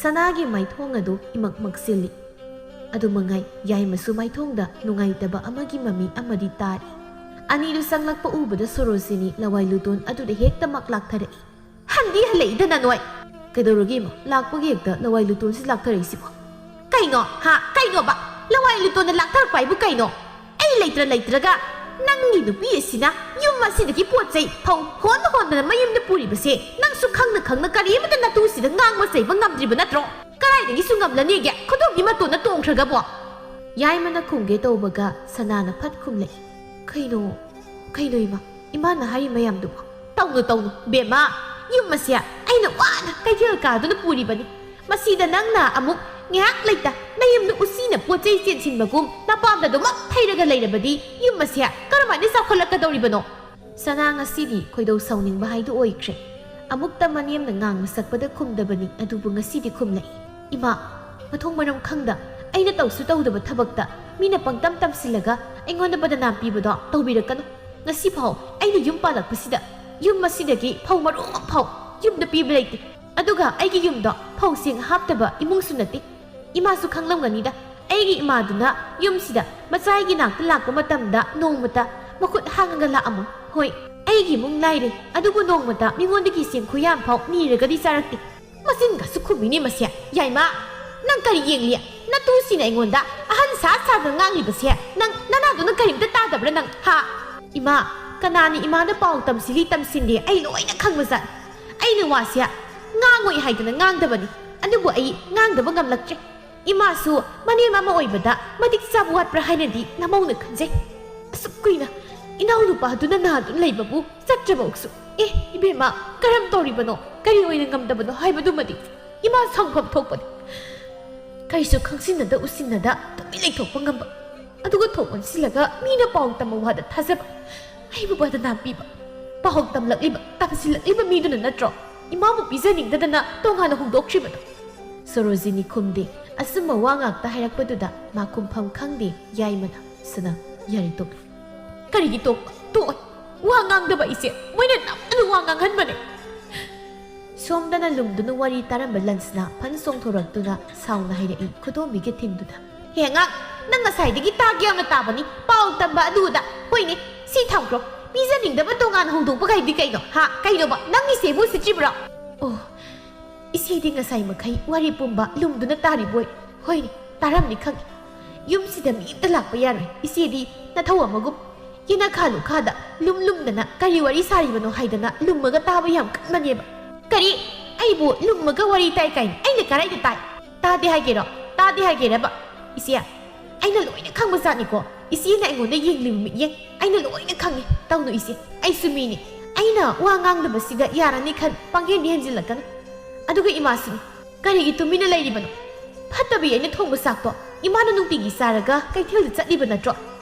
ꯁꯅꯥꯒꯤ ꯃꯥꯏꯊꯣꯡ ꯑꯗꯨ ꯏꯃꯛ ꯃꯛꯁꯤꯜꯂꯤ꯫ ꯑꯗꯨ ꯃꯉꯥꯏ ꯌꯥꯏꯃꯁꯨ ꯃꯥꯏꯊꯣꯡꯗ ꯅꯨꯡꯉꯥꯏꯇꯕ ꯑꯃꯒꯤ ꯃꯃꯤ ꯑꯃꯗꯤ ꯇꯥꯔꯤ꯫ ꯑꯅꯤꯗꯨ ꯆꯪꯂꯛꯄ ꯎꯕꯗ ꯁꯣꯔꯣꯖꯤꯅꯤ ꯂꯋꯥꯏ ꯂꯨꯇꯣꯟ ꯑꯗꯨꯗ ꯍꯦꯛꯇꯃꯛ ꯂꯥꯛꯊꯔꯛꯏ꯫ "ꯍꯟꯗꯤ ꯍꯜꯂꯛꯏꯗꯅ ꯅꯣꯏ꯫ ꯀꯩꯗꯧꯔꯒꯦ ꯏꯃꯥ? ꯂꯥꯛꯄꯒꯤ ꯍꯦꯛꯇ ꯂꯋꯥꯏ ꯂꯨꯇꯣꯟꯁꯤ ꯂꯥꯛꯊꯔꯛꯏꯁꯤꯕꯣ?" "ꯀꯩꯅꯣ? ꯍꯥ? ꯀꯩꯅꯣꯕ? ꯂꯋꯥꯏ ꯂꯨꯇꯣꯟꯅ ꯂꯥꯛꯊꯔꯛꯄ ꯍꯥꯏꯕꯨ ꯀꯩꯅꯣ? ꯑꯩ ꯂꯩꯇ꯭ꯔ ꯂꯩꯇ꯭ꯔꯒ ꯅꯪꯒꯤ ꯅꯨꯄꯤ ꯑꯁꯤꯅ ꯌꯨꯝ ꯑꯁꯤꯗꯒꯤ ꯄꯣꯠ ꯆꯩ ꯐꯧ ꯍꯣꯟ ꯍꯣꯟꯗꯅ ꯃꯌꯨꯝꯗ ꯄꯨꯔꯤꯕꯁꯦ ꯅꯪꯁꯨ ꯈꯪꯅ ꯈꯪꯅ ꯀꯔꯤꯃꯇ ꯅꯇꯨꯁꯤꯗ ꯉꯥꯡꯕ ꯆꯩꯕ ꯉꯝꯗ꯭ꯔꯤꯕ ꯅꯠꯇ꯭ꯔꯣ? ꯀꯗꯥꯏꯗꯒꯤꯁꯨ ꯉꯝꯂꯅꯤꯒꯦ? ꯈꯨꯗꯣꯝꯒꯤ ꯃꯇꯣꯟꯅ ꯇꯣꯡꯈ꯭ꯔꯒꯕꯣ?" ꯌꯥꯏꯃꯅ ꯈꯨꯝꯒꯦ ꯇꯧꯕꯒ ꯁꯅꯥꯅ ꯐꯠ ꯈꯨꯝꯂꯛꯏ꯫ "ꯀꯩꯅꯣ? ꯀꯩꯅꯣ ꯏꯃꯥ? ꯏꯃꯥꯅ ꯍꯥꯏꯔꯤ ꯃꯌꯥꯝꯗꯨꯕꯣ?" "ꯇꯧꯅꯨ, ꯇꯧꯅꯨ, ꯕꯦꯝꯃ꯫ ꯌꯨꯝ ꯑꯁꯦ ꯑꯩꯅ ꯋꯥꯅ ꯀꯩꯊꯦꯜ ꯀꯥꯗꯨꯅ ꯄꯨꯔꯤꯕꯅꯤ꯫ ꯃꯁꯤꯗ ꯅꯪꯅ ꯑꯃꯨꯛ ꯉꯥꯏꯍꯥꯛ ꯂꯩꯇ ꯅꯌꯨꯝꯗ ꯎꯆꯤꯅ ꯄꯣꯠ ꯆꯩ ꯆꯦꯟꯁꯤꯟꯕꯒꯨꯝ ꯅꯄꯥꯝꯗ ꯑꯗꯨꯃꯛ ꯊꯩꯔꯒ ꯂꯩꯔꯕꯗꯤ ꯌꯨꯝ ꯑꯁꯦ ꯀꯔꯝꯍꯥꯏꯅ ꯆꯥꯎꯈꯠꯂꯛꯀꯗꯧꯔꯤꯕꯅꯣ?" ꯁꯅꯥ ꯉꯁꯤꯗꯤ ꯈꯣꯏꯗꯧ ꯁꯥꯎꯅꯤꯡꯕ ꯍꯥꯏꯗꯨ ꯑꯣꯏꯈ꯭ꯔꯦ꯫ ꯑꯃꯨꯛꯇ ꯃꯅꯦꯝꯅ ꯉꯥꯡꯕ ꯁꯛꯄꯗ ꯈꯨꯝꯗꯕꯅꯤ, ꯑꯗꯨꯕꯨ ꯉꯁꯤꯗꯤ ꯈꯨꯝꯂꯛꯏ꯫ "ꯏꯃꯥ, ꯃꯊꯣꯡ ꯃꯔꯝ ꯈꯪꯗ ꯑꯩꯅ ꯇꯧꯁꯨ ꯇꯧꯗꯕ ꯊꯕꯛꯇ ꯃꯤꯅ ꯄꯪꯇꯝ ꯇꯝꯁꯤꯜꯂꯒ ꯑꯩꯉꯣꯟꯗ ꯕꯗꯅꯥꯝ ꯄꯤꯕꯗꯣ ꯇꯧꯕꯤꯔꯛꯀꯅꯨ꯫ ꯉꯁꯤꯐꯥꯎ ꯑꯩꯅ ꯌꯨꯝ ꯄꯥꯜꯂꯛꯄꯁꯤꯗ ꯌꯨꯝ ꯑꯁꯤꯗꯒꯤ ꯐꯧ ꯃꯔꯨ ꯑꯃ ꯐꯥꯎ ꯌꯨꯝꯗ ꯄꯤꯕ ꯂꯩꯇꯦ꯫ ꯑꯗꯨꯒ ꯑꯩꯒꯤ ꯌꯨꯝꯗꯣ ꯐꯧ ꯆꯦꯡ ꯍꯥꯞꯇꯕ ꯏꯃꯨꯡꯁꯨ ꯅꯠꯇꯦ꯫ ꯏꯃꯥꯁꯨ ꯈꯪꯂꯝꯒꯅꯤꯗ, ꯑꯩꯒꯤ ꯏꯃꯥꯗꯨꯅ ꯌꯨꯝꯁꯤꯗ ꯃꯆꯥꯒꯤ ꯅꯥꯛꯇ ꯂꯥꯛꯄ ꯃꯇꯝꯗ ꯅꯣꯡꯃꯇ ꯃꯈꯨꯠ ꯍꯥꯡꯉꯒ ꯂꯥꯛꯑꯝꯃꯣꯏ꯫ ꯍꯣꯏ, ꯑꯩꯒꯤ ꯏꯃꯨꯡ ꯂꯥꯏꯔꯦ, ꯑꯗꯨꯕꯨ ꯅꯣꯡꯃꯇ ꯃꯤꯉꯣꯟꯗꯒꯤ ꯆꯦꯡ ꯈꯨꯌꯥꯝ ꯐꯥꯎ ꯅꯤꯔꯒꯗꯤ ꯆꯥꯔꯛꯇꯦ꯫ ꯃꯆꯤꯟꯒꯁꯨ ꯈꯨꯝꯃꯤꯅꯦ ꯃꯁꯦ꯫ ꯌꯥꯏꯃ, ꯅꯪ ꯀꯔꯤ ꯌꯦꯡꯂꯤ? ꯅꯇꯨꯁꯤꯅ ꯑꯩꯉꯣꯟꯗ ꯑꯍꯟ ꯁꯥ ꯁꯥꯗꯅ ꯉꯥꯡꯂꯤꯕꯁꯦ ꯅꯪ ꯅꯅꯥꯗꯨꯅ ꯀꯔꯤꯝꯇ ꯇꯥꯗꯕ꯭ꯔꯥ ꯅꯪ, ꯍꯥ?" "ꯏꯃꯥ, ꯀꯅꯥꯅ ꯏꯃꯥꯗ ꯄꯥꯎ ꯇꯝꯁꯤꯜꯂꯤ ꯇꯝꯁꯤꯟꯗꯦ ꯑꯩ ꯂꯣꯏꯅ ꯈꯪꯕꯖꯥꯠꯅꯤ꯫ ꯑꯩꯅ ꯋꯥꯁꯦ ꯉꯥꯡꯉꯣꯏ ꯍꯥꯏꯗꯅ ꯉꯥꯡꯗꯕꯅꯤ, ꯑꯗꯨꯕꯨ ꯑꯩ ꯉꯥꯡꯗꯕ ꯉꯝꯂꯛꯇ꯭ꯔꯦ꯫ ꯏꯃꯥꯁꯨ ꯃꯅꯦꯝ ꯑꯃ ꯑꯣꯏꯕꯗ ꯃꯇꯤꯛ ꯆꯥꯕ ꯋꯥꯠꯄ꯭ꯔꯥ ꯍꯥꯏꯅꯗꯤ ꯅꯃꯧꯅ ꯈꯟꯖꯩ꯫ ꯑꯁꯨꯛ ꯀꯨꯏꯅ ꯏꯅꯥꯎꯅꯨꯄꯥꯗꯨꯅ ꯅꯥꯗꯨꯅ ꯂꯩꯕꯕꯨ ꯆꯠꯇ꯭ꯔꯕ ꯎꯛꯁꯨ꯫ ꯑꯦ, ꯏꯕꯦꯝꯃ, ꯀꯔꯝ ꯇꯧꯔꯤꯕꯅꯣ, ꯀꯔꯤ ꯑꯣꯏꯅ ꯉꯝꯗꯕꯅꯣ ꯍꯥꯏꯕꯗꯨꯃꯗꯤ ꯏꯃꯥ ꯁꯪꯐꯝ ꯊꯣꯛꯄꯅꯤ꯫ ꯀꯔꯤꯁꯨ ꯈꯪꯁꯤꯟꯅꯗ ꯎꯁꯤꯟꯅꯗ ꯇꯨꯃꯤꯟ ꯂꯩꯊꯣꯛꯄ ꯉꯝꯕ, ꯑꯗꯨꯒ ꯊꯣꯡ ꯑꯣꯟꯁꯤꯜꯂꯒ ꯃꯤꯅ ꯄꯥꯎ ꯇꯝꯕ ꯋꯥꯗ ꯊꯥꯖꯕ, ꯑꯩꯕꯨ ꯕꯗꯅꯥꯝ ꯄꯤꯕ, ꯄꯥꯎ ꯇꯝꯂꯛꯂꯤꯕ, ꯇꯝꯁꯤꯜꯂꯛꯂꯤꯕ ꯃꯤꯗꯨꯅ ꯅꯠꯇ꯭ꯔꯣ ꯏꯃꯥꯕꯨ ꯄꯤꯖꯅꯤꯡꯗꯗꯅ ꯇꯣꯉꯥꯟꯅ ꯍꯣꯡꯗꯣꯛꯈ꯭ꯔꯤꯕꯗꯣ? ꯁꯣꯔꯣꯖꯤꯅꯤ ꯈꯨꯝꯗꯦ꯫ ꯑꯆꯨꯝꯕ ꯋꯥ ꯉꯥꯛꯇ ꯍꯥꯏꯔꯛꯄꯗꯨꯗ ꯃꯥ ꯈꯨꯝꯐꯝ ꯈꯪꯗꯦ꯫ ꯌꯥꯏꯃꯅ, "ꯁꯅꯥ, ꯌꯥꯔꯦ ꯇꯣꯛꯂꯦ꯫" "ꯀꯔꯤꯒꯤ ꯇꯣꯛꯄ? ꯇꯣꯛꯑꯣ꯫ ꯋꯥ ꯉꯥꯡꯗꯕ ꯑꯩꯁꯦ ꯃꯣꯏꯅ ꯅꯝꯗꯅ ꯋꯥ ꯉꯥꯡꯍꯟꯕꯅꯦ꯫" ꯁꯣꯝꯗꯅ ꯂꯨꯝꯗꯨꯅ ꯋꯥꯔꯤ ꯇꯥꯔꯝꯕ ꯂꯟꯁꯅ ꯐꯟ ꯆꯣꯡꯊꯣꯔꯛꯇꯨꯅ ꯁꯥꯎꯅ ꯍꯥꯏꯔꯛꯏ, ꯈꯨꯗꯣꯝꯕꯤꯒ ꯊꯤꯟꯗꯨꯅ꯫ "ꯍꯦ ꯑꯉꯥꯡ, ꯅꯪ ꯉꯁꯥꯏꯗꯒꯤ ꯇꯥꯒꯦ ꯌꯥꯝꯅ ꯇꯥꯕꯅꯤ, ꯄꯥꯎ ꯇꯝꯕ ꯑꯗꯨ ꯑꯗꯥ꯫ ꯍꯣꯏꯅꯦ, ꯁꯤ ꯊꯝꯈ꯭ꯔꯣ꯫ ꯄꯤꯖꯅꯤꯡꯗꯕ ꯇꯣꯉꯥꯟ ꯍꯣꯡꯗꯣꯛꯄ ꯀꯥꯏꯗꯤ ꯀꯩꯅꯣ? ꯍꯥ? ꯀꯩꯅꯣꯕ? ꯅꯪ ꯏꯆꯦꯕꯨ ꯎꯁꯤꯠꯇ꯭ꯔꯤꯕ꯭ꯔꯣ?" ꯑꯣ, ꯏꯆꯦꯗꯤ ꯉꯁꯥꯏ ꯃꯈꯩ ꯋꯥꯔꯤ ꯄꯨꯝꯕ ꯂꯨꯝꯗꯨꯅ ꯇꯥꯔꯤꯕꯣꯏ꯫ ꯍꯣꯏꯅꯦ, ꯇꯥꯔꯝꯅꯤ ꯈꯪꯏ꯫ ꯌꯨꯝꯁꯤꯗ ꯃꯤ ꯑꯝꯇ ꯂꯥꯛꯄ ꯌꯥꯔꯣꯏ꯫ ꯏꯆꯦꯗꯤ ꯅꯊꯧ ꯑꯃꯒꯨꯝ ꯌꯦꯅꯈꯥ ꯂꯨꯈꯥꯗ ꯂꯨꯝ ꯂꯨꯝꯗꯅ ꯀꯔꯤ ꯋꯥꯔꯤ ꯁꯥꯔꯤꯕꯅꯣ ꯍꯥꯏꯗꯅ ꯂꯨꯝꯃꯒ ꯇꯥꯕ ꯌꯥꯝ ꯀꯟꯕꯅꯦꯕ꯫ ꯀꯔꯤ? ꯑꯩꯕꯨ ꯂꯨꯝꯃꯒ ꯋꯥꯔꯤ ꯇꯥꯏ ꯀꯥꯏꯅ ꯑꯩꯅ ꯀꯔꯥꯏꯗ ꯇꯥꯏ? ꯇꯥꯗꯦ ꯍꯥꯏꯒꯦꯔꯣ? ꯇꯥꯗꯦ ꯍꯥꯏꯒꯦꯔꯕ? ꯏꯆꯦ, ꯑꯩꯅ ꯂꯣꯏꯅ ꯈꯪꯕ ꯖꯥꯠꯅꯤꯀꯣ꯫ ꯏꯆꯦꯅ ꯑꯩꯉꯣꯟꯗ ꯌꯦꯡꯂꯤꯕ ꯃꯤꯠꯌꯦꯡ ꯑꯩꯅ ꯂꯣꯏꯅ ꯈꯪꯉꯤ꯫ ꯇꯧꯅꯨ ꯏꯆꯦ, ꯑꯩꯁꯨ ꯃꯤꯅꯤ꯫ ꯑꯩꯅ ꯋꯥ ꯉꯥꯡꯗꯕꯁꯤꯗ ꯌꯥꯔꯅꯤ ꯈꯟ ꯄꯪꯍꯦꯟꯗꯤ ꯍꯦꯟꯖꯤꯜꯂꯛꯀꯅꯨ꯫ ꯑꯗꯨꯒ ꯏꯃꯥꯁꯨꯅꯤ꯫ ꯀꯔꯤꯒꯤ ꯇꯨꯃꯤꯟꯅ ꯂꯩꯔꯤꯕꯅꯣ? ꯐꯠꯇꯕꯤ ꯑꯩꯅ ꯊꯣꯡꯕ ꯆꯥꯛꯇꯣ ꯏꯃꯥꯅ ꯅꯨꯡꯇꯤꯒꯤ ꯆꯥꯔꯒ ꯀꯩꯊꯦꯜꯗ ꯆꯠꯂꯤꯕ ꯅꯠꯇ꯭ꯔꯣ?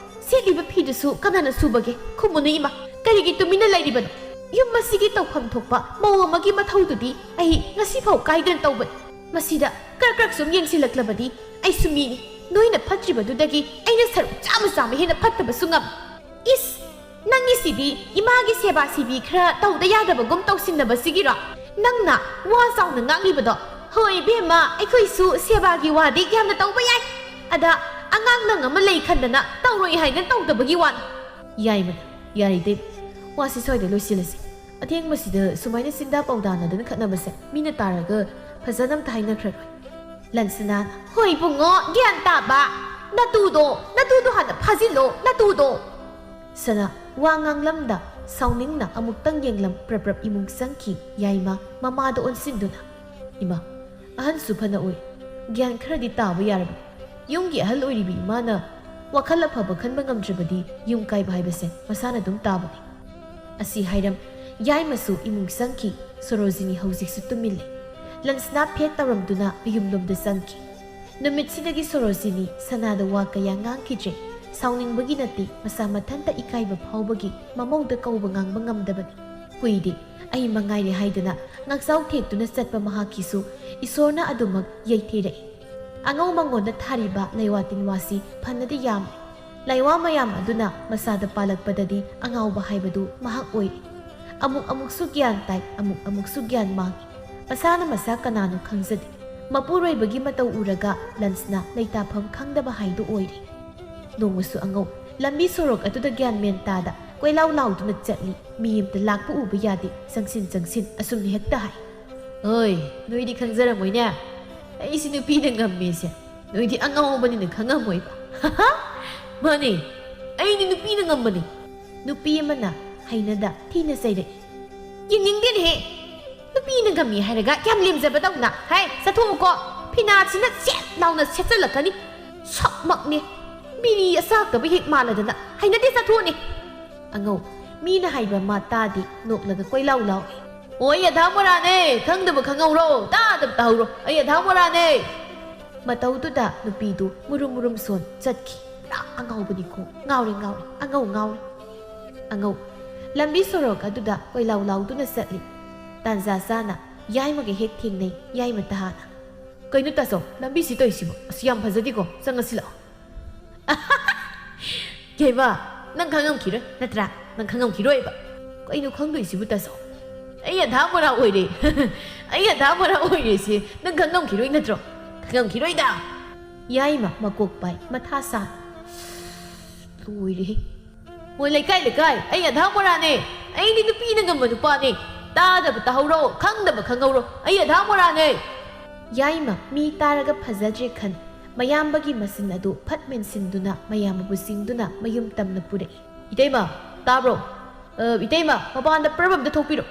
ꯁꯦꯠꯂꯤꯕ ꯐꯤꯗꯨꯁꯨ ꯀꯅꯥꯅ ꯁꯨꯕꯒꯦ? ꯈꯨꯝꯃꯨꯅꯦ ꯏꯃꯥ꯫ ꯀꯔꯤꯒꯤ ꯇꯨꯃꯤꯟꯅ ꯂꯩꯔꯤꯕꯅꯣ? ꯌꯨꯝ ꯑꯁꯤꯒꯤ ꯇꯧꯐꯝ ꯊꯣꯛꯄ ꯃꯧ ꯑꯃꯒꯤ ꯃꯊꯧꯗꯨꯗꯤ ꯑꯩ ꯉꯁꯤꯐꯥꯎ ꯀꯥꯏꯗꯅ ꯇꯧꯕꯅꯤ꯫ ꯃꯁꯤꯗ ꯀ꯭ꯔꯛ ꯀ꯭ꯔꯛ ꯁꯨꯝ ꯌꯦꯡꯁꯤꯜꯂꯛꯂꯕꯗꯤ ꯑꯩꯁꯨ ꯃꯤꯅꯤ꯫ ꯅꯣꯏꯅ ꯐꯠꯇ꯭ꯔꯤꯕꯗꯨꯗꯒꯤ ꯑꯩꯅ ꯁꯔꯨꯛ ꯆꯥꯝꯃ ꯆꯥꯝꯃ ꯍꯦꯟꯅ ꯐꯠꯇꯕꯁꯨ ꯉꯝꯃꯤ꯫ ꯏꯁ! ꯅꯪꯒꯤꯁꯤꯗꯤ ꯏꯃꯥꯒꯤ ꯁꯦꯕꯥ ꯁꯤꯕꯤ ꯈꯔ ꯇꯧꯗ ꯌꯥꯗꯕꯒꯨꯝ ꯇꯧꯁꯤꯟꯅꯕꯁꯤꯒꯤꯔꯣ? ꯅꯪꯅ ꯋꯥ ꯆꯥꯎꯅ ꯉꯥꯡꯂꯤꯕꯗꯣ? ꯍꯣꯏ ꯏꯕꯦꯝꯃ, ꯑꯩꯈꯣꯏꯁꯨ ꯁꯦꯕꯥꯒꯤ ꯋꯥꯗꯤ ꯌꯥꯝꯅ ꯇꯧꯕ ꯌꯥꯏ꯫ ꯑꯗ ꯑꯉꯥꯡ ꯅꯪ ꯑꯃ ꯂꯩ ꯈꯟꯗꯅ ꯇꯧꯔꯣꯏ ꯍꯥꯏꯗꯅ ꯇꯧꯗꯕꯒꯤ ꯋꯥꯅꯤ꯫ ꯌꯥꯏꯃꯅ, ꯌꯥꯔꯦ ꯏꯇꯩꯃ, ꯋꯥꯁꯤ ꯁ꯭ꯋꯥꯏꯗ ꯂꯣꯏꯁꯤꯜꯂꯁꯤ꯫ ꯑꯊꯦꯡꯕꯁꯤꯗ ꯁꯨꯃꯥꯏꯅ ꯆꯤꯟꯗꯥ ꯄꯥꯎꯗꯥꯅꯗꯅ ꯈꯠꯅꯕꯁꯦ ꯃꯤꯅ ꯇꯥꯔꯒ ꯐꯖꯅ ꯑꯝꯇ ꯍꯥꯏꯅꯈ꯭ꯔꯔꯣꯏ꯫ ꯂꯟꯁꯅꯥꯅ, "ꯍꯣꯏ ꯏꯕꯨꯡꯉꯣ, ꯒ꯭ꯌꯥꯟ ꯇꯥꯕ꯫ ꯅꯇꯨꯗꯣ, ꯅꯇꯨꯗꯣ ꯍꯥꯟꯅ ꯐꯥꯖꯤꯜꯂꯣ, ꯅꯇꯨꯗꯣ!" ꯁꯅꯥ ꯋꯥ ꯉꯥꯡꯂꯝꯗ ꯁꯥꯎꯅꯤꯡꯅ ꯑꯃꯨꯛꯇꯪ ꯌꯦꯡꯂꯝ ꯄ꯭ꯔꯞ ꯄ꯭ꯔꯞ ꯏꯃꯨꯡ ꯆꯪꯈꯤ꯫ ꯌꯥꯏꯃ ꯃꯃꯥꯗ ꯑꯣꯟꯁꯤꯟꯗꯨꯅ, "ꯏꯃꯥ, ꯑꯍꯟꯁꯨ ꯐꯅ ꯑꯣꯏ, ꯒ꯭ꯌꯥꯟ ꯈꯔꯗꯤ ꯇꯥꯕ ꯌꯥꯔꯕꯅꯤ꯫ ꯌꯨꯝꯒꯤ ꯑꯍꯜ ꯑꯣꯏꯔꯤꯕꯤ ꯏꯃꯥꯅ ꯋꯥꯈꯜ ꯑꯐꯕ ꯈꯟꯕ ꯉꯝꯗ꯭ꯔꯕꯗꯤ ꯌꯨꯝ ꯀꯥꯏꯕ ꯍꯥꯏꯕꯁꯦ ꯃꯁꯥꯅ ꯑꯗꯨꯝ ꯇꯥꯕꯅꯤ꯫" ꯑꯁꯤ ꯍꯥꯏꯔꯝ ꯌꯥꯏꯃꯁꯨ ꯏꯃꯨꯡ ꯆꯪꯈꯤ꯫ ꯁꯣꯔꯣꯖꯤꯅꯤ ꯍꯧꯖꯤꯛꯁꯨ ꯇꯨꯝꯃꯤꯜꯂꯦ꯫ ꯂꯟꯁꯅꯥ ꯐꯦꯠ ꯇꯧꯔꯝꯗꯨꯅ ꯃꯌꯨꯝꯂꯣꯝꯗ ꯆꯪꯈꯤ꯫ ꯅꯨꯃꯤꯠꯁꯤꯗꯒꯤ ꯁꯣꯔꯣꯖꯤꯅꯤ ꯁꯅꯥꯗ ꯋꯥ ꯀꯌꯥ ꯉꯥꯡꯈꯤꯗ꯭ꯔꯦ꯫ ꯁꯥꯎꯅꯤꯡꯕꯒꯤ ꯅꯠꯇꯦ, ꯃꯁꯥ ꯃꯊꯟꯇ ꯏꯀꯥꯏꯕ ꯐꯥꯎꯕꯒꯤ ꯃꯃꯧꯗ ꯀꯧꯕ ꯉꯥꯡꯕ ꯉꯝꯗꯕꯅꯤ꯫ ꯀꯨꯏꯗꯦ, ꯑꯩ ꯃꯉꯥꯏꯔꯦ ꯍꯥꯏꯗꯅ ꯉꯥꯛꯆꯥꯎ ꯊꯦꯛꯇꯨꯅ ꯆꯠꯄ ꯃꯍꯥꯛꯀꯤꯁꯨ ꯏꯁꯣꯔꯅ ꯑꯗꯨꯃꯛ ꯌꯩꯊꯤꯔꯛꯏ꯫ ꯑꯉꯧ ꯃꯉꯣꯟꯗ ꯊꯥꯔꯤꯕ ꯂꯩꯋꯥ ꯇꯤꯟꯋꯥꯁꯤ ꯐꯅꯗꯤ ꯌꯥꯝꯃꯤ꯫ ꯂꯩꯋꯥ ꯃꯌꯥꯝ ꯑꯗꯨꯅ ꯃꯁꯥꯗ ꯄꯥꯜꯂꯛꯄꯗꯗꯤ ꯑꯉꯥꯎꯕ ꯍꯥꯏꯕꯗꯨ ꯃꯍꯥꯛ ꯑꯣꯏꯔꯤ꯫ ꯑꯃꯨꯛ ꯑꯃꯨꯛꯁꯨ ꯒ꯭ꯌꯥꯟ ꯇꯥꯏ, ꯑꯃꯨꯛ ꯑꯃꯨꯛꯁꯨ ꯒ꯭ꯌꯥꯟ ꯃꯥꯡꯏ꯫ ꯃꯁꯥꯅ ꯃꯁꯥ ꯀꯅꯥꯅꯣ ꯈꯪꯖꯗꯦ꯫ ꯃꯄꯨꯔꯣꯏꯕꯒꯤ ꯃꯇꯧ ꯎꯔꯒ ꯂꯟꯁꯅ ꯂꯩꯇꯥꯐꯝ ꯈꯪꯗꯕ ꯍꯥꯏꯗꯨ ꯑꯣꯏꯔꯦ꯫ ꯅꯣꯡꯃꯁꯨ ꯑꯉꯧ ꯂꯝꯕꯤ ꯁꯣꯔꯣꯛ ꯑꯗꯨꯗ ꯒ꯭ꯌꯥꯟ ꯃꯦꯟ ꯇꯥꯗ ꯀꯣꯏꯂꯥꯎ ꯂꯥꯎꯗꯨꯅ ꯆꯠꯂꯤ꯫ ꯃꯤ ꯑꯃꯇ ꯂꯥꯛꯄ ꯎꯕ ꯌꯥꯗꯦ꯫ ꯆꯪꯁꯤꯟ ꯆꯪꯁꯤꯟ ꯑꯁꯨꯝꯅ ꯍꯦꯛꯇ ꯍꯥꯏ꯫ "ꯍꯣꯏ, ꯅꯣꯏꯗꯤ ꯈꯪꯖꯔꯝꯃꯣꯏꯅꯦ, ꯑꯩꯁꯤ ꯅꯨꯄꯤꯅ ꯉꯝꯃꯦꯁꯦ꯫ ꯅꯣꯏꯗꯤ ꯑꯉꯥꯎꯕꯅꯤꯅ ꯈꯪꯉꯝꯃꯣꯏꯕ꯫" "ꯃꯥꯅꯦ, ꯑꯩꯗꯤ ꯅꯨꯄꯤꯅ ꯉꯝꯕꯅꯤ꯫" ꯅꯨꯄꯤ ꯑꯃꯅ ꯍꯩꯅꯗ ꯊꯤꯅ ꯆꯩꯔꯛꯏ꯫ "ꯌꯦꯡꯅꯤꯡꯗꯦꯅꯦꯍꯦ, ꯅꯨꯄꯤꯅ ꯉꯝꯃꯤ ꯍꯥꯏꯔꯒ ꯀꯌꯥꯝ ꯂꯦꯝꯖꯕꯗꯧꯅ꯫ ꯍꯥꯏ, ꯆꯠꯊꯣꯛꯎꯀꯣ, ꯐꯤꯅꯥꯠꯁꯤꯅ ꯁꯦꯠ ꯂꯥꯎꯅ ꯁꯦꯠꯆꯜꯂꯛꯀꯅꯤ꯫ ꯁꯛꯃꯛꯅꯦ, ꯕꯤꯔꯤ ꯑꯆꯥꯛꯇꯕ ꯍꯦꯛ ꯃꯥꯜꯂꯗꯅ꯫ ꯍꯩꯅꯗꯦ, ꯆꯠꯊꯣꯛꯑꯅꯤ꯫" ꯑꯉꯧ ꯃꯤꯅ ꯍꯥꯏꯕ ꯃꯥ ꯇꯥꯗꯦ, ꯅꯣꯛꯂꯒ ꯀꯣꯏꯂꯥꯎ ꯂꯥꯎꯏ꯫ "ꯑꯣ, ꯑꯩ ꯑꯙꯥ ꯃꯣꯔꯥꯅꯦ, ꯈꯪꯗꯕ ꯈꯪꯍꯧꯔꯣ, ꯇꯥꯗꯕ ꯇꯥꯍꯧꯔꯣ, ꯑꯩ ꯑꯙꯥ ꯃꯣꯔꯥꯅꯦ꯫" ꯃꯇꯧꯗꯨꯗ ꯅꯨꯄꯤꯗꯨ ꯃꯨꯔꯨꯝ ꯃꯨꯔꯨꯝ ꯁꯣꯟ ꯆꯠꯈꯤ꯫ ꯄꯨꯔꯥ ꯑꯉꯥꯎꯕꯅꯤꯀꯣ, ꯉꯥꯎꯔꯦ ꯉꯥꯎꯔꯦ, ꯑꯉꯧ ꯉꯥꯎꯔꯦ꯫ ꯑꯉꯧ ꯂꯝꯕꯤ ꯁꯣꯔꯣꯛ ꯑꯗꯨꯗ ꯀꯣꯏꯂꯥꯎ ꯂꯥꯎꯗꯨꯅ ꯆꯠꯂꯤ꯫ ꯇꯥꯟꯖꯥ ꯆꯥꯅ ꯌꯥꯏꯃꯒ ꯍꯦꯛ ꯊꯦꯡꯅꯩ꯫ ꯌꯥꯏꯃ ꯇꯍꯥꯅ, "ꯀꯩꯅꯣ ꯇꯥꯆꯧ, ꯂꯝꯕꯤꯁꯤ ꯇꯧꯔꯤꯁꯤꯕꯣ? ꯑꯁ, ꯌꯥꯝ ꯐꯖꯗꯦꯀꯣ, ꯆꯪꯉꯁꯤ ꯂꯥꯛꯑꯣ꯫" "ꯌꯥꯏꯃ, ꯅꯪ ꯈꯪꯉꯝꯈꯤꯔꯣꯏ ꯅꯠꯇ꯭ꯔꯥ? ꯅꯪ ꯈꯪꯉꯝꯈꯤꯔꯣꯏꯕ꯫ ꯀꯩꯅꯣ ꯈꯪꯗꯣꯏꯁꯤꯕꯨ ꯇꯥꯆꯧ? ꯑꯩ ꯑꯙꯥ ꯃꯣꯔꯥ ꯑꯣꯏꯔꯦ꯫ ꯑꯩ ꯑꯙꯥ ꯃꯣꯔꯥ ꯑꯣꯏꯔꯦꯁꯦ ꯅꯪ ꯈꯪꯉꯝꯈꯤꯔꯣꯏ ꯅꯠꯇ꯭ꯔꯣ? ꯈꯪꯉꯝꯈꯤꯔꯣꯏꯗ꯫" ꯌꯥꯏꯃ ꯃꯀꯣꯛ ꯄꯥꯏ, ꯃꯊꯥ ꯁꯥ꯫ ꯂꯣꯏꯔꯦꯍꯦ꯫ "ꯍꯣꯏ, ꯂꯩꯀꯥꯏ, ꯂꯩꯀꯥꯏ, ꯑꯩ ꯑꯙꯥ ꯃꯣꯔꯥꯅꯦ꯫ ꯑꯩꯗꯤ ꯅꯨꯄꯤꯅ ꯉꯝꯕ ꯅꯨꯄꯥꯅꯦ꯫ ꯇꯥꯗꯕ ꯇꯥꯍꯧꯔꯣ, ꯈꯪꯗꯕ ꯈꯪꯍꯧꯔꯣ, ꯑꯩ ꯑꯙꯥ ꯃꯣꯔꯥꯅꯦ꯫" ꯌꯥꯏꯃ ꯃꯤ ꯇꯥꯔꯒ ꯐꯖꯗ꯭ꯔꯦ ꯈꯟ, ꯃꯌꯥꯝꯕꯒꯤ ꯃꯆꯤꯟ ꯑꯗꯨ ꯐꯠ ꯃꯦꯟꯁꯤꯟꯗꯨꯅ ꯃꯌꯥꯝꯕꯕꯨ ꯆꯤꯡꯗꯨꯅ ꯃꯌꯨꯝ ꯇꯝꯅ ꯄꯨꯔꯛꯏ꯫ "ꯏꯇꯩꯃ, ꯇꯥꯕ꯭ꯔꯣ? ꯑ, ꯏꯇꯩꯃ, ꯃꯄꯥꯟꯗ ꯄ꯭ꯔꯕ ꯑꯝꯇ ꯊꯣꯛꯄꯤꯔꯣ꯫"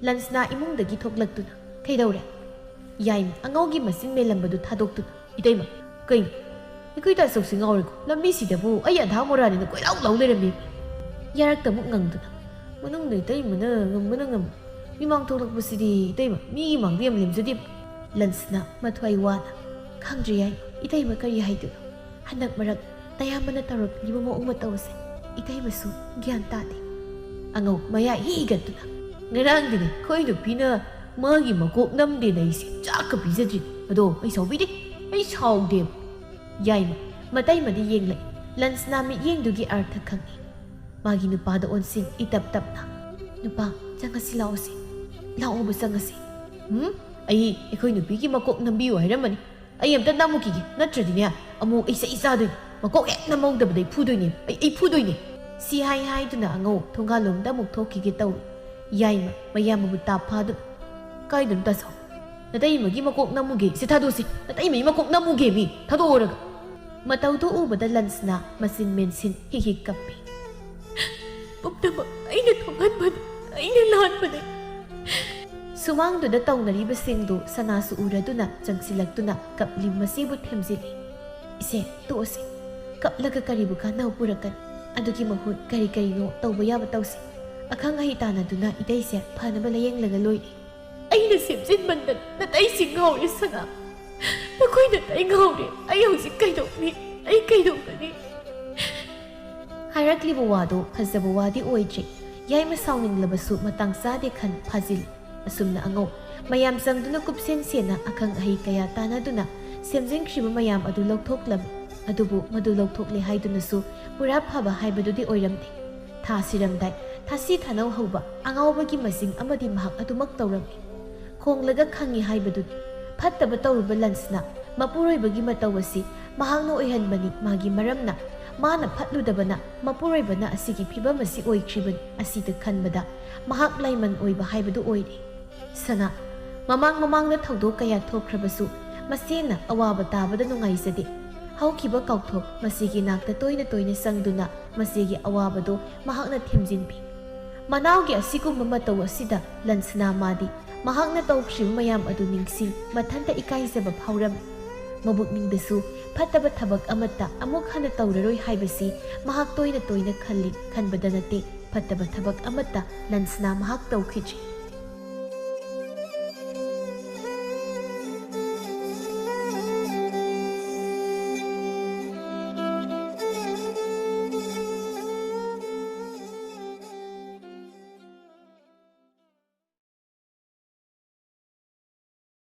ꯂꯟꯁꯅꯥ ꯏꯃꯨꯡꯗꯒꯤ ꯊꯣꯛꯂꯛꯇꯨꯅ, "ꯀꯩꯗꯧꯔꯦ?" ꯌꯥꯏꯃ ꯑꯉꯧꯒꯤ ꯃꯆꯤꯟ ꯃꯦꯜꯂꯝꯕꯗꯨ ꯊꯥꯗꯣꯛꯇꯨꯅ, "ꯏꯇꯩꯃ, ꯀꯩꯅꯣ? ꯑꯩꯈꯣꯏ ꯇꯥꯆꯧꯁꯤ ꯉꯥꯎꯔꯦꯀꯣ? ꯂꯝꯕꯤꯁꯤꯗꯕꯨ ꯑꯩ ꯑꯙꯥ ꯃꯣꯔꯥꯅꯤꯅ ꯀꯣꯏꯂꯥꯎ ꯂꯥꯎ ꯂꯩꯔꯝꯃꯦ꯫" ꯌꯥꯔꯛꯇ ꯑꯃꯨꯛ ꯉꯪꯗꯨꯅ, "ꯃꯅꯨꯡꯗ ꯏꯇꯩꯃꯅ ꯉꯝꯕꯅ ꯉꯝꯕ꯫ ꯃꯤꯃꯥꯡ ꯊꯣꯛꯂꯛꯄꯁꯤꯗꯤ ꯏꯇꯩꯃ, ꯃꯤꯒꯤ ꯃꯥꯡꯗ ꯌꯥꯝ ꯂꯦꯝꯖꯗꯦ꯫" ꯂꯟꯁꯅ ꯃꯊ꯭ꯋꯥꯏ ꯋꯥꯅ, "ꯈꯪꯗ꯭ꯔꯦ ꯌꯥꯏꯃ, ꯏꯇꯩꯃ ꯀꯔꯤ ꯍꯥꯏꯗꯣꯏꯅꯣ? ꯍꯟꯗꯛ ꯃꯔꯛ ꯇꯌꯥꯝꯕꯅ ꯇꯧꯔꯛꯂꯤꯕ ꯃꯑꯣꯡ ꯃꯇꯧ ꯑꯁꯦ ꯏꯇꯩꯃꯁꯨ ꯒ꯭ꯌꯥꯟ ꯇꯥꯗꯦ꯫ ꯑꯉꯧ ꯃꯌꯥ ꯍꯤꯒꯠꯇꯨꯅ, "ꯉꯔꯥꯡꯗꯤꯅꯦ ꯑꯩꯈꯣꯏ ꯅꯨꯄꯤꯅ ꯃꯥꯒꯤ ꯃꯀꯣꯛ ꯅꯝꯗꯦꯅ ꯑꯩꯁꯦ ꯆꯥꯛꯀ ꯄꯤꯖꯗ꯭ꯔꯤ꯫ ꯑꯗꯣ ꯑꯩ ꯁꯥꯎꯕꯤꯗꯦ, ꯑꯩ ꯁꯥꯎꯗꯦꯕ"꯫ ꯌꯥꯏꯃ ꯃꯇꯩꯃꯗ ꯌꯦꯡꯂꯛꯏ꯫ ꯂꯟꯁꯅꯥ ꯃꯤꯠꯌꯦꯡꯗꯨꯒꯤ ꯑꯔꯊ ꯈꯪꯏ꯫ ꯃꯥꯒꯤ ꯅꯨꯄꯥꯗ ꯑꯣꯟꯁꯤꯟ ꯏꯇꯞ ꯇꯞꯅ, "ꯅꯨꯄꯥ, ꯆꯪꯉꯁꯤ ꯂꯥꯛꯑꯣꯁꯦ꯫ ꯂꯥꯛꯑꯣꯕ ꯆꯪꯉꯁꯤ"꯫ "ꯎꯝ? ꯑꯩ ꯑꯩꯈꯣꯏ ꯅꯨꯄꯤꯒꯤ ꯃꯀꯣꯛ ꯅꯝꯕꯤꯌꯨ ꯍꯥꯏꯔꯝꯕꯅꯤ꯫ ꯑꯩ ꯑꯝꯇ ꯅꯝꯃꯨꯈꯤꯒꯦ, ꯅꯠꯇ꯭ꯔꯗꯤꯅꯦ ꯑꯃꯨꯛ ꯑꯩ ꯆꯩ ꯆꯥꯗꯣꯏꯅꯤ꯫ ꯃꯀꯣꯛ ꯍꯦꯛ ꯅꯝꯍꯧꯗꯕꯗ ꯑꯩ ꯐꯨꯗꯣꯏꯅꯦ, ꯑꯩ, ꯑꯩ ꯐꯨꯗꯣꯏꯅꯦ"꯫ ꯁꯤ ꯍꯥꯏ ꯍꯥꯏꯗꯨꯅ ꯑꯉꯧ ꯊꯣꯡꯒꯥꯜꯂꯣꯝꯗ ꯑꯃꯨꯛ ꯊꯣꯛꯈꯤꯒꯦ ꯇꯧꯏ꯫ ꯌꯥꯏꯃ ꯃꯌꯥꯝꯕꯕꯨ ꯇꯥꯞ ꯐꯥꯗꯨꯅ, "ꯀꯥꯏꯗꯅꯣ ꯇꯥꯁꯥꯎ? ꯅꯇꯩꯃꯒꯤ ꯃꯀꯣꯛ ꯅꯝꯃꯨꯒꯦ, ꯁꯤ ꯊꯥꯗꯣꯛꯁꯤ, ꯅꯇꯩꯃꯒꯤ ꯃꯀꯣꯛ ꯅꯝꯃꯨꯒꯦ ꯃꯤ, ꯊꯥꯗꯣꯛꯑꯣꯔꯒ"꯫ ꯃꯇꯧꯗꯨ ꯎꯕꯗ ꯂꯟꯁꯅꯥ ꯃꯆꯤꯟ ꯃꯦꯟꯁꯤꯟ ꯍꯤꯛ ꯍꯤꯛ ꯀꯞꯄꯤ꯫ "ꯄꯨꯝꯅꯃꯛ ꯑꯩꯅ ꯊꯣꯛꯍꯟꯕꯅꯤ, ꯑꯩꯅ ꯂꯥꯟꯕꯅꯤ"꯫ ꯁꯨꯃꯥꯡꯗꯨꯗ ꯇꯧꯅꯔꯤꯕꯁꯤꯡꯗꯨ ꯁꯅꯥꯁꯨ ꯎꯔꯗꯨꯅ ꯆꯪꯁꯤꯜꯂꯛꯇꯨꯅ ꯀꯞꯂꯤ ꯃꯁꯤꯕꯨ ꯊꯦꯝꯖꯤꯜꯂꯤ꯫ "ꯏꯆꯦ, ꯇꯣꯛꯑꯁꯤ꯫ ꯀꯞꯂꯒ ꯀꯔꯤꯕꯨ ꯀꯥꯟꯅꯕ ꯄꯨꯔꯛꯀꯅꯤ? ꯑꯗꯨꯒꯤ ꯃꯍꯨꯠ ꯀꯔꯤ ꯀꯔꯤꯅꯣ ꯇꯧꯕ ꯌꯥꯕ ꯇꯧꯁꯤ꯫ ꯑꯈꯪ ꯑꯍꯩ ꯇꯥꯟꯅꯗꯨꯅ ꯏꯇꯩꯁꯦ ꯐꯅꯕ ꯂꯥꯌꯦꯡꯂꯒ ꯂꯣꯏꯔꯦ"꯫ "ꯑꯩꯅ ꯁꯦꯝꯖꯤꯟꯃꯟꯗꯅ ꯅꯇꯩꯁꯤ ꯉꯥꯎꯔꯦ ꯁꯅꯥ꯫ ꯅꯈꯣꯏ ꯅꯇꯩ ꯉꯥꯎꯔꯦ꯫ ꯑꯩ ꯍꯧꯖꯤꯛ ꯀꯩꯗꯧꯅꯤ? ꯑꯩ ꯀꯩꯗꯧꯒꯅꯤ?" ꯍꯥꯏꯔꯛꯂꯤꯕ ꯋꯥꯗꯨ ꯐꯖꯕ ꯋꯥꯗꯤ ꯑꯣꯏꯗ꯭ꯔꯦ꯫ ꯌꯥꯏꯃ ꯁꯥꯎꯅꯤꯡꯂꯕꯁꯨ ꯃꯇꯥꯡ ꯆꯥꯗꯦ ꯈꯟ ꯐꯥꯖꯤꯜ꯫ ꯑꯁꯨꯝꯅ ꯑꯉꯧ ꯃꯌꯥꯝ ꯆꯪꯗꯨꯅ ꯀꯨꯞꯁꯦꯟ ꯁꯦꯟꯅ ꯑꯈꯪ ꯑꯍꯩ ꯀꯌꯥ ꯇꯥꯟꯅꯗꯨꯅ ꯁꯦꯝꯖꯤꯟꯈ꯭ꯔꯤꯕ ꯃꯌꯥꯝ ꯑꯗꯨ ꯂꯧꯊꯣꯛꯂꯝꯃꯤ꯫ ꯑꯗꯨꯕꯨ ꯃꯗꯨ ꯂꯧꯊꯣꯛꯂꯦ ꯍꯥꯏꯗꯨꯅꯁꯨ ꯄꯨꯔꯥ ꯐꯕ ꯍꯥꯏꯕꯗꯨꯗꯤ ꯑꯣꯏꯔꯝꯗꯦ꯫ ꯊꯥ ꯁꯤꯔꯝꯗꯥꯏ ꯊꯥꯁꯤ ꯊꯥꯅꯧ ꯍꯧꯕ ꯑꯉꯥꯎꯕꯒꯤ ꯃꯁꯤꯡ ꯑꯃꯗꯤ ꯃꯍꯥꯛ ꯑꯗꯨꯃꯛ ꯇꯧꯔꯝꯃꯤ꯫ ꯈꯣꯡꯂꯒ ꯈꯪꯉꯤ ꯍꯥꯏꯕꯗꯨꯅꯤ꯫ ꯐꯠꯇꯕ ꯇꯧꯔꯨꯕ ꯂꯟꯁꯅ ꯃꯄꯨꯔꯣꯏꯕꯒꯤ ꯃꯇꯧ ꯑꯁꯤ ꯃꯍꯥꯛꯅ ꯑꯣꯏꯍꯟꯕꯅꯤ꯫ ꯃꯥꯒꯤ ꯃꯔꯝꯅ ꯃꯥꯅ ꯐꯠꯂꯨꯗꯕꯅ ꯃꯄꯨꯔꯣꯏꯕꯅ ꯑꯁꯤꯒꯤ ꯐꯤꯕꯝ ꯑꯁꯤ ꯑꯣꯏꯈ꯭ꯔꯤꯕꯅꯤ꯫ ꯑꯁꯤꯗ ꯈꯟꯕꯗ ꯃꯍꯥꯛ ꯂꯥꯏꯃꯟ ꯑꯣꯏꯕ ꯍꯥꯏꯕꯗꯨ ꯑꯣꯏꯔꯦ꯫ ꯁꯅꯥ, ꯃꯃꯥꯡ ꯃꯃꯥꯡꯗ ꯊꯧꯗꯣꯛ ꯀꯌꯥ ꯊꯣꯛꯈ꯭ꯔꯕꯁꯨ ꯃꯁꯦꯅ ꯑꯋꯥꯕ ꯇꯥꯕꯗ ꯅꯨꯡꯉꯥꯏꯖꯗꯦ꯫ ꯍꯧꯈꯤꯕ ꯀꯥꯎꯊꯣꯛ ꯃꯁꯤꯒꯤ ꯅꯥꯛꯇ ꯇꯣꯏꯅ ꯇꯣꯏꯅ ꯆꯪꯗꯨꯅ ꯃꯁꯤꯒꯤ ꯑꯋꯥꯕꯗꯣ ꯃꯍꯥꯛꯅ ꯊꯦꯝꯖꯤꯟꯕꯤ꯫ ꯃꯅꯥꯎꯒꯤ ꯑꯁꯤꯒꯨꯝꯕ ꯃꯇꯧ ꯑꯁꯤꯗ ꯂꯟꯁꯅꯥ ꯃꯥꯗꯤ ꯃꯍꯥꯛꯅ ꯇꯧꯈ꯭ꯔꯤꯕ ꯃꯌꯥꯝ ꯑꯗꯨ ꯅꯤꯡꯁꯤꯡ ꯃꯊꯟꯇ ꯏꯀꯥꯏꯖꯕ ꯐꯥꯎꯔꯝꯃꯤ꯫ ꯃꯕꯨꯛꯅꯤꯡꯗꯁꯨ ꯐꯠꯇꯕ ꯊꯕꯛ ꯑꯃꯠꯇ ꯑꯃꯨꯛ ꯍꯟꯅ ꯇꯧꯔꯔꯣꯏ ꯍꯥꯏꯕꯁꯤ ꯃꯍꯥꯛ ꯇꯣꯏꯅ ꯇꯣꯏꯅ ꯈꯜꯂꯤ꯫ ꯈꯟꯕꯗ ꯅꯠꯇꯦ, ꯐꯠꯇꯕ ꯊꯕꯛ ꯑꯃꯠꯇ ꯂꯟꯁꯅꯥ ꯃꯍꯥꯛ ꯇꯧꯈꯤꯗ꯭ꯔꯤ꯫